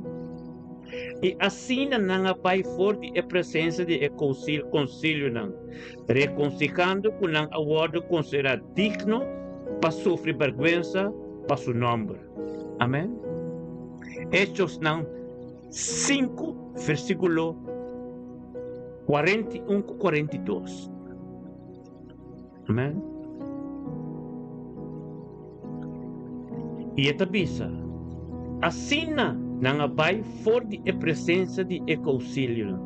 I asina nan a bai for di e presensia di e konsilionan, rekonsehando ku nan a wòrdu konsiderá digno pa sufri bèrgwensa pa su nòmber. Amèn. Hechosnan 5, versíkulo 41 ku 42. Amèn. I e ta bisa, Asina nan a bai for di e presensia di e konsilio,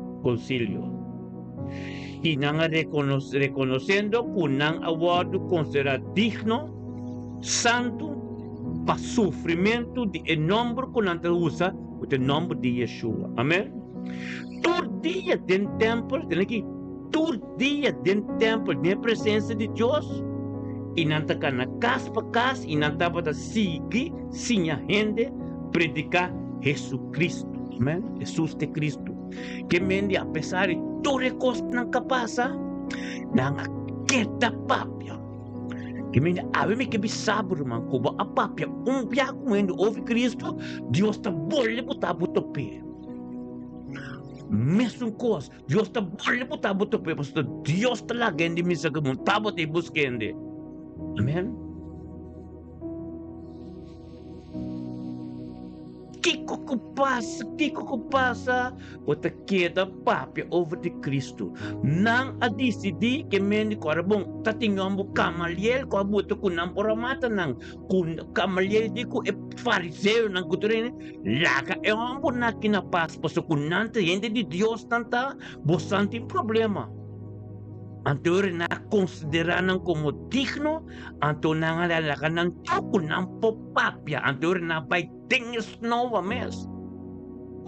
i nan a rekonosendo ku nan a wòrdu konsiderá digno, santu, pa sufrimentu di e nòmber ku nan ta usa, ku ta e nòmber di Yeshua. Amèn. Tur dia den tèmpel, tene aki, Tur dia den tèmpel den e presensia di Dios, i nan ta kana kas pa kas i nan tabata sigui siña hende prediká Hesukristu. Amèn. Hesus ta e Kristu. Ke men di apesar di tur e kosnan ku a pasa, nan a keda papia. Ke men di awe mi ke bisa bo, ruman, ku bo a papia un bia ku hende over Kristu, Dios ta bolbe bo ta bo top'é. Mesun kos. Dios ta bolbe bo ta bo tope pasobra Dios ta laga hende misa ku bo tabata i buska hende. Amen. Kiko ku pasa, kiko ku pasa, bo ta keda papia over di Kristu. Nan a disidí ke men di kora bon ta tin yòmbu Kamaliel ku a buta ku nan por a mata nan. Ku Kamaliel di ku e fariseonan ku tur hende, Laga e hòmbernan aki na pas, pasobra ku nan ta hende di Dios nan ta, bosan tin problema. Anto ora nan a konsiderá nan komo digno, anto nan a laga nan tur ku nan por papia. Anto ora nan a bai den e snoa mes.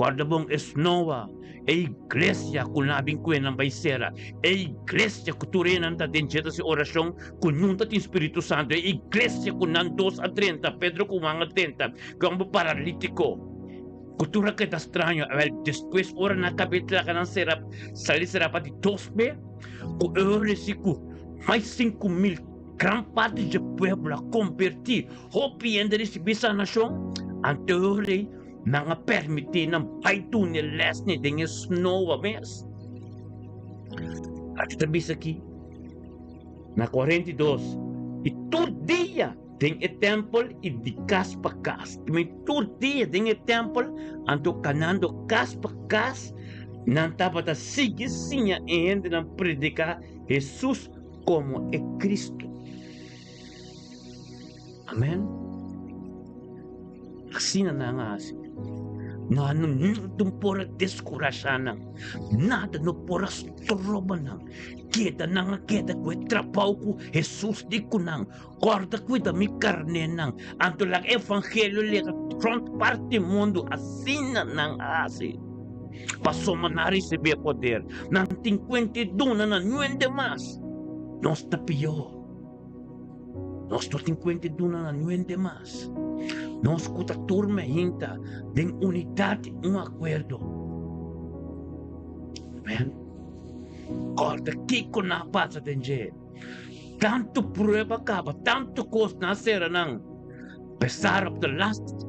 Kòrda bon, e snoa, e iglesia ku nan a bin kue nan bai sera, e iglesia ku tur e nan ta den dje ta hasi orashon ku nunta tin Spiritu Santu, e iglesia ku nan dos a drenta, Pedro ku Juan a drenta, Ku homber paralítiko, ku tur a keda straño. Awel, despues ora nan kab'é traga nan sera, sali sera pa di dos be, ku e ora si ku mas 5000 gran parti dje pueblo a kombertí, hopi hende risibí sanashon. Anto e ora ei nan a permití nan bai duna e lès ni den e snoa mes. Aki ta bisa aki na 42, i tur dia Den e tèmpel i di kas pa kas. Mi tur dia den e tèmpel, anto kanando kas pa kas, nan tabata sigui siña e hendenan prediká Hesus komo e Kristu. Amèn. Asina nan a hasi. Nada no por a deskurashá nan. Nada no por a stroba nan. Keda nan a keda ku e trabou ku Hesus di ku nan. Kòrda kuida mi karnénan. Anto laga e evangelio lega rònt parti mundu. Asina nan a hasi. Pasobra nan a risibí e poder. Nan tin kuenta i duna nan nuende mas. Nos ta pió. Nos no tin kuenta i duna nan nuende mas. Nos ku ta tur mehinta den unidat i un akuerdo. Amen. Kòrda kiko nan a pasa den dje. Tantu prueba kaba, tantu kos nan a sera nan. Pesar op de last,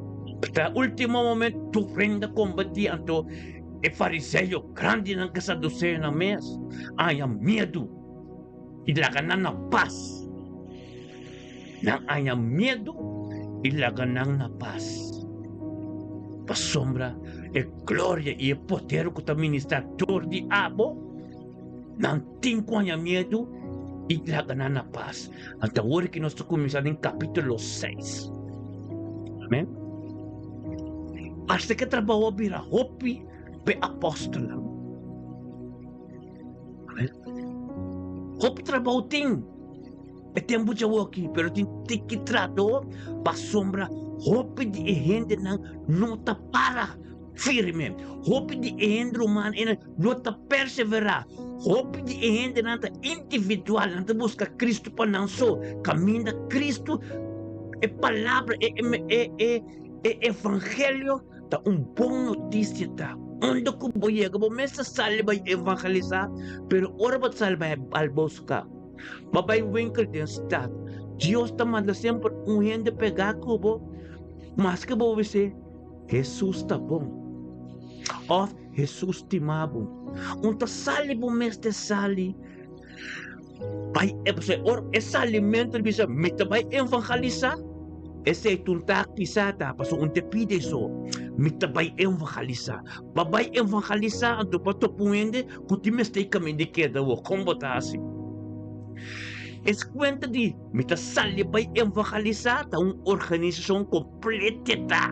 ta ultimo momento tur hende a kombatí, anto e fariseo grandinan ku e saduseonan mes a haña miedu i laga nan na pas. Nan a haña miedu i laga nan na pas. Pasobra e gloria i e poder ku ta ministrá dor di abo, nan tin ku haña miedu i laga nan na pas. Anto awor ki nos ta kuminsá den kapítulo seis. Amèn. Parse ku e trabou a bira hopi pa e apòstelnan. Amèn. Hopi trabou tin e tempu djawoki, pero tin tiki trahadó pasobra hopi di e hendenan no ta para firme. Hopi di e hende ruman ei no ta perseverá. Hopi di e hendenan ta individual, nan ta buska Kristu pa nan so. Kaminda Kristu, e palabra, e e e e evangelio ta un bon notisia ta. Unda ku bo yega bo mes ta sali bai evangelisá, pero ora bo ta sali bai al buska, bo bai winkel den stat, Dios ta manda semper un hende pegá ku bo, maske bo bis'é, Hesus ta bon. Òf Hesus stima bo. Un ta sali bo mester sali bai e pasobra ora e salimentu di bisa mi ta bai evangelisá esei ta un ta kisa ta pasobra un ta pidi eso mi ta bai evangelisá pa bai evangelisá anto pa topa un hende ku tin mester e kaminda di keda awor kon bo ta hasi es kuenta di mi ta sali bai evangelisá ta un organisashon Plete ta.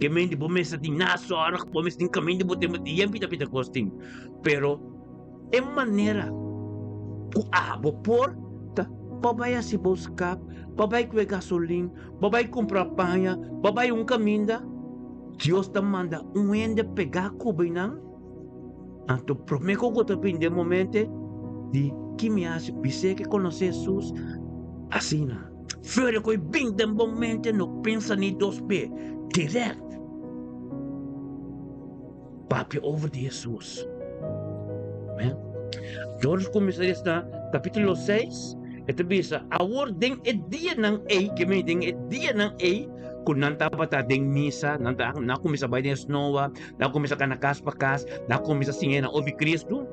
Ke men di bo mester tin nazorg, bo mester tin kaminda bo tin yen pita pita kos tin. Pero e manera ku abo por ta pa bai hasi bo skap, pa bai kue gasolin, pa bai kumpra paña, pa bai un kaminda, Dios ta manda un hende pegá ku bo einan. Anto promé ku bo ta bini den momente di ki mi hasi, bis'é ke konosé Hesus asina. Fuera ku e bin den bo mente no pensa ni dos be, dirèkt papia over di Hesus. Amen. Dor kuminsá esta kapítulo 6, e ta bisa, Awor den e dianan ei, ke men den e dianan ei ku nan tabata den misa, nan ta nan a kuminsá bai den snoa, nan a kuminsá kana kas pa kas, nan a kuminsá siña nan obi Kristu.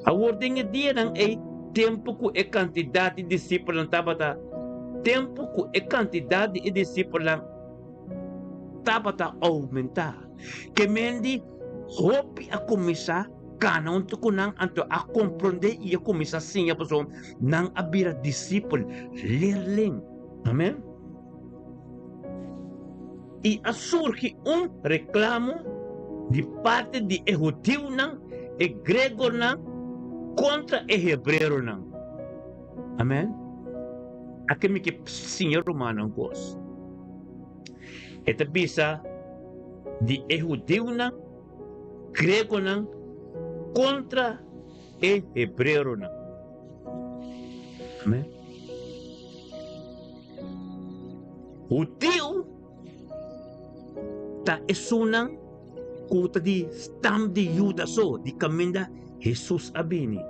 Awor den e dianan ei, tempu ku e kantidat di disipelnan tabata tempu ku e kantidat di e disipelnan tabata oumentá, ke men di hopi a kuminsá kana huntu ku nan, anto a komprondé i a kuminsá siña pasobra nan a bira disipel, leerling. Amen. I a surgi un reklamo di parti di e hudiunan, e gregonan kontra e hebreonan. Amen. Aki mi ke siña rumannan kos. E ta bisa di e hudiunan, gregonan kontra e hebreonan. Amen. Hudiu ta esunnan ku ta di stam di Juda so, di kaminda Hesus a bini.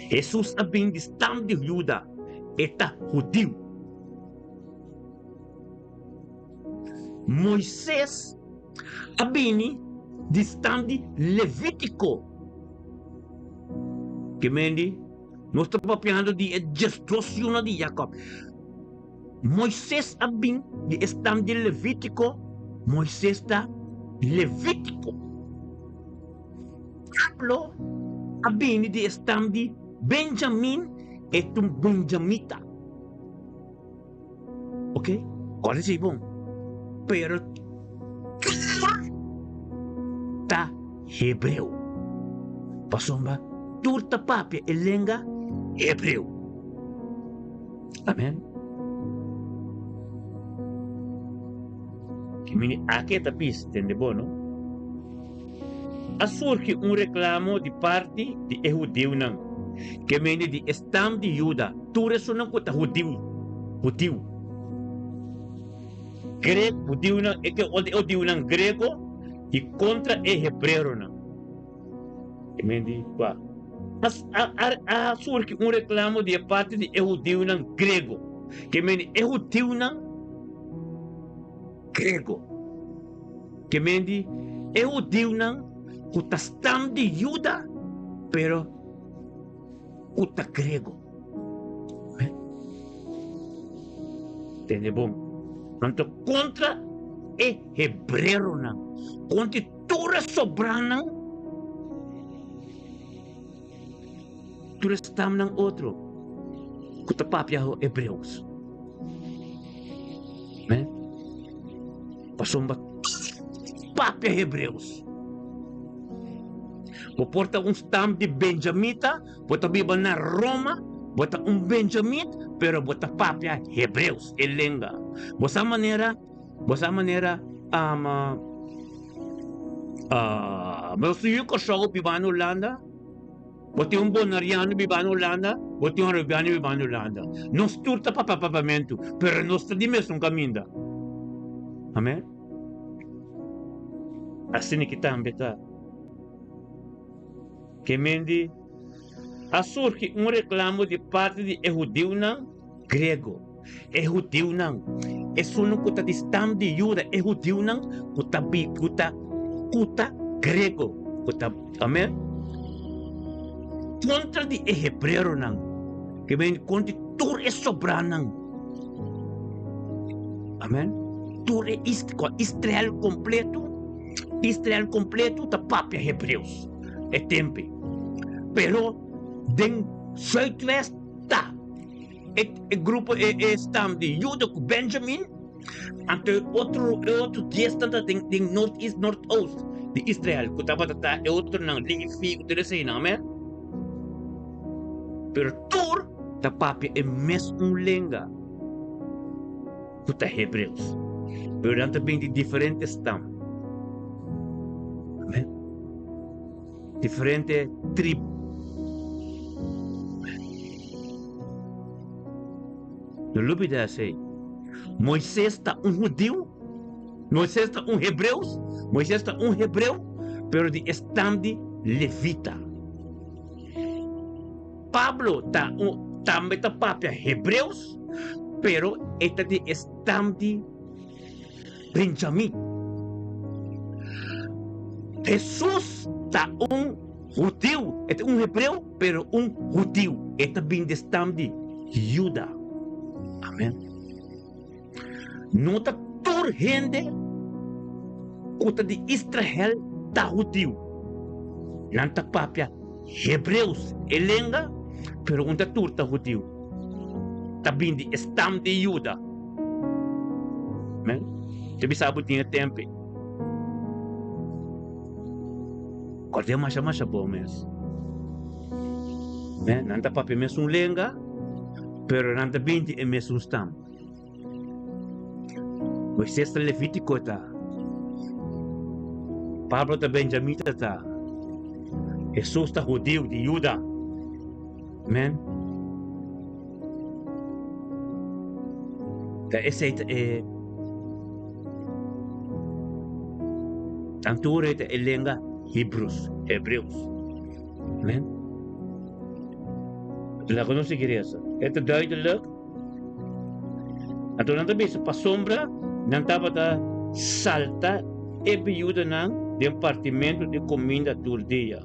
Hesus a bini di stam di Juda, e ta hudiu. Moises a bini di stam di Levítiko. Ke men di? Nos ta papiando di e diesdos yunan di Jakòb. Moises a bin di e stam di Levítiko, Moises ta levítiko. Pablo a bini di e stam di Benjamin, e ta un benjamita. Ok, kòrda esei bon. Pero tur ta hebreo, pasobra tur ta papia e lenga hebreo. Amen. Ki mini aki e ta bisa, tende bo, no? A surgi un reklamo di parti di e hudiunan, ke mende di e stam di Juda, tur esunnan ku ta hudiu, hudiu. Grego, hudiunan, e ke ol di e hudiunan grego i kontra e hebreronan. E mende kua? A, a, a surgi un reklamo di e parti di e hudiunan grego, ke mende e hudiunan grego. Ke men di e hudiunan ku ta stam di Juda, pero ku ta grego. Tende bon. Anto kontra e hebreronan, kontra tur e sobranan, tur e stamnan otro ku ta papia hebreus. Amen. Pasobra papia hebreus. Bo por ta un stam di Benjamita, bo ta biba na Roma, bo ta un Benjamit, pero bo ta papia hebreus, e lenga. Bo sa manera, bo sa manera, um, uh, bo su Kòrsou biba na Hulanda, Bo tin un bonariano biba na Hulanda, bo tin un arubiano biba na Hulanda. Nos tur ta papia papiamentu, pero nos ta di mesun kaminda. Amen. Asina ki tambe ta. Ke men di, a surgi un reklamo di parti di e hudiunan griego, e hudiunan, esunnan ku ta di stam di Juda, e hudiunan ku ta bi, ku ta, ku ta griego, ku ta, amen, kontra di e hebreonan, ke men kontra di tur e sobranan, amen, tur e is, Israel kompleto, Israel kompleto ta papia hebreos e tempe, pero den zuidwest ta. E e grupo e e stam di Juda ku Benjamin, anto e otro e otro diesnan ta den den noord-east noord-oost di Israel ku tabata ta e otronan Levi ku tur eseinan, amen. Pero tur ta papia e mes un lenga ku ta Hebreus, pero nan ta bin di diferente stam, amen. Diferente tribu. No lubida esei. Moises ta un hudiu, Moises ta un hebreus, Moises ta un hebreu, pero di e stam di levita. Pablo ta un, tambe ta papia hebreus, pero e ta di e stam di Benjamin. Hesus ta un hudiu, e ta un hebreo, pero un hudiu. E ta bin di stam di Juda. Amen. No ta tur hende ku ta di Israel ta hudiu. Nan ta papia hebreus, e lenga, pero un ta tur ta hudiu. Ta bin di e stam di Juda. Amen. Te bisa bo tin e tempe. Kòrd'é masha masha bon mes. Amen. Nan ta papia mesun lenga, pero nan ta bin di e mesun stam. Moisés ta levítiko ta. Pablo ta benjamita ta. Hesus ta hudiu di Juda. Amen. Ta esei ta e Tantu ora ta e lenga Hebreus, Hebreus. Amen. Laga nos sigui resa. E ta duidelijk. Anto nan ta bisa pasobra nan tabata salta e biudanan den partimentu di kuminda tur dia.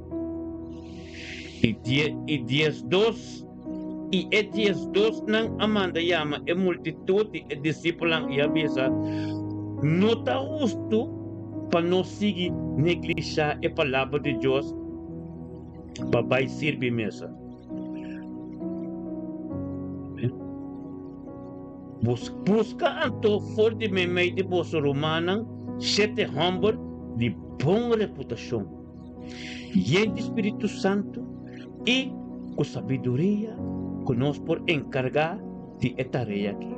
I die i diesdos i e diesdosnan a manda yama e multitut di e disipelnan i a bisa, No ta hustu pa nos sigui neglishá e palabra di Dios pa bai sirbi mesa. Bos buska anto for di meimei di boso rumannan shete hòmber di bon reputashon, yen di spiritu santu i ku sabiduria ku nos por enkargá di e tarea akí.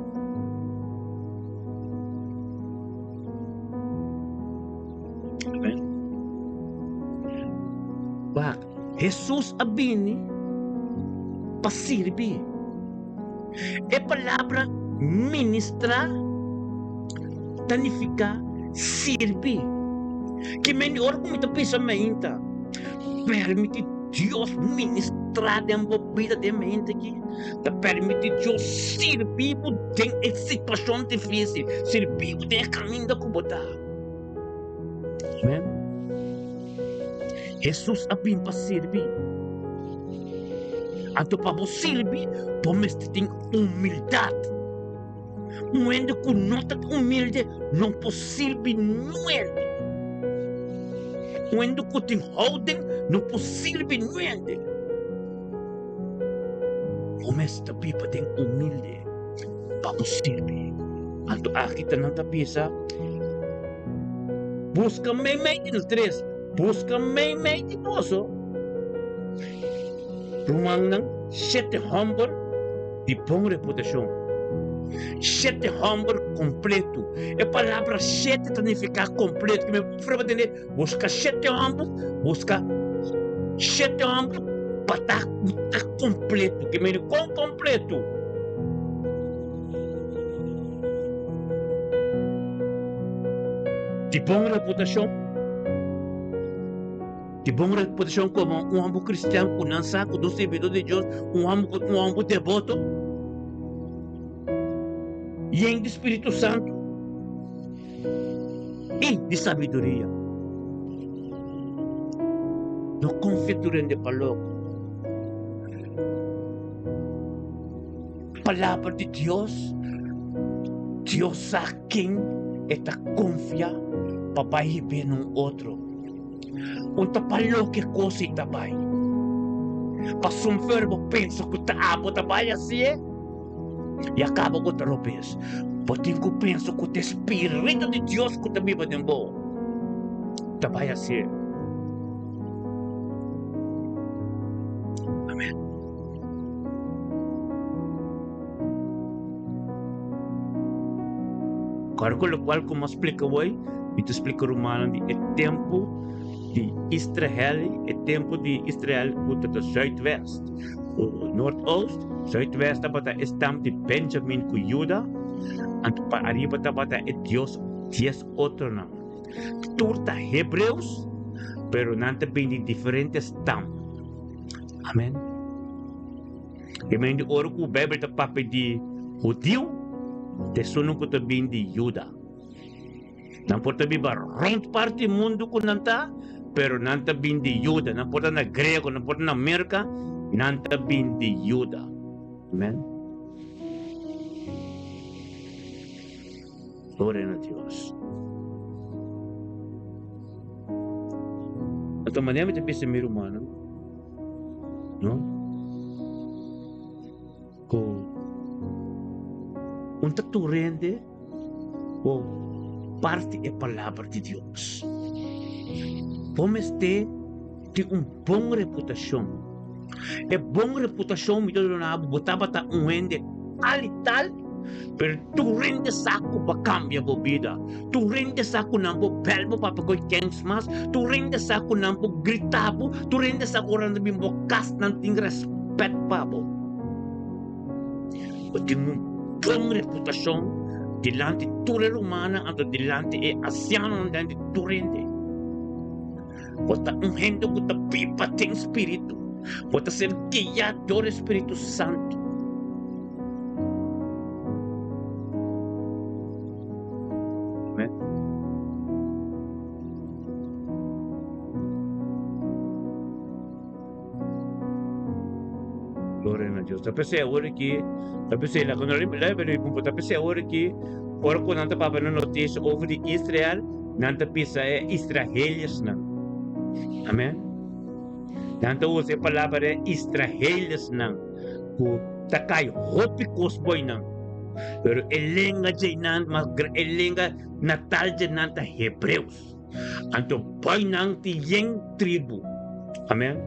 Amèn. Wak, Hesus a bini pa sirbi. E palabra ministrá ta nifiká sirbi. Ki mende ora ku mi ta pensa mainta, permití Dios ministrá den bo bida den mente aki, ta permití Dios sirbi bo den e situashon difísil, sirbi bo den e kaminda ku bo ta. Amen. Hesus a bin pa sirbi. Anto pa bo sirbi, bo mester tin humildat. Un hende ku no ta humilde no por sirbi nuende. Un hende ku tin houding no por sirbi nuende. Bo mester biba den humilde pa bo sirbi. Anto aki ta nan ta bisa, Buska meimei di nos tres, buska meimei di boso. Rumannan, shete hòmber di bon reputashon. Shete hòmber kompletu. E palabra shete ta nifiká kompletu. Ki mi prueba tende, buska shete hòmber, buska shete hòmber pa ta ta kompletu. Ki mende kon kompletu? Di bon reputashon. Di bon reputashon komo un hòmber kristian ku nan sa ku ta un sirbidó di Dios, un hòmber un hòmber deboto, yen di spiritu santu i di sabiduria. No konfia tur hende pa loko. Palabra di Dios, Dios sa ken e ta konfia pa bai hib'é na un otro. Un ta pa loke kos i ta bai. Pasobra bo pensa ku ta abo ta bai hasié, i a kaba ku ta robes. Bo tin ku pensa ku ta e spiritu di Dios ku ta biba den bo ta bai hasié. Amen. Kòrda ku lokual ku mi a splika woi, mi ta splika rumannan di e tempu di Israel, e tempu di Israel ku ta ta zuidwest o noordoost. Zuidwest tabata e stam di Benjamin ku Juda, anto pa ariba tabata e dios dies otronan. Tur ta hebreus, pero nan ta bini di diferente stam. Amen. E men di ora ku Beibel ta papia di hudiu, ta esunnan ku ta bin di Juda. Nan por ta biba rònt parti mundu ku nan ta, pero nan ta bin di Juda. Nan por ta na Grego, nan por ta na Merka, nan ta bin di Juda. Amen. Gloria na Dios. Anto manera mi ta bisa mi rumannan, no? Ku un ta tur hende ku parti e palabra di Dios. Bo mester tin un bon reputashon. E bon reputashon mi ta duna bo, bo tabata un hende tal i tal, pero tur hende sa ku bo a kambia bo bida. Tur hende sa ku nan por bèl bo papia ku e kèns mas, tur hende sa ku nan por grita bo, tur hende sa ku ora nan ta bin bo kas nan tin rèspèt pa bo. Bo tin un bon reputashon dilanti tur e rumannan anto dilanti e ansianonan dilanti tur hende. Bo ta un hende ku ta biba den spiritu. Bo ta ser guiá dor e Spiritu Santu. Amen. Gloria na Dios. Ta p'esei awor aki, ta p'esei la ku no la bira mi ta p'esei awor aki, ora ku nan ta papia na notisia over di Israel, nan ta bisa e israeliersnan. Amen. Nan ta usa e palabra e israeliersnan ku ta kai hopi kos boy nan. Pero e lenga dje nan mas e lenga natal dje nan ta hebreus. Anto boy nan tin yen tribu. Amen.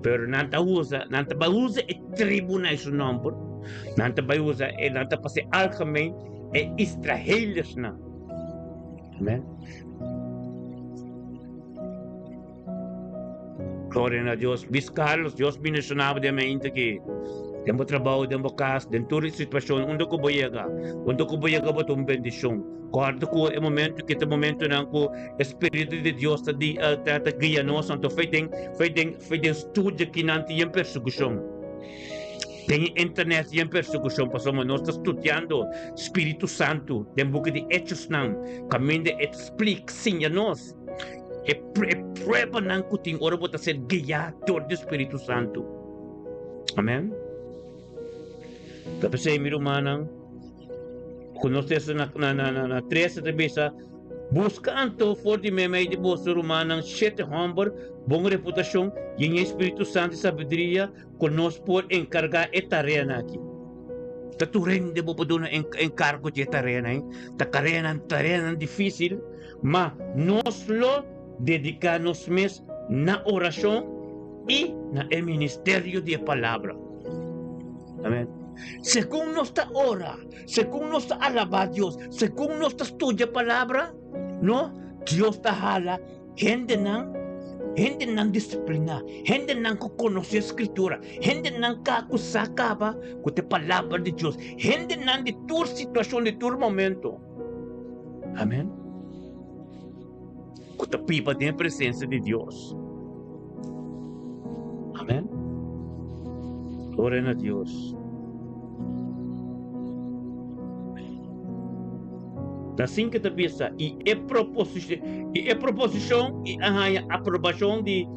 Pero nan ta usa, nan ta bai usa e tribu na su nomber. Nan ta bai usa e, nan ta pasa algemeen e israeliersnan. Amen. Gloria na Dios. Luis Carlos, Dios bendiciona bo den mente aki. Den bo trabou, den bo cas, den tur situacion, unda cu bo yega. Unda cu bo yega bo ta un bendicion. Corda cu e momento ki ta momentonan cu e Spiritu di Dios ta di ta ta guia nos, anto fei den fei den fei den studio kinan tin yen persecucion. Den e internet yen persecucion pasobra nos ta studiando Spiritu Santu den buki di Hechosnan caminda e ta splica siña nos. E e pruebanan ku tin ora bo ta ser guiá dor di Spiritu Santu. Amen. Ta p'esei, mi rumannan, ku nos lesa na na na na na 13 ta bisa, Buska anto for di meimei di boso rumannan shete hòmber bon reputashon, yen e Spiritu Santu i sabiduria, ku nos por enkargá e tareanan aki. Ta tur hende bo por duna enkargo di e tareanan ei. Ta kareanan tareanan difísil. Ma nos lo dediká nos mes na orashon i na e ministerio di e Palabra. Amèn. Segun nos ta ora, segun nos ta alabá Dios, segun nos ta studia e Palabra, no, Dios ta hala hendenan, hendenan disipliná, hendenan ku konosé Skritura, hendenan ka ku sa kaba ku ta e Palabra di Dios, hendenan di tur situashon, di tur momento. Amen. Ku ta biba den e presensia di Dios. Amen. Gloria na Dios. Ta sin ke ta bisa i e proposishon i e proposishon i a haña aprobashon di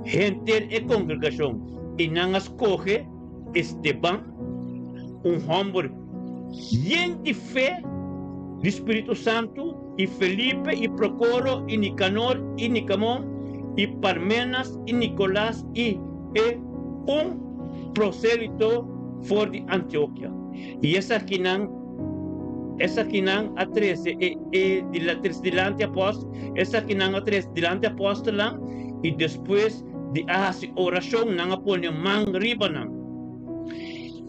henter e kongregashon i nan a skohe Esteban, un hòmber yen di fe di Spiritu Santu, i Felipe, i Procoro, i Nicanor, i Nicamon, i Parmenas, i Nicolas, i e un proselito for di Antiokia. I esakinan, esakinan a trese e e dilanti apòstel, esakinan a trese dilanti apòstelnan, i despues di a hasi orashon nan a pone man riba nan.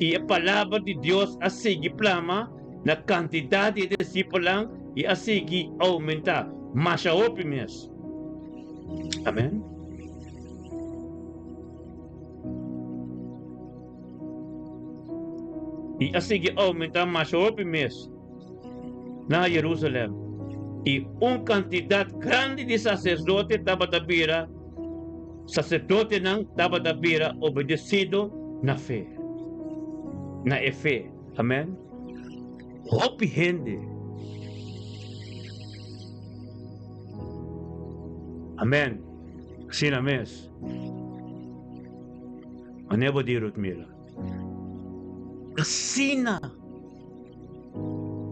I e palabra di Dios a sigui plama na kantidat di e disipelnan i a sigui oumentá masha hopi mes. Amen. I a sigui oumentá masha hopi mes na Jerusalèm, i un kantidat grandi di saserdote tabata bira Saserdotenan tabata bira obedesido na fe, na e fe. Amen. Hopi hende. Amen. Asina mes. Manera bo di, Rutmila. Asina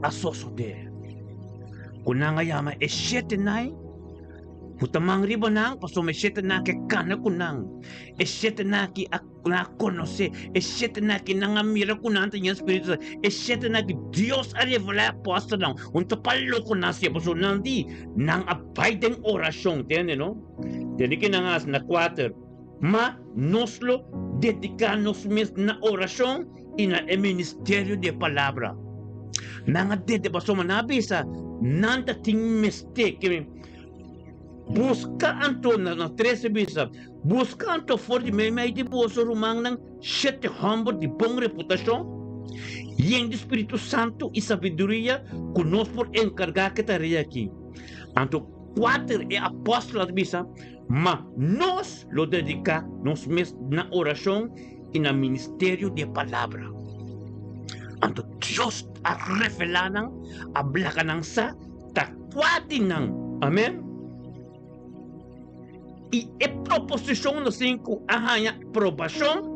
a sosodé ku nan a yama e shetenai. Ku ta man riba nan, pasobra e shetenan ke kana ku nan, e shetenan ki a nan a konosé, e shetenan ki nan a mira ku nan ta yen Spiritu Santu, e shetenan ki Dios a revelá e apòstelnan, un ta pa loko nan siña, pasobra nan di, nan a bai den orashon, tende no? Tende ki nan a hasi na kuater, Ma nos lo dediká nos mes na orashon i na e ministerio di e palabra. Nan a dede pasobra nan a bisa nan ta tin mester ke buska anto na na trese bisa buska anto for di meimei di boso rumannan shete hòmber di bon reputashon yen di Spiritu Santu i sabiduria ku nos por enkargá ke tarea aki. Anto kuater e apòstelnan ta bisa Ma nos lo dediká nos mes na orashon i na ministerio di e Palabra. Anto Dios a revelá nan, a blaka nan sa ta kua di nan. Amèn. I e proposishon na sinku a haña aprobashon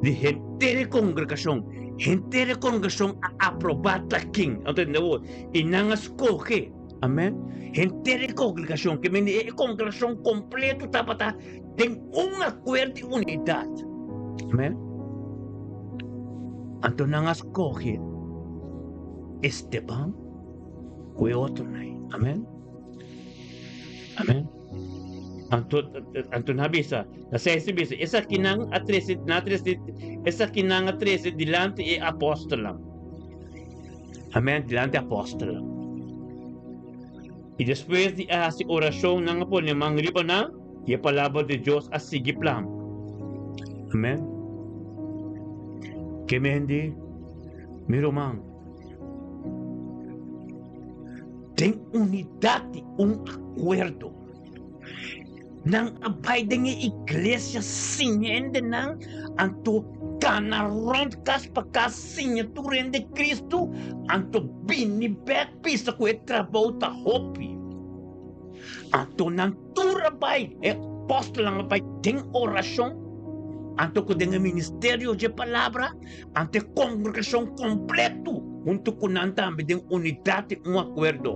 di henter e kongregashon. Henter e kongregashon a aprobá ta ken. Anto tende awor, i nan a skohe. Amen. Henter e kongregashon, ke mende e kongregashon kompleto tabata den un akuerdo i unidat. Amen. Anto nan a skohe Esteban ku e otronan. Amen. Amen. Anto, anto nan a bisa, na seis a bisa, esakinan a trese, nan a trese, esakinan a trese dilanti e apòstelnan. Amèn, dilanti apòstelnan. I despues di a hasi orashon, nan a pone man riba nan. I e palabra di Dios a sigui plama. Amen. Ke men di, mi ruman, den unidat di un akuerdo, nan a bai den e iglesia siña hendenan, anto kana rònt kas pa kas siña tur hende Kristu, anto bini bèk bisa ku e trabou ta hopi. Anto nan tur a bai, e apòstelnan a bai den orashon, anto ku den e ministerio dje palabra, anto e kongregashon kompletu huntu ku nan tambe den unidat i un akuerdo.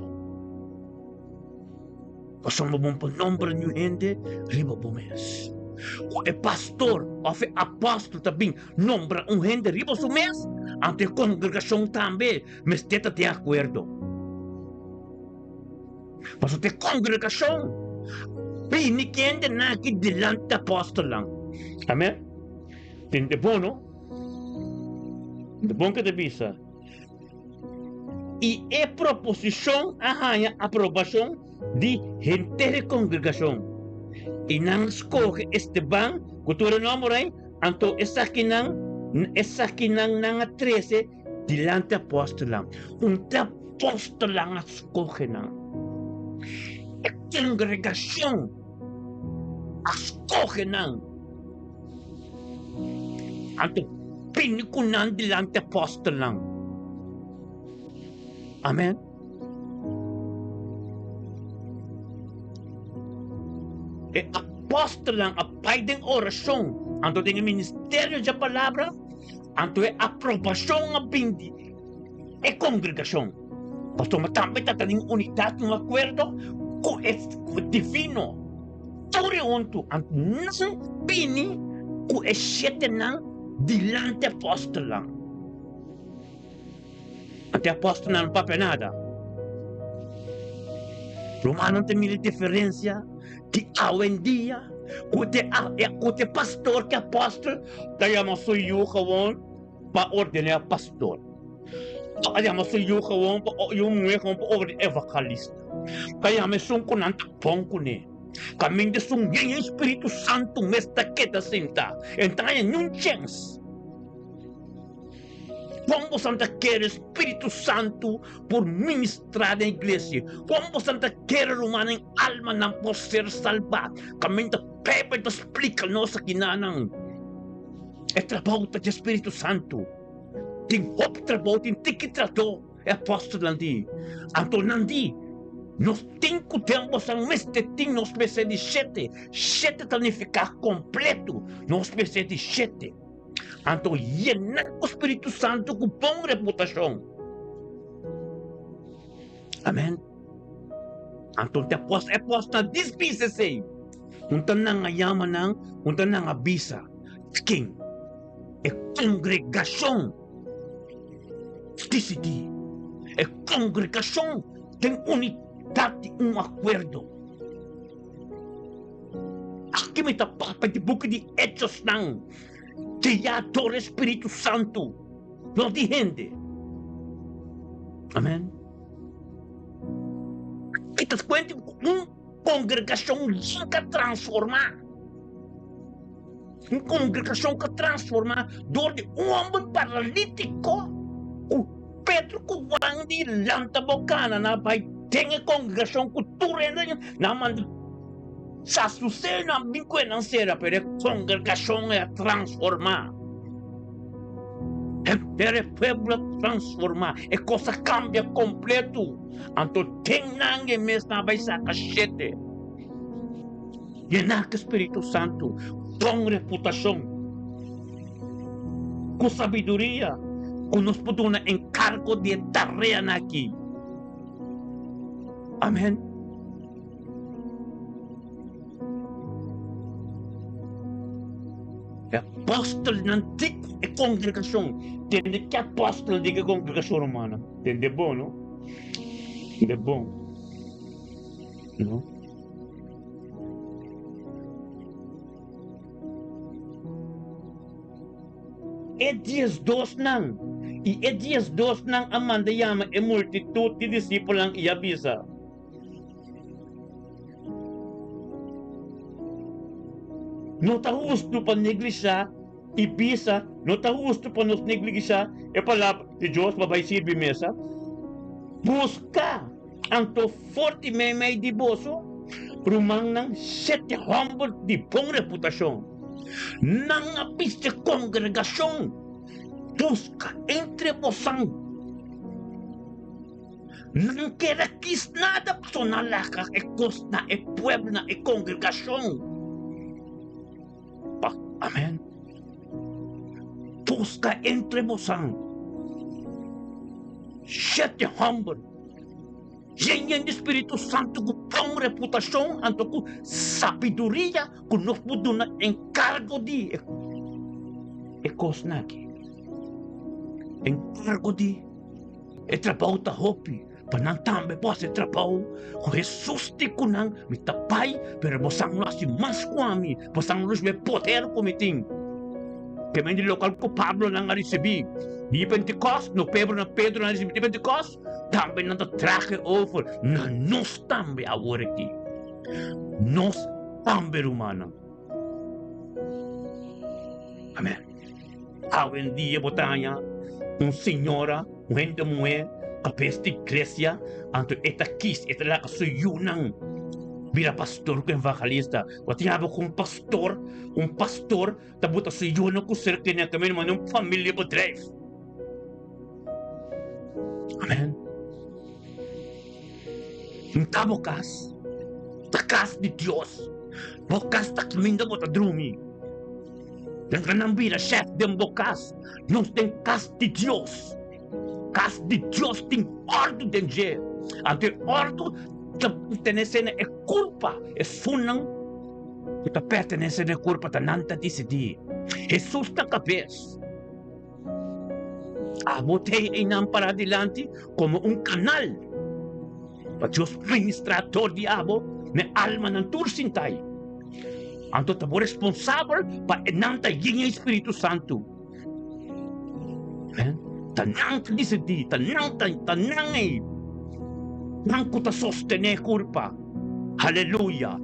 Pasobra bo por nombra niun hende riba bo mes. Ku e pastor òf e apòstel ta bin nombra un hende riba su mes, anto e kongregashon tambe mester ta den akuerdo. Pasobra e kongregashon bini kendenan aki dilanti apòstelnan. Amèn. Tende bon, no? Tende bon ke ta bisa. I e proposishon a haña aprobashon di henter e kongregashon. I nan a skohe Esteban, ku tur e nòmber ei, anto esakinan, esakinan nan a trese Dilanti apòstelnan, un te apòstelnan a skohe nan. E kongregashon a skohe nan. Anto bini ku nan dilanti apòstelnan. Amen. E apòstelnan a bai den orashon, anto den e ministerio dje palabra. Anto e aprobashon a bin di e kongregashon, pasobra tambe ta tin unidat i un akuerdo ku e divino. Tur e huntu anto nan bini ku e shetenan dilanti apòstelnan. Anto e apòstelnan no papia nada. Rumannan ta mira e diferensia di awendia ku te ku te pastor ku apòstel ta yama su yu gewoon pa ordená pastor. Ta yama su yu gewoon pa yu muhé gewoon pa ordená evangelista. Ta yama esun ku nan ta bon kuné. Kaminda esun yen e Spiritu Santu mes ta keda sintá. E no ta haña niun chèns. Kon boso ta kere Spiritu Santu por ministrá den iglesia? Kon boso ta kere rumannan almanan por ser salbá? Kaminda Bijbel ta splika nos akinanan, e trabou ta dje Spiritu Santu. Tin hopi trabou, tin tiki trató, e apòstelnan di. Anto nan di, Nos tin ku den boso mester tin nos mester di shete. Shete ta nifiká kompletu. Nos mester di shete. Anto yená ku Spiritu Santu ku bon reputashon. Amen. Anto te apòstel, e apòstelnan dis bisa esei. Un ta nan a yama nan, un ta nan a bisa. Ken? E kongregashon disidí. E kongregashon den unidat di un akuerdo. Aki mi ta papia di buki di Hechosnan, guiá dor e Spiritu Santu, no di hende. Amen. Aki ta kuenta ku un kongregashon yega transformá. Un kongregashon ku a transformá dor di un hòmber paralítiko ku Pedro ku Juan di lanta bo kana nan a bai den e kongregashon ku tur hende nan manda Saduseonan bin ku e nan sera, pero e kongregashon a transformá. Henter e pueblo a transformá, e kos a kambia kompletu. Anto den nan e mes nan a bai saka shete. Yená ku Spiritu Santu, bon reputashon, ku sabiduria ku nos por duna enkargo di e tareanan aki. Amen. E apòstelnan di e kongregashon. Tende ki apòstel di e kongregashon romano? Tende bon, no? Tende bon, no? E diesdosnan, i e diesdosnan a manda yama e multitut di disipelnan i a bisa. No ta hustu pa neglishá i bisa, no ta hustu pa nos neglishá e palabra di Dios pa bai sirbi mesa. Buska anto for di meimei di boso, rumannan, shete hòmber di bon reputashon. Nan a bisti kongregashon, buska entre bosan. Nan keda kis nada paso nan laga e kos na e pueblo, na e kongregashon. Pa, amen. Buska entre bosan shete hòmber yen yen di Spiritu Santu ku bon reputashon anto ku sabiduria ku nos por duna enkargo di e kosnan aki. Enkargo di. E trabou ta hopi, pa nan tambe por hasi e trabou ku Hesus di ku nan, Mi ta bai, pero bosan lo hasi mas ku ami, bosan lo risibi e poder ku mi tin. Ke men di lokal ku Pablo nan a risibi di Pentikòst, no Pedro na Pedro nan a risibi di Pentikòst, tambe nan ta traha over na nos tambe awor aki. Nos tambe, rumannan. Amen. Awendia bo ta haña un señora, un hende muhé, kabes di iglesia, anto e ta kis, e ta laga su yunan bira pastor ku evangelista. Bo ta yaba ku un pastor, un pastor ta buta su yunan ku ser kende kaminda manera un familia bedrijf. Amen. No ta bo kas, ta kas di Dios. Bo kas ta kaminda bo ta drumi. Laga nan bira shèf den bo kas. Nos den kas di Dios. Kas di Dios tin òrdu den dje. Anto e òrdu ta pertenesé na e kurpa. Esunnan ku ta pertenesé na e kurpa ta nan ta disidí. Hesus ta kabes. Abo t'ei einan pará dilanti komo un kanal pa Dios ministrá dor di abo na e almanan tur sintai. Anto ta bo responsabel pa e nan ta yen e Spiritu Santu. Amen. Ta nan ta disidí, ta nan ta, ta nan ei. Nan ku ta sostené e kurpa. Haleluya.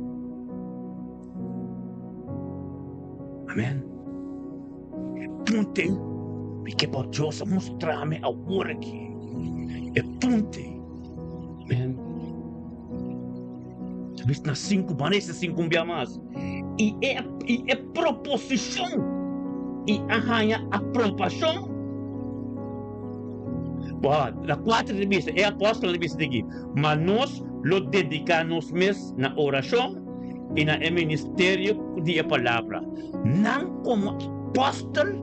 Amen. E punto ei mi ke pa Dios a mustra mi awor aki. E punto ei. Amen. Bis na sinku banesa sinku un bia mas. I e i e proposishon i a haña aprobashon. Bo, na kuater ta bisa, e apòstelnan ta bisa di aki, Ma nos lo dediká nos mes na orashon i na e ministerio di e palabra. Nan komo apòstel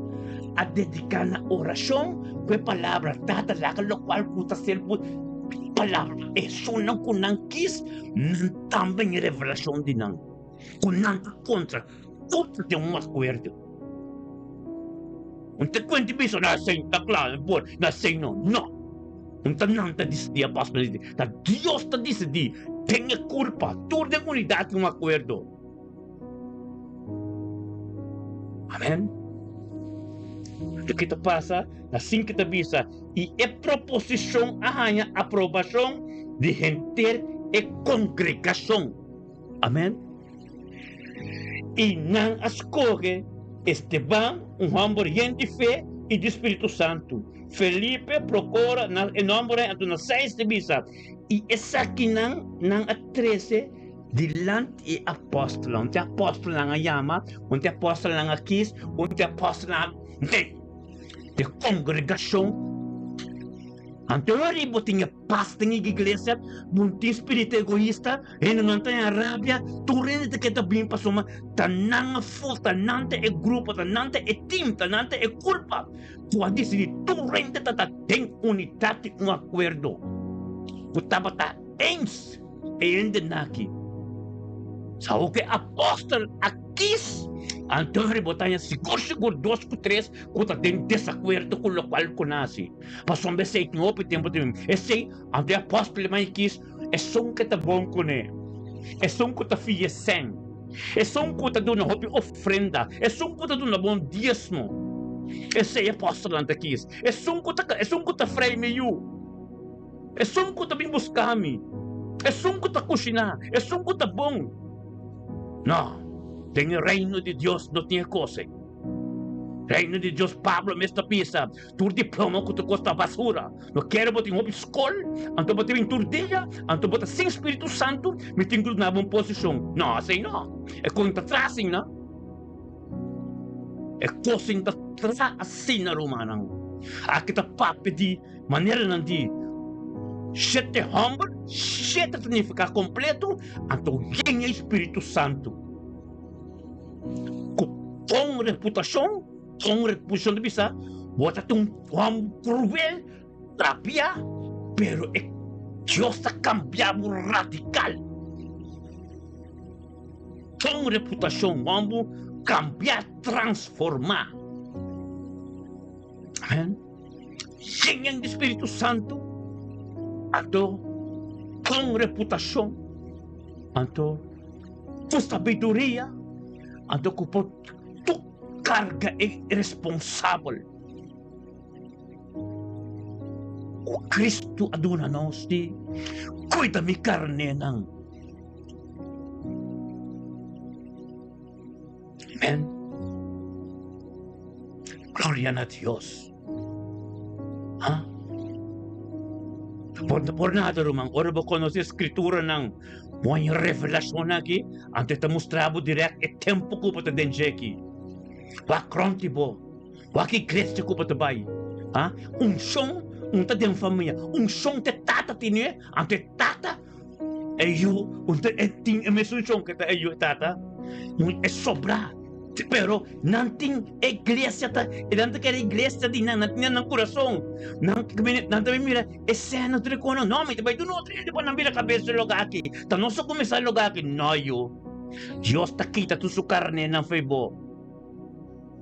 a dediká na orashon ku e palabra. Tata laga lokual ku ta ser bo palabra. Esunnan ku nan kis, nan tambe ñe revelashon di nan, ku nan ta kontra tur ta den un akuerdo. Un ta kuenta bisa na esei ta kla, no por, na esei no. No! Un ta nan ta disidí, apòstel ta disidí. Ta Dios ta disidí den e kurpa, tur den unidat i un akuerdo. Amen. Loke ta pasa na sin ke ta bisa i e proposishon a haña aprobashon di henter e kongregashon. Amen. I nan a skohe Esteban, un hòmber yen di fe i di spiritu santu, Felipe, Prokoro, na e nòmbernan anto na seis ta bisa, i esakinan nan a trese Dilanti e apòstelnan, un te apòstelnan a yama, un te apòstelnan a kis, un te apòstelnan a nee. De kongregashon. Anto ora bo tin e pas den e iglesia, bo no tin spiritu egoista, hendenan ta den rabia, tur hende ta keda bin pasobra ta nan a ful, ta nan ta e grupo, ta nan ta e team, ta nan ta e kulpa ku a disidí. Tur hende ta ta den unidat di un akuerdo ku tabata eens. E hendenan aki sa oke apòstel a kis, anto riba bo ta haña sigur sigur dos ku tres ku ta den desakuerdo ku lokual ku nan hasi. Pasobra esei tin hopi tempu ta bin. Esei, anto e apòstel mai kis esun ke ta bon kuné, esun ku ta fia sèn, esun ku ta duna hopi ofrenda, esun ku ta duna bon diesmo. Esei apòstelnan ta kis. Esun ku ta esun ku ta frei mi yu. Esun ku ta bin buska mi, esun ku ta kushiná, esun ku ta bon. No. Den e reino di Dios no tin e kos ei. Reino di Dios Pablo mes ta bisa, tur diploma ku ta kosta basura. No kere bo tin hopi skol, anto bo ta bin tur dia, anto bo ta sin Spiritu Santu, mi tin ku duna bo un posishon. No, asei no. E kos ta tra asina. E kos ta tra asina, rumannan. Aki ta papia di maneranan di shete hòmber, shete ta nifiká kompleto, anto yen e Spiritu Santu. Ku bon reputashon, bon reputashon ta bisa, bo ta un hòmber kruel, rabia, pero e Dios ta kambia bo radikal. Bon reputashon, hòmber kambia, transformá. Amen. Yen di Spiritu Santu, anto bon reputashon, anto ku sabiduria, anto ku por tur karga e responsabel ku Kristu a duna nos di kuida mi karnénan. Amen. Gloria na Dios. Ha? Por, por nada, ruman. Ora bo conoce escrituranan, bo haña revelacion aki, anto e ta mustra bo direct e tempo cu bo ta den dje aki. Wak rond di bo. Wak iglesia cu bo ta bay. Ha? Unshon, un ta den famia. Unshon te tata tine, anto e tata E yu un ta e tin e mesun shon ke ta e yu e tata, un e sobrá. Pero nan tin e iglesia ta, e nan ta kere iglesia di nan, nan tin den nan kurason. Nan nan ta bin mira e sena tur e kono, no mi ta bai duna otro hende pa nan bira kabes di loga aki. Ta nos a kuminsá loga aki. No yu, Dios ta kita tur su karnénan fo'i bo.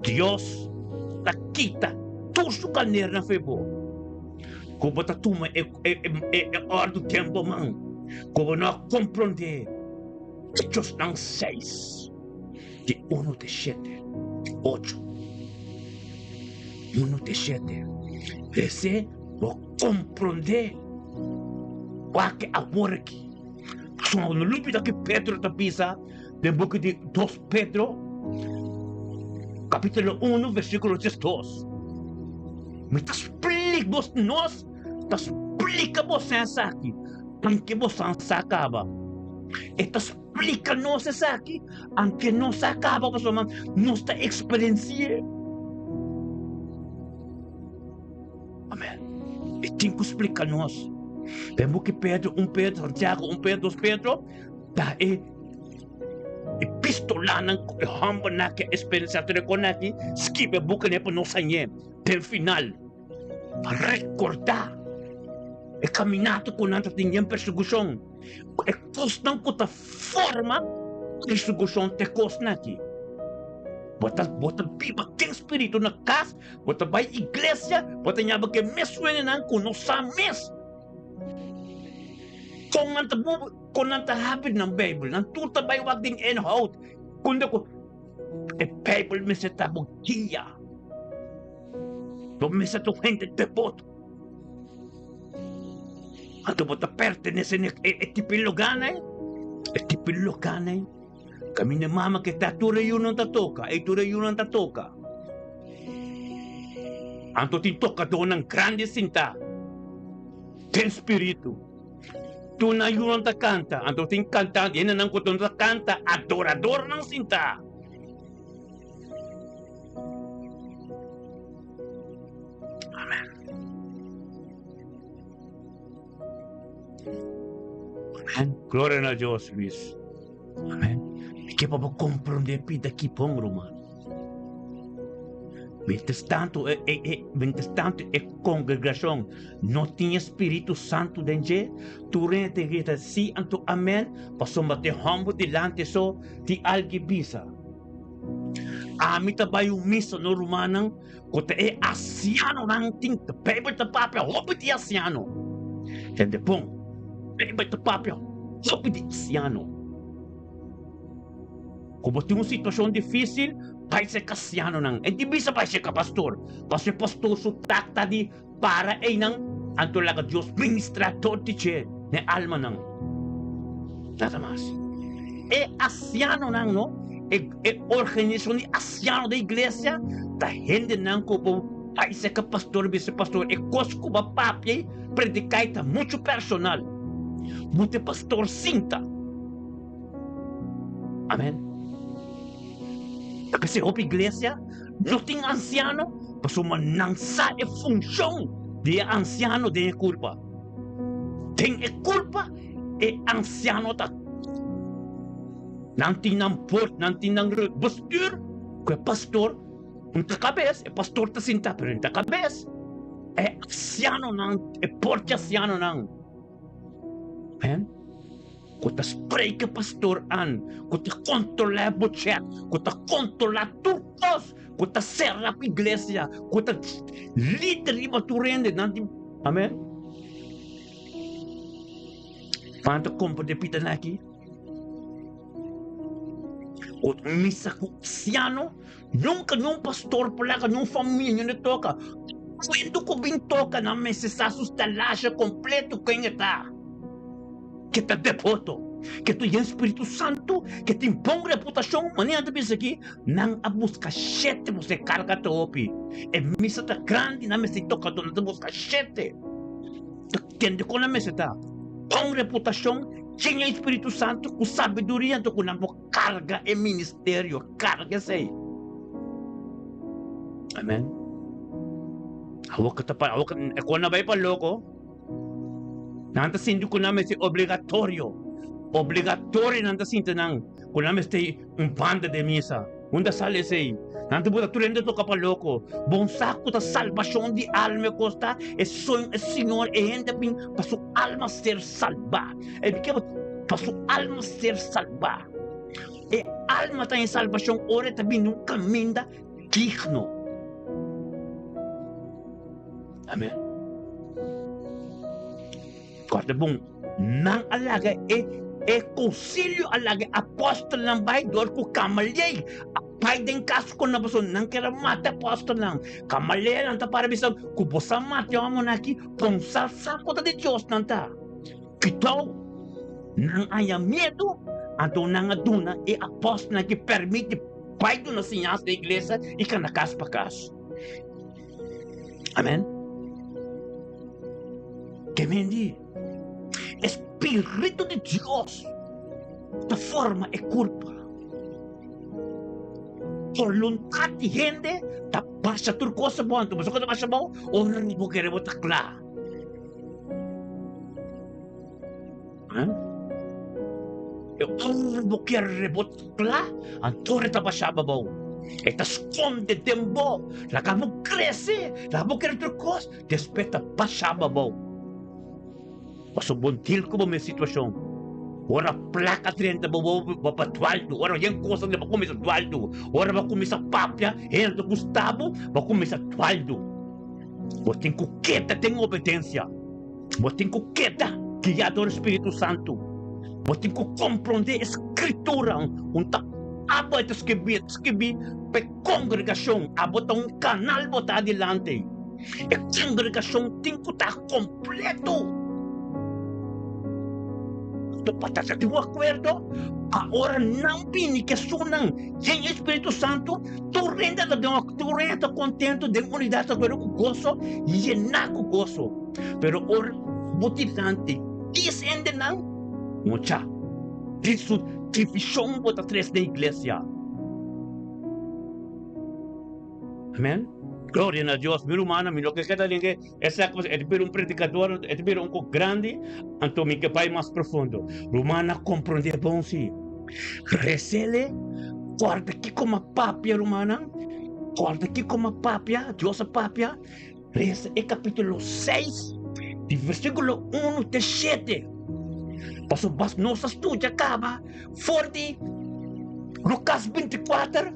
Dios ta kita tur su kanernan fo'i bo. Ku bo ta tuma e e e e òrdu den bo man, ku bo no a komprondé Hechosnan seis, di unu te shete, ocho, unu te shete. P'esei bo komprondé wak awor aki. Pasobra no lubida ke Pedro ta bisa. Den buki di Dos Pedro, kapítulo unu, versíkulo diesdos, Mi ta splik bos, nos ta splika boso esaki, anke boso a sa kaba. E ta splika nos esaki, anke nos a kaba, pasobra nos ta eksperensi'é. Amen. E tin ku splika nos. Den buki Pedro, un Pedro, Santiago, un Pedro, dos Pedro, Ta e epistolanan ku e hòmbernan ke eksperensiá tur e kosnan aki skibi e bukinan pa nos hañ'é den final pa rekordá e kaminata ku nan ta tin den persekushon, e kosnan ku ta forma persekushon ta e kosnan aki. Bo ta bo ta biba den spiritu na kas, bo ta bai iglesia, bo ta ñaba ku e mes sueñonan ku no sa mes. Kon nan ta bubu, kon nan ta habri nan Bijbel, nan tur ta bai wak den inhoud. Kunda ku e Bijbel mester ta bo guia. Bo mester ta un hende deboto. Anto bo ta pertenece na e, e tipo di lugar ei. E tipo di lugar ei. Kaminda mama ke ta tur e yunan ta toka, e tur e yunan ta toka. Anto tin tokadónan grandi sintá den spiritu. Tur nan yunan ta kanta, anto tin kantante, hendenan ku ta kanta, adoradornan sintá. Amen. Amen. Gloria na Dios, Luis. Amen. Mi ke pa bo komprondé pida ki bon, ruman. Mientras tanto, e, e, e, mientras tanto e kongregashon no tin e Spiritu Santu den dje, tur hende ta grita sí anto amèn, pasobra te hòmber dilanti so tin algu bisa. Ami ta bai un misa no rumannan ku ta e asianonan tin Beibel ta papia hopi di asiano. Tende bon, Beibel ta papia hopi di asiano. Ku bo tin un situashon difísil, bai serka asianonan. E di bisa bai serka pastor, pasobra e pastor su tak ta di para einan, anto laga Dios ministrá dor di dje na e almanan. Nada mas. E asianonan no. E e organisashon di ansiano den iglesia ta hendenan ku bo bai serka pastor bisa pastor e kos ku bo a papia i prediká ei ta muchu personal. Bo ta e pastor sinta. Amen. Ta p'esei hopi iglesia no tin ansiano pasobra nan sa e funshon di e ansiano den e kurpa. Den e kurpa e ansiano ta. Nan tin nan bord, nan tin nan bestuur ku e pastor un ta kabes, e pastor ta sinta pero un ta kabes. E ansianonan, e bord di ansianonan. Amen. Ku ta spreek e pastor an, ku ta kontrolá e buchet, ku ta kontrolá tur kos, ku ta sera ku iglesia, ku ta lider riba tur hende. Nan tin, amen. Nan ta komprende pita nan aki. Ot misa ku ansiano, nunka niun pastor por laga niun famia niun de toka. Kuentu ku bin toka nan mester sa su stalasha kompleto ken e ta. Ke ta deboto, ke ta yen Spiritu Santu, ke tin bon reputashon, manera nan ta bisa aki, nan a buska shete pasobra e karga ta hopi. E misa ta grandi, nan mester tokadó, nan ta buska shete. Ta kende kon nan mester ta? Bon reputashon, yen e Spiritu Santu ku sabiduria anto ku nan por karga e ministerio, karga esei. Amen. Awor ku ta pa, awor ku e kon a bai pa loko, nan ta sinti ku nan mester obligatorio, obligatorio nan ta sinti nan ku nan mester un banda den misa. Unda sali esei? Nan ta buta tur hende toka pa loko. Bon sa ku ta salbashon di alma e kos ta, e soño e Señor e hende a bin pa su alma ser salbá. E ke pa su alma ser salbá. E alma ta den salbashon ora e ta bini un kaminda digno. Amen. Kòrda bon, nan a laga e e konsilio a laga e apòstelnan bai dor ku Gamaliel a bai den kas ku nan pasobra nan ker a mata e apòstelnan. Gamalielnan ta para bisa ku boso a mata e hòmbernan aki, ponsá sa ku ta di Dios nan ta. Kitou nan a haña miedu, anto nan a duna e apòstelnan aki pèrmit di bai duna siñansa den iglesia i kanda kas pa kas. Amen. Ke men di? E Spiritu di Dios ta forma e kurpa. Boluntat di hende ta basha tur kos abou. Anto boso ku ta basha abou, ora bo kere bo ta kla. E ora bo kere bo ta kla, anto e ta basha abou. E ta skonde den bo, laga bo krese, laga bo kere tur kos. Despues ta pasaba abou. Pasobra bo deal ku bo mes situashon. Ora plaka drenta bo bo bo pa dualdu. Ora yen kosa bo kuminsa dualdu. Ora bo kuminsa papia hende ta gusta bo, bo kuminsa dualdu. Bo tin ku keda den obedensia. Bo tin ku keda guia dor Spiritu Santu. Bo tin ku komprondé e Skritura. Un ta abo e ta skibí, e ta skibí pa e kongregashon. Abo ta un kanal bo ta adilanti. E kongregashon tin ku ta kompleto. Anto pa ta di un akuerdo, pa ora nan bini ku esunnan yen e Spiritu Santu, tur hende ta den tur hende ta kontentu den unidat ta akuerdo ku goso, yená ku goso. Pero ora bo dilanti dis hendenan, mucha, di su divishon bo ta tres den iglesia. Amen. Gloria na Dios. Mi rumannan, mi no ke keda den e esaki pasobra e ta bira un predikador, e ta bira un kos grandi, anto mi ke bai mas profundo. Rumannan, komprondé bon si. Resele, kòrda kiko mi a papia, rumannan. Kòrda kiko mi a papia, Dios a papia. Resa e kapítulo seis, di versíkulo unu te shete. Pasobra bas nos a studia kaba for di Lukas binti kuater,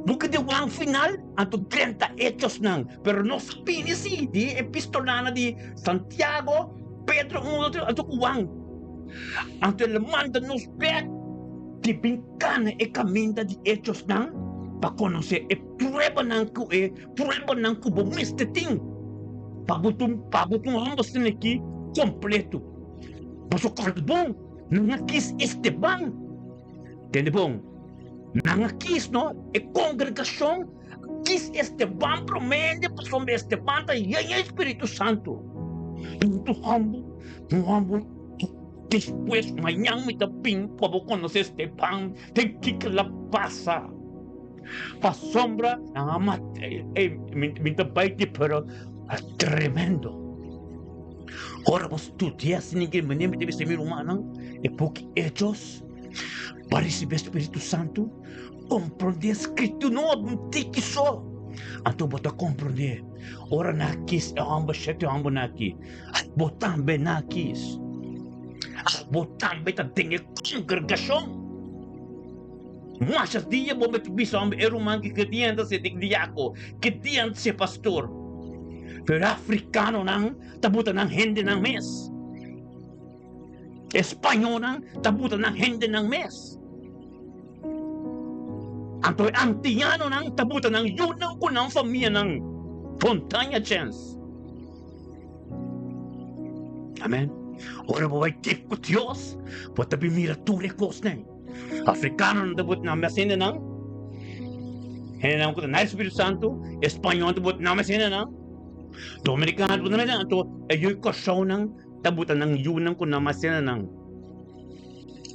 buki di Juan final, anto drenta Hechosnan. Pero nos a bini si di e epistolanan di Santiago, Pedro, un otro, anto ku Juan. Anto el a manda nos bek di bin kana e kaminda di Hechosnan pa konosé e pruebanan ku e Pruebanan ku bo mester tin pa bo ta pa bo ta un hòmber asina aki kompleto. Pasobra kòrda bon, nan a kis Esteban. Tende bon. Nan a kis no, e kongregashon a kis Esteban promé hende pasobra Esteban ta yen e Spiritu Santu. Punto hòmber, un hòmber despues mañan mi ta bin pa bo konosé Esteban den kiko el a pasa. Pasobra nan a mata e, mi ta bai di pero a tremendo. Ora bo studia asina ke manera mi ta bisa mi rumannan e buki Hechos. Pa risibí e Spiritu Santu, komprondé Skritura un tiki so. Anto bo ta komprondé ora nan a kis e hòmber, shete hòmber nan aki, bo tambe nan a kis. Bo tambe ta den e kongregashon. Masha dia bo mester bisa hòmber, e ruman ki dia ta ser diako, ki dia ta ser pastor. Pero e afrikanonan ta buta nan hendenan mes. E spañonan ta buta nan hendenan mes. Anto e antianonan ta buta nan yunan ku nan famianan. Fontaña chèns. Amen. Ora bo bai dip ku Dios, bo ta bin mira tur e kosnan. Afrikanonan ta buta nan mes hendenan. Hendenan ku ta na e Spiritu Santu. E spañonan ta buta nan mes hendenan. Dominikanonan ta buta nan mes hendenan. Anto e yu Kòrsounan ta buta nan yunan ku nan masenanan.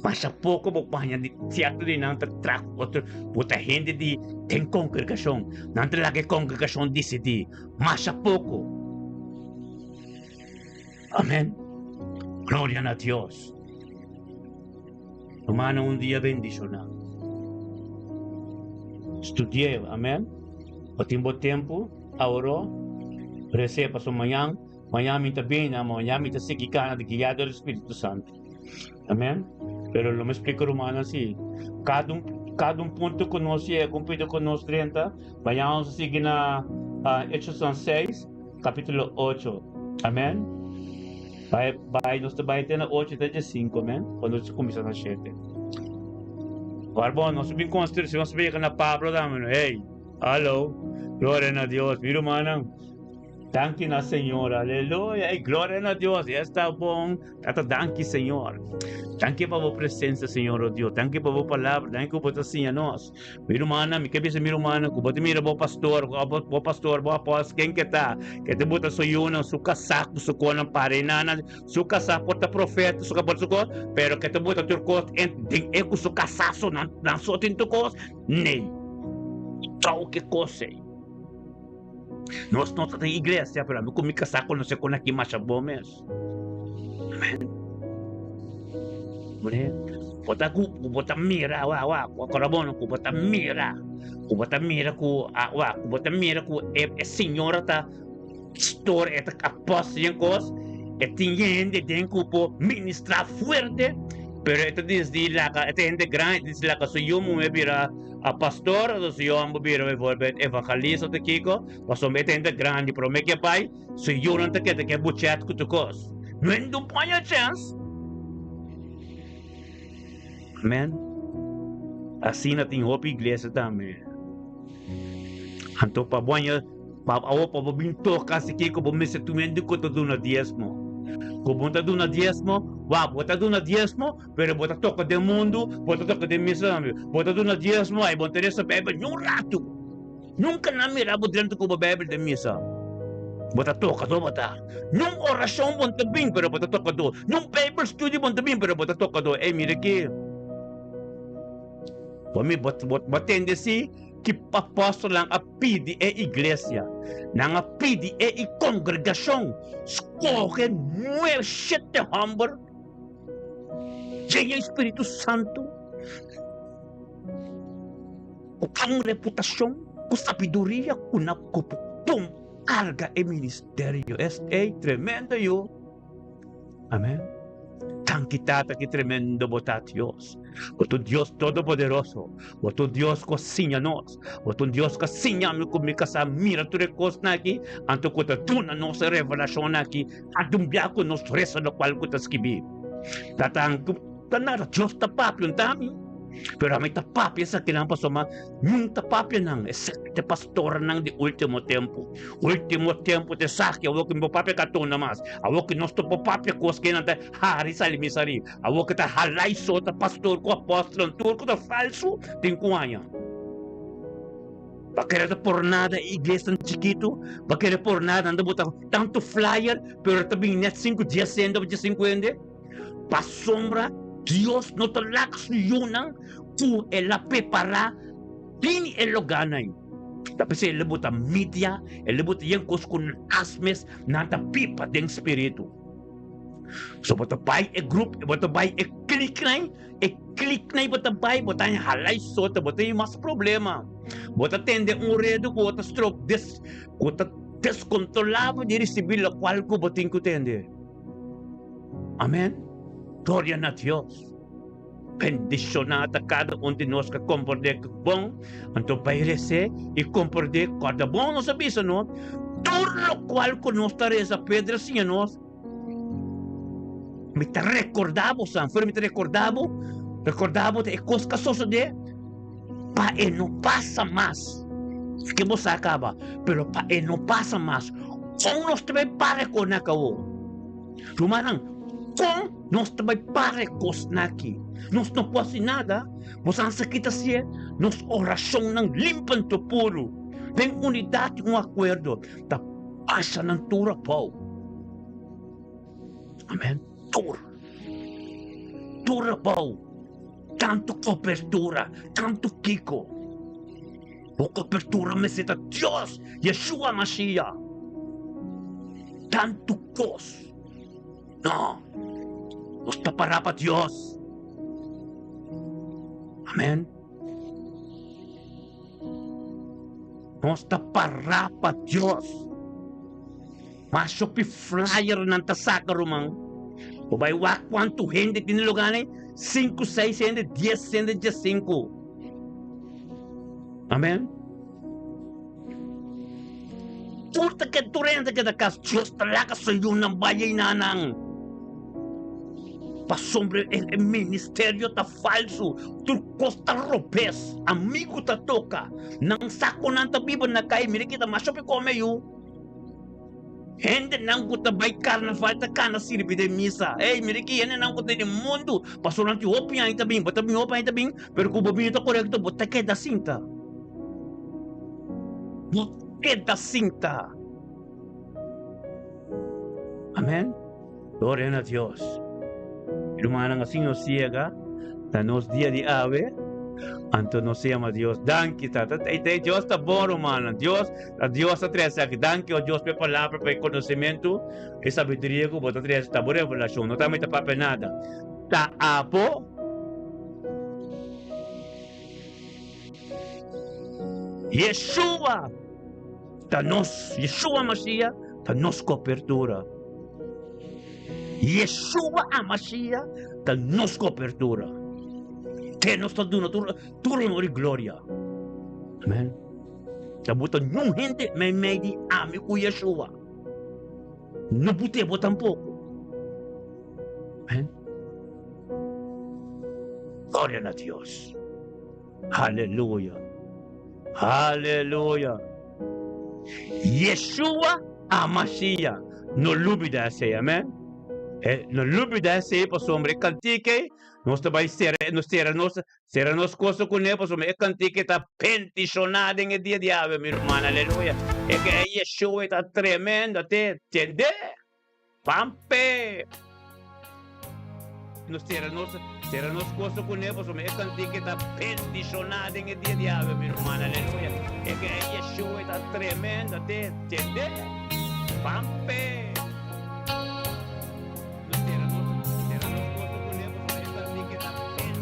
Masha poko bo paña di sierto di nan ta traha ku otro buta hende di den kongregashon. Nan ta laga e kongregashon disidí. Masha poko. Amen. Gloria na Dios. Rumannan, un dia bendishoná. Studi'é, amen. Bo tin bo tempu, aworó, res'é pasobra mañan. Mañan mi ta bini, mañan mi ta sigui gana di guia dor di Spiritu Santu. Amen. Pero lo mi splika rumannan si, kada un, kada un punto ku nos yega, un punto ku nos drenta, mañan nos ta sigui na Hechosnan seis, kapitulo ocho. Amen. Bai, bai, nos ta bai te na ocho te diesinku, amen, ora nos kuminsá na shete. Awor bon, nos ta bin konstrui, si nos ta bin yega na Pablo tambe, hey, hallo, gloria na Dios, mi rumannan. Danki na Señor, aleluya, y gloria na Dios, y esta bon. Tata, danki Señor. Danki pa bo presencia, Señor, oh Dios. Danki pa bo palabra, danki ku bo ta siña nos. Mi rumana, mi ke bisa mi rumana, ku bo ta mira bo pastor, bo pastor, bo apòstel, ken ke ta, ke ta buta su yunan, su kasá ku su konan para e nana, su kasá por ta profeta, su por su kos, pero ke ta buta tur kos en den e ku su kasá so nan, nan so tin tur kos, nee. Chau ke kos ei. Nos no ta den iglesia, pero ami ku mi kasá konosé kon aki masha bon mes. Amen. Mire, bo ta ku bo ta mira, wa wa, kora bon, ku bo ta mira, ku bo ta mira ku ah, wa, ku bo ta mira ku e, e señora ta pastor, e ta apòstel i kos, e tin hende den ku por ministrá fuerte, pero e ta disdi laga, e ta hende grandi, e ta disdi laga su yu muhé bira A pastor a su yu homber bira bijvoorbeeld evangelista ta kiko, pasobra e ta hende grandi, prome ke bai, su yunan ta keda ke buchet ku tur kos. No hende un paña chèns. Amen. Asina tin hopi iglesia tambe. Anto pa bo haña, pa awor pa bo bin toka si kiko bo mester tur hende ku ta duna diesmo. Ku bo ta duna diesmo, wak bo ta duna diesmo, Pero bo ta toka den mundu, bo ta toka den misa tambe. Bo ta duna diesmo, ai bo no ta lesa Bijbel niun ratu. Nunka nan mira bo drenta ku bo Bijbel den misa. Bo ta toka do bo ta. Niun orashon bo no ta bin, pero bo ta toka do. Niun Bijbel studio bo no ta bin, pero bo ta toka do. Ey, mira aki. Bo mi, bo, bo, bo tende si ki apòstelnan a pidi e iglesia. Nan a pidi e i kongregashon skohe nuebe, shete hòmber. Yen e Spiritu Santu ku bon reputashon, ku sabiduria, ku na ku por pon karga e ministerio. Es ey tremendo yu. Amen. Danki Tata ki tremendo bo ta Dios. Bo ta un Dios todopoderoso. Bo ta un Dios ku a siña nos. Bo ta un Dios ku a siña mi ku mi kasá mira tur e kosnan aki, anto ku ta duna nos e revelashonnan aki. A dumbia ku nos resa lokual ku ta skibí. Ta tan ku ta nada Dios ta papia un ta mi. Pero ami ta papia esakinan pasobra nun ta papia nan, esaki ta e pastornan di ultimo tempu. Ultimo tempu ta esaki, awor ku mi por papia katuna mas, awor ku nos ta por papia kos ku nan ta hari sali mi sari, awor ku ta halai so ta pastor ku apòstelnan tur ku ta falsu tin ku haña. Pa kere ta por nada e iglesianan chikitu, pa kere por nada nan ta bota tantu flyer pero ta bin net sinku dies hende òf diesinku hende. Pasobra Dios no ta lak su yunan ku el a prepará bini e lugánan. Ta p'esei el a bota media, el a bota yen kos ku nan as mes nan ta biba den spiritu. So bo ta bai e grup, bo ta bai e kliknan, e kliknan bo ta bai, bo ta hala i sota, bo ta tin mas problema. Bo ta tende un redu ku bo ta strok des, ku ta deskontrolá bo di risibí lokual ku bo tin ku tende. Amen. Gloria na Dios. Bendiciona ta cada un di nos que comprende que bon, anto bay rece y comprende corda bon nos a bisa no, tur lo cual cu nos ta reza Pedro a siña nos, mi ta recorda bo san, fuera mi ta recorda bo, recorda bo ta e cos que a sosode pa e no pasa mas. Ke bo sa caba, pero pa e no pasa mas, con nos ta bay para con acabo? Rumannan, kon nos ta bai para e kosnan aki? Nos no por hasi nada. Bo sa ansa kita sié? Nos orashonnan limpi anto puru, den unidat i un akuerdo, ta pasa nan tur abou. Amèn. Tur. Tur abou. Tantu kobertura, tantu kiko. Bo kobertura mester ta Dios, Yeshua Mashiach. Tantu kos. No. Nos ta pará pa Dios. Amén. Nos ta pará pa Dios. Mas hopi flyernan ta saka, ruman. Bo bai wak kuantu hende tin den lugánan ei, sinku, seis hende, dies hende, diesinku. Amén. Tur ta keda, tur hende ta keda kas. Dios ta laga su yunan bai einanan. Pasobra e, e ministerio ta falsu, tur kos ta robes, amigu ta toka, nan sa ku nan ta biba na kai, mira kita mas hopi kome yu. Hendenan ku ta bai karnaval ta kana sirbi den misa. Ey, mira ki hendenan ku ta den mundu. Pasobra nan tin hopi aña ta bin, bo ta bin hopi aña ta bin, pero ku bo bini ta korekto, bo ta keda sinta. Bo keda sinta. Amen. Gloria na Dios. Rumannan, asin nos yega na nos dia di awe, anto nos ta yama Dios danki, Tata. Ei, ei, Dios ta bon, rumannan. Dios, ta Dios ta trese aki. Danki, oh Dios, pa e palabra, pa e konosementu, e sabiduria ku bo ta trese. Ta bo revelashon. No ta mi ta papia nada. Ta abo. Yeshua ta nos, Yeshua Mashiach ta nos kopertura. Yeshua HaMashiach ta nos kopertura. Te nos ta duna tur, tur honor i gloria. Amen. Ta buta niun hende meimei di ami ku Yeshua. No bute bo tampoko. Amen. Gloria na Dios. Aleluya. Aleluya. Yeshua HaMashiach. No lubida esei, amen. E, no lubida esei pasobra e kantika ei, nos ta bai sera, nos sera nos, sera nos kosa kuné pasobra e kantika ei ta bendishoná den e dia di awe, mi ruman, aleluya. E ke e Yeshua ta tremendo, te, tende? Pampe! Nos sera nos, sera nos goso kuné, pasobra e kantika ta bendishoná den e dia di awe, mi ruman, aleluya. E ke e Yeshua ta tremendo, te, tende? Pampe! Nos sera nos, sera nos goso kuné, pasobra e kantika ta ben.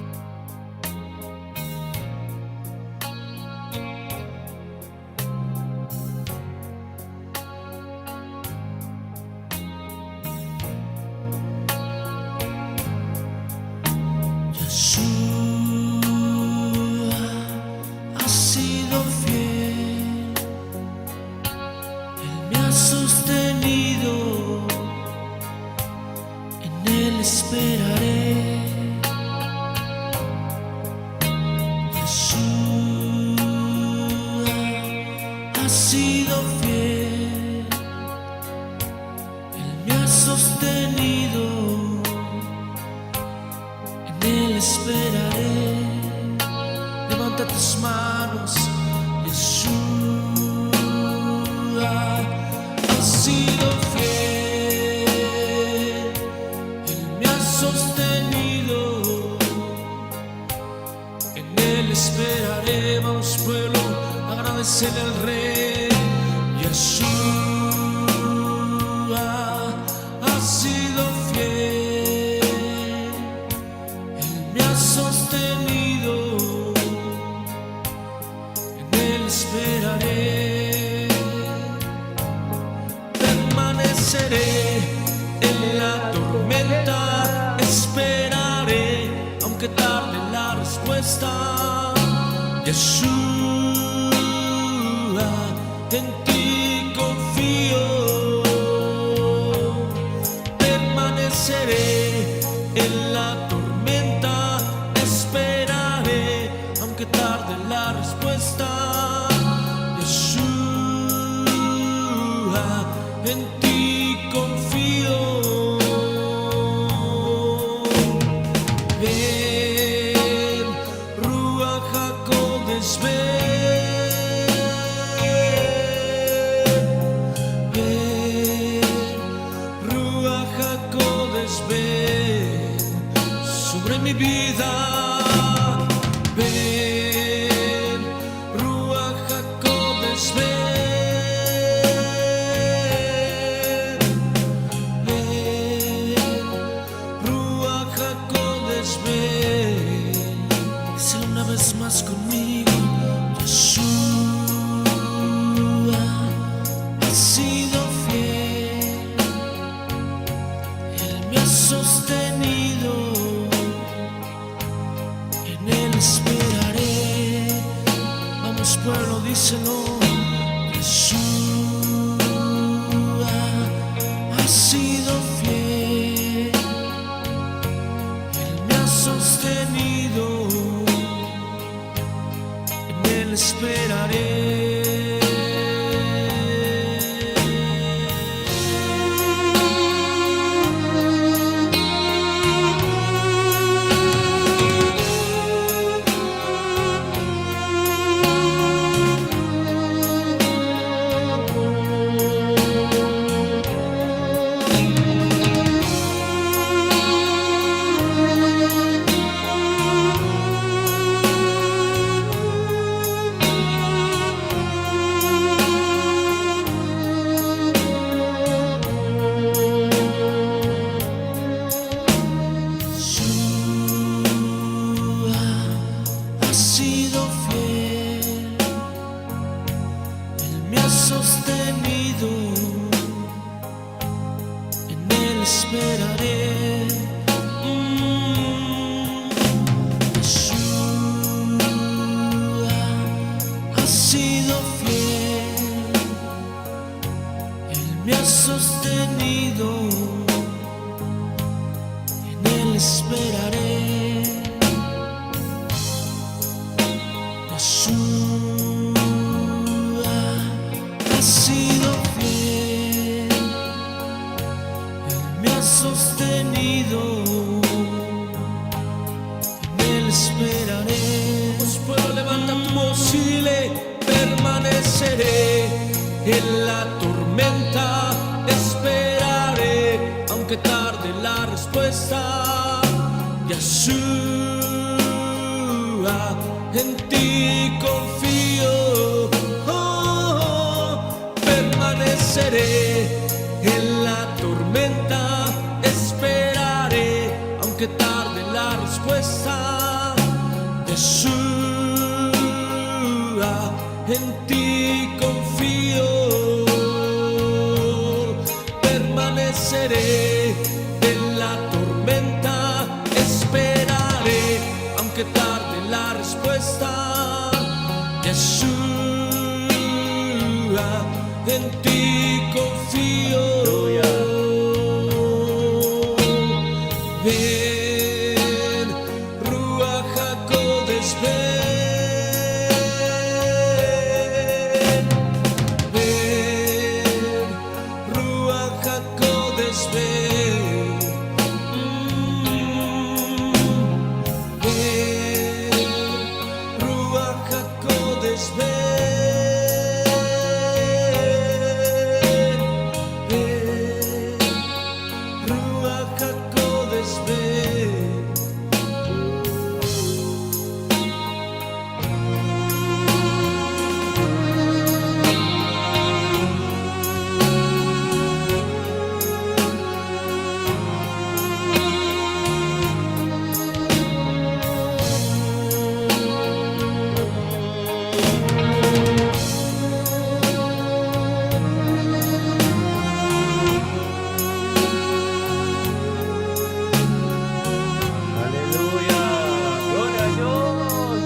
Yeshua ha sido fiel, Él me ha sostenido. Ha sido fiel, Él me ha sostenido, en Él esperaré. Levanta tus manos, Yeshua ha sido fiel, Él me ha sostenido, en Él esperaré. Vamos pueblo, agradecerle al Rey. Yeshua ha sido fiel, Él me ha sostenido, en Él esperaré. Permaneceré en la tormenta, esperaré, aunque tarde la respuesta. Yeshua, en ti confío. Permaneceré en la tormenta, esperaré, aunque tarde la respuesta. Yeshua, en ti confío. Ven, Ruach HaKodesh, ven. Ven, Ruach HaKodesh, ven sobre mi vida. Ven, Ruach HaKodesh, ven. Ven, Ruach HaKodesh, ven. Díselo una vez más conmigo. Yeshua ha sido fiel. Él me ha sostenido. En Él esperaré. Vamos pueblo, díselo. Yeshua ha sido fiel. Él me ha sostenido. En Él esperaré. Yeshua ha sido fiel. Él me ha sostenido. En Él esperaré. Yeshua ha sido fiel. Él me ha sostenido. En Él esperaré. Yeshua ha sido fiel. Él me ha sostenido. En Él esperaré. Vamos pueblo, levanta tu voz y dile, permaneceré en la tormenta, esperaré, aunque tarde la respuesta. Yeshua, en ti confío. Oh, oh, permaneceré en la tormenta, esperaré, aunque tarde la respuesta. Yeshua, en ti confío. Permaneceré en la tormenta, esperaré, aunque tarde la respuesta. Yeshua, en ti confío. Aleluya. Ven, Ruach HaKodesh, ven. Aleluya. Gloria a Dios.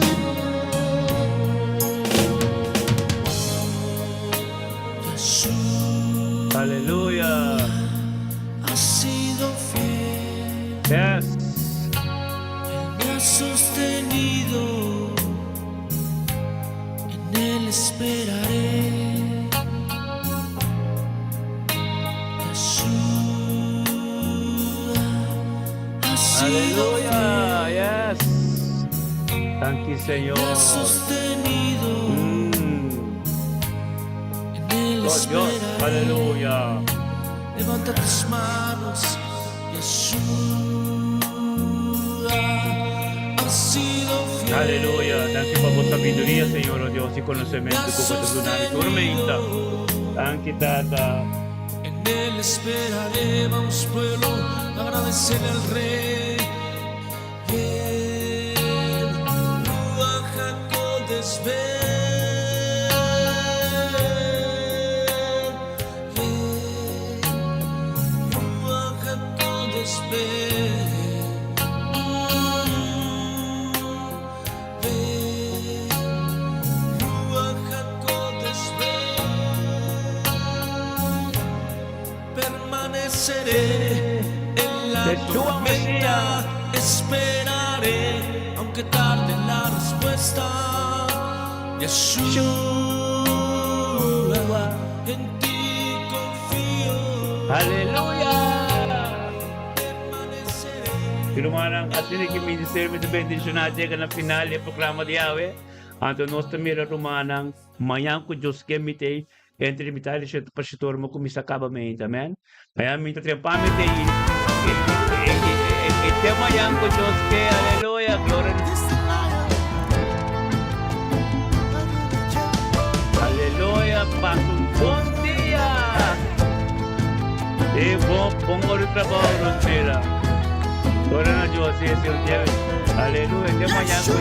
Aleluya. Ha sido fiel, me ha sostenido, en él esperaré. Yeshua ha sido Aleluya. Yes. Thank you, Señor. me ha sostenido, en él Oh, Dios. esperaré. Aleluya. Levanta tus manos, Yeshua ha sido fiel. Aleluya. Danki pa bo sabiduria, Señor, oh Dios, i konosementu ku bo ta duna mi tur mainta. Danki, Tata. En él esperaré, vamos pueblo, agradecer al Rey. El Ruach HaKodesh, ven. Ven, Ruach HaKodesh, ven. Ven, Ruach HaKodesh, ven. Permaneceré en la Yeshua tormenta, Mesías. esperaré, aunque tarde la respuesta. Yeshua, en ti confío. Aleluya. Permaneceré. Rumannan, asina ku ministerio ta bendishoná yega na final e programa di awe. Anto nos ta mira, rumannan, mañan ku Dios ke mi t'ei entre mitar di 7 pa 7 or mi kuminsá kaba mainta, amen. Mañan mi ta trempan mi t'ei i te mañan ku Dios ke, aleluya, gloria. Aleluya, pasa un bon dia. I bon, bon ora di trabou, Rosmira. Gloria na Dios, si, si, aleluya, te mañan ku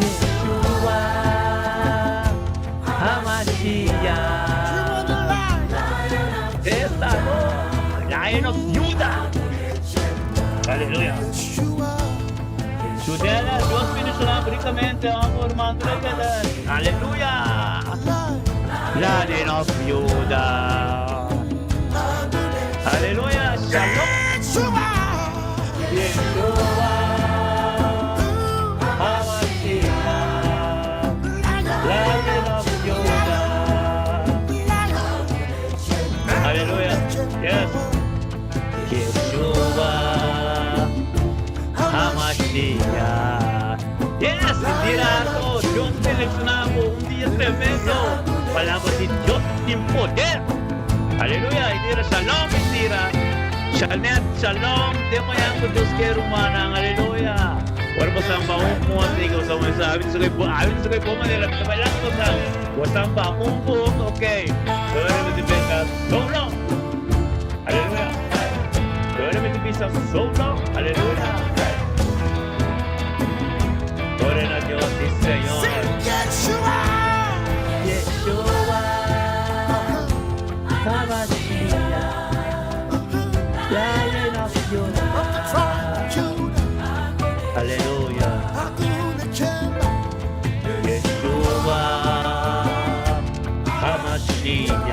Yeshua HaMashiach. Esta no, Lion of Judah. Aleluya. Judela, Dios bendishoná rikamente, amor, ruman. Aleluya. Lion of Judah. Aleluya. Shalom. Yeshua HaMashiach. Lion of Judah. Aleluya. Yes. Yeshua HaMashiach. Yes, dirato. Dios bendishoná bo. Un dia tremendo. Palabra di Dios tin poder. Aleluya. Indira shalom, Indira. Shalom, shalom. Te mañan ku Dios ke, rumannan. Aleluya. Ora bo samba un músika, sa mo sabi sa kay sabi sa kay manera, bailando ko sa. Samba un poco, okay. Gloria a Dios, so long. Aleluya. Gloria a Dios, so long. Aleluya. Gloria a Dios, sí, Señor. Yeshua HaMashiach. Lion of Judah. Aleluya. Yeshua HaMashiach.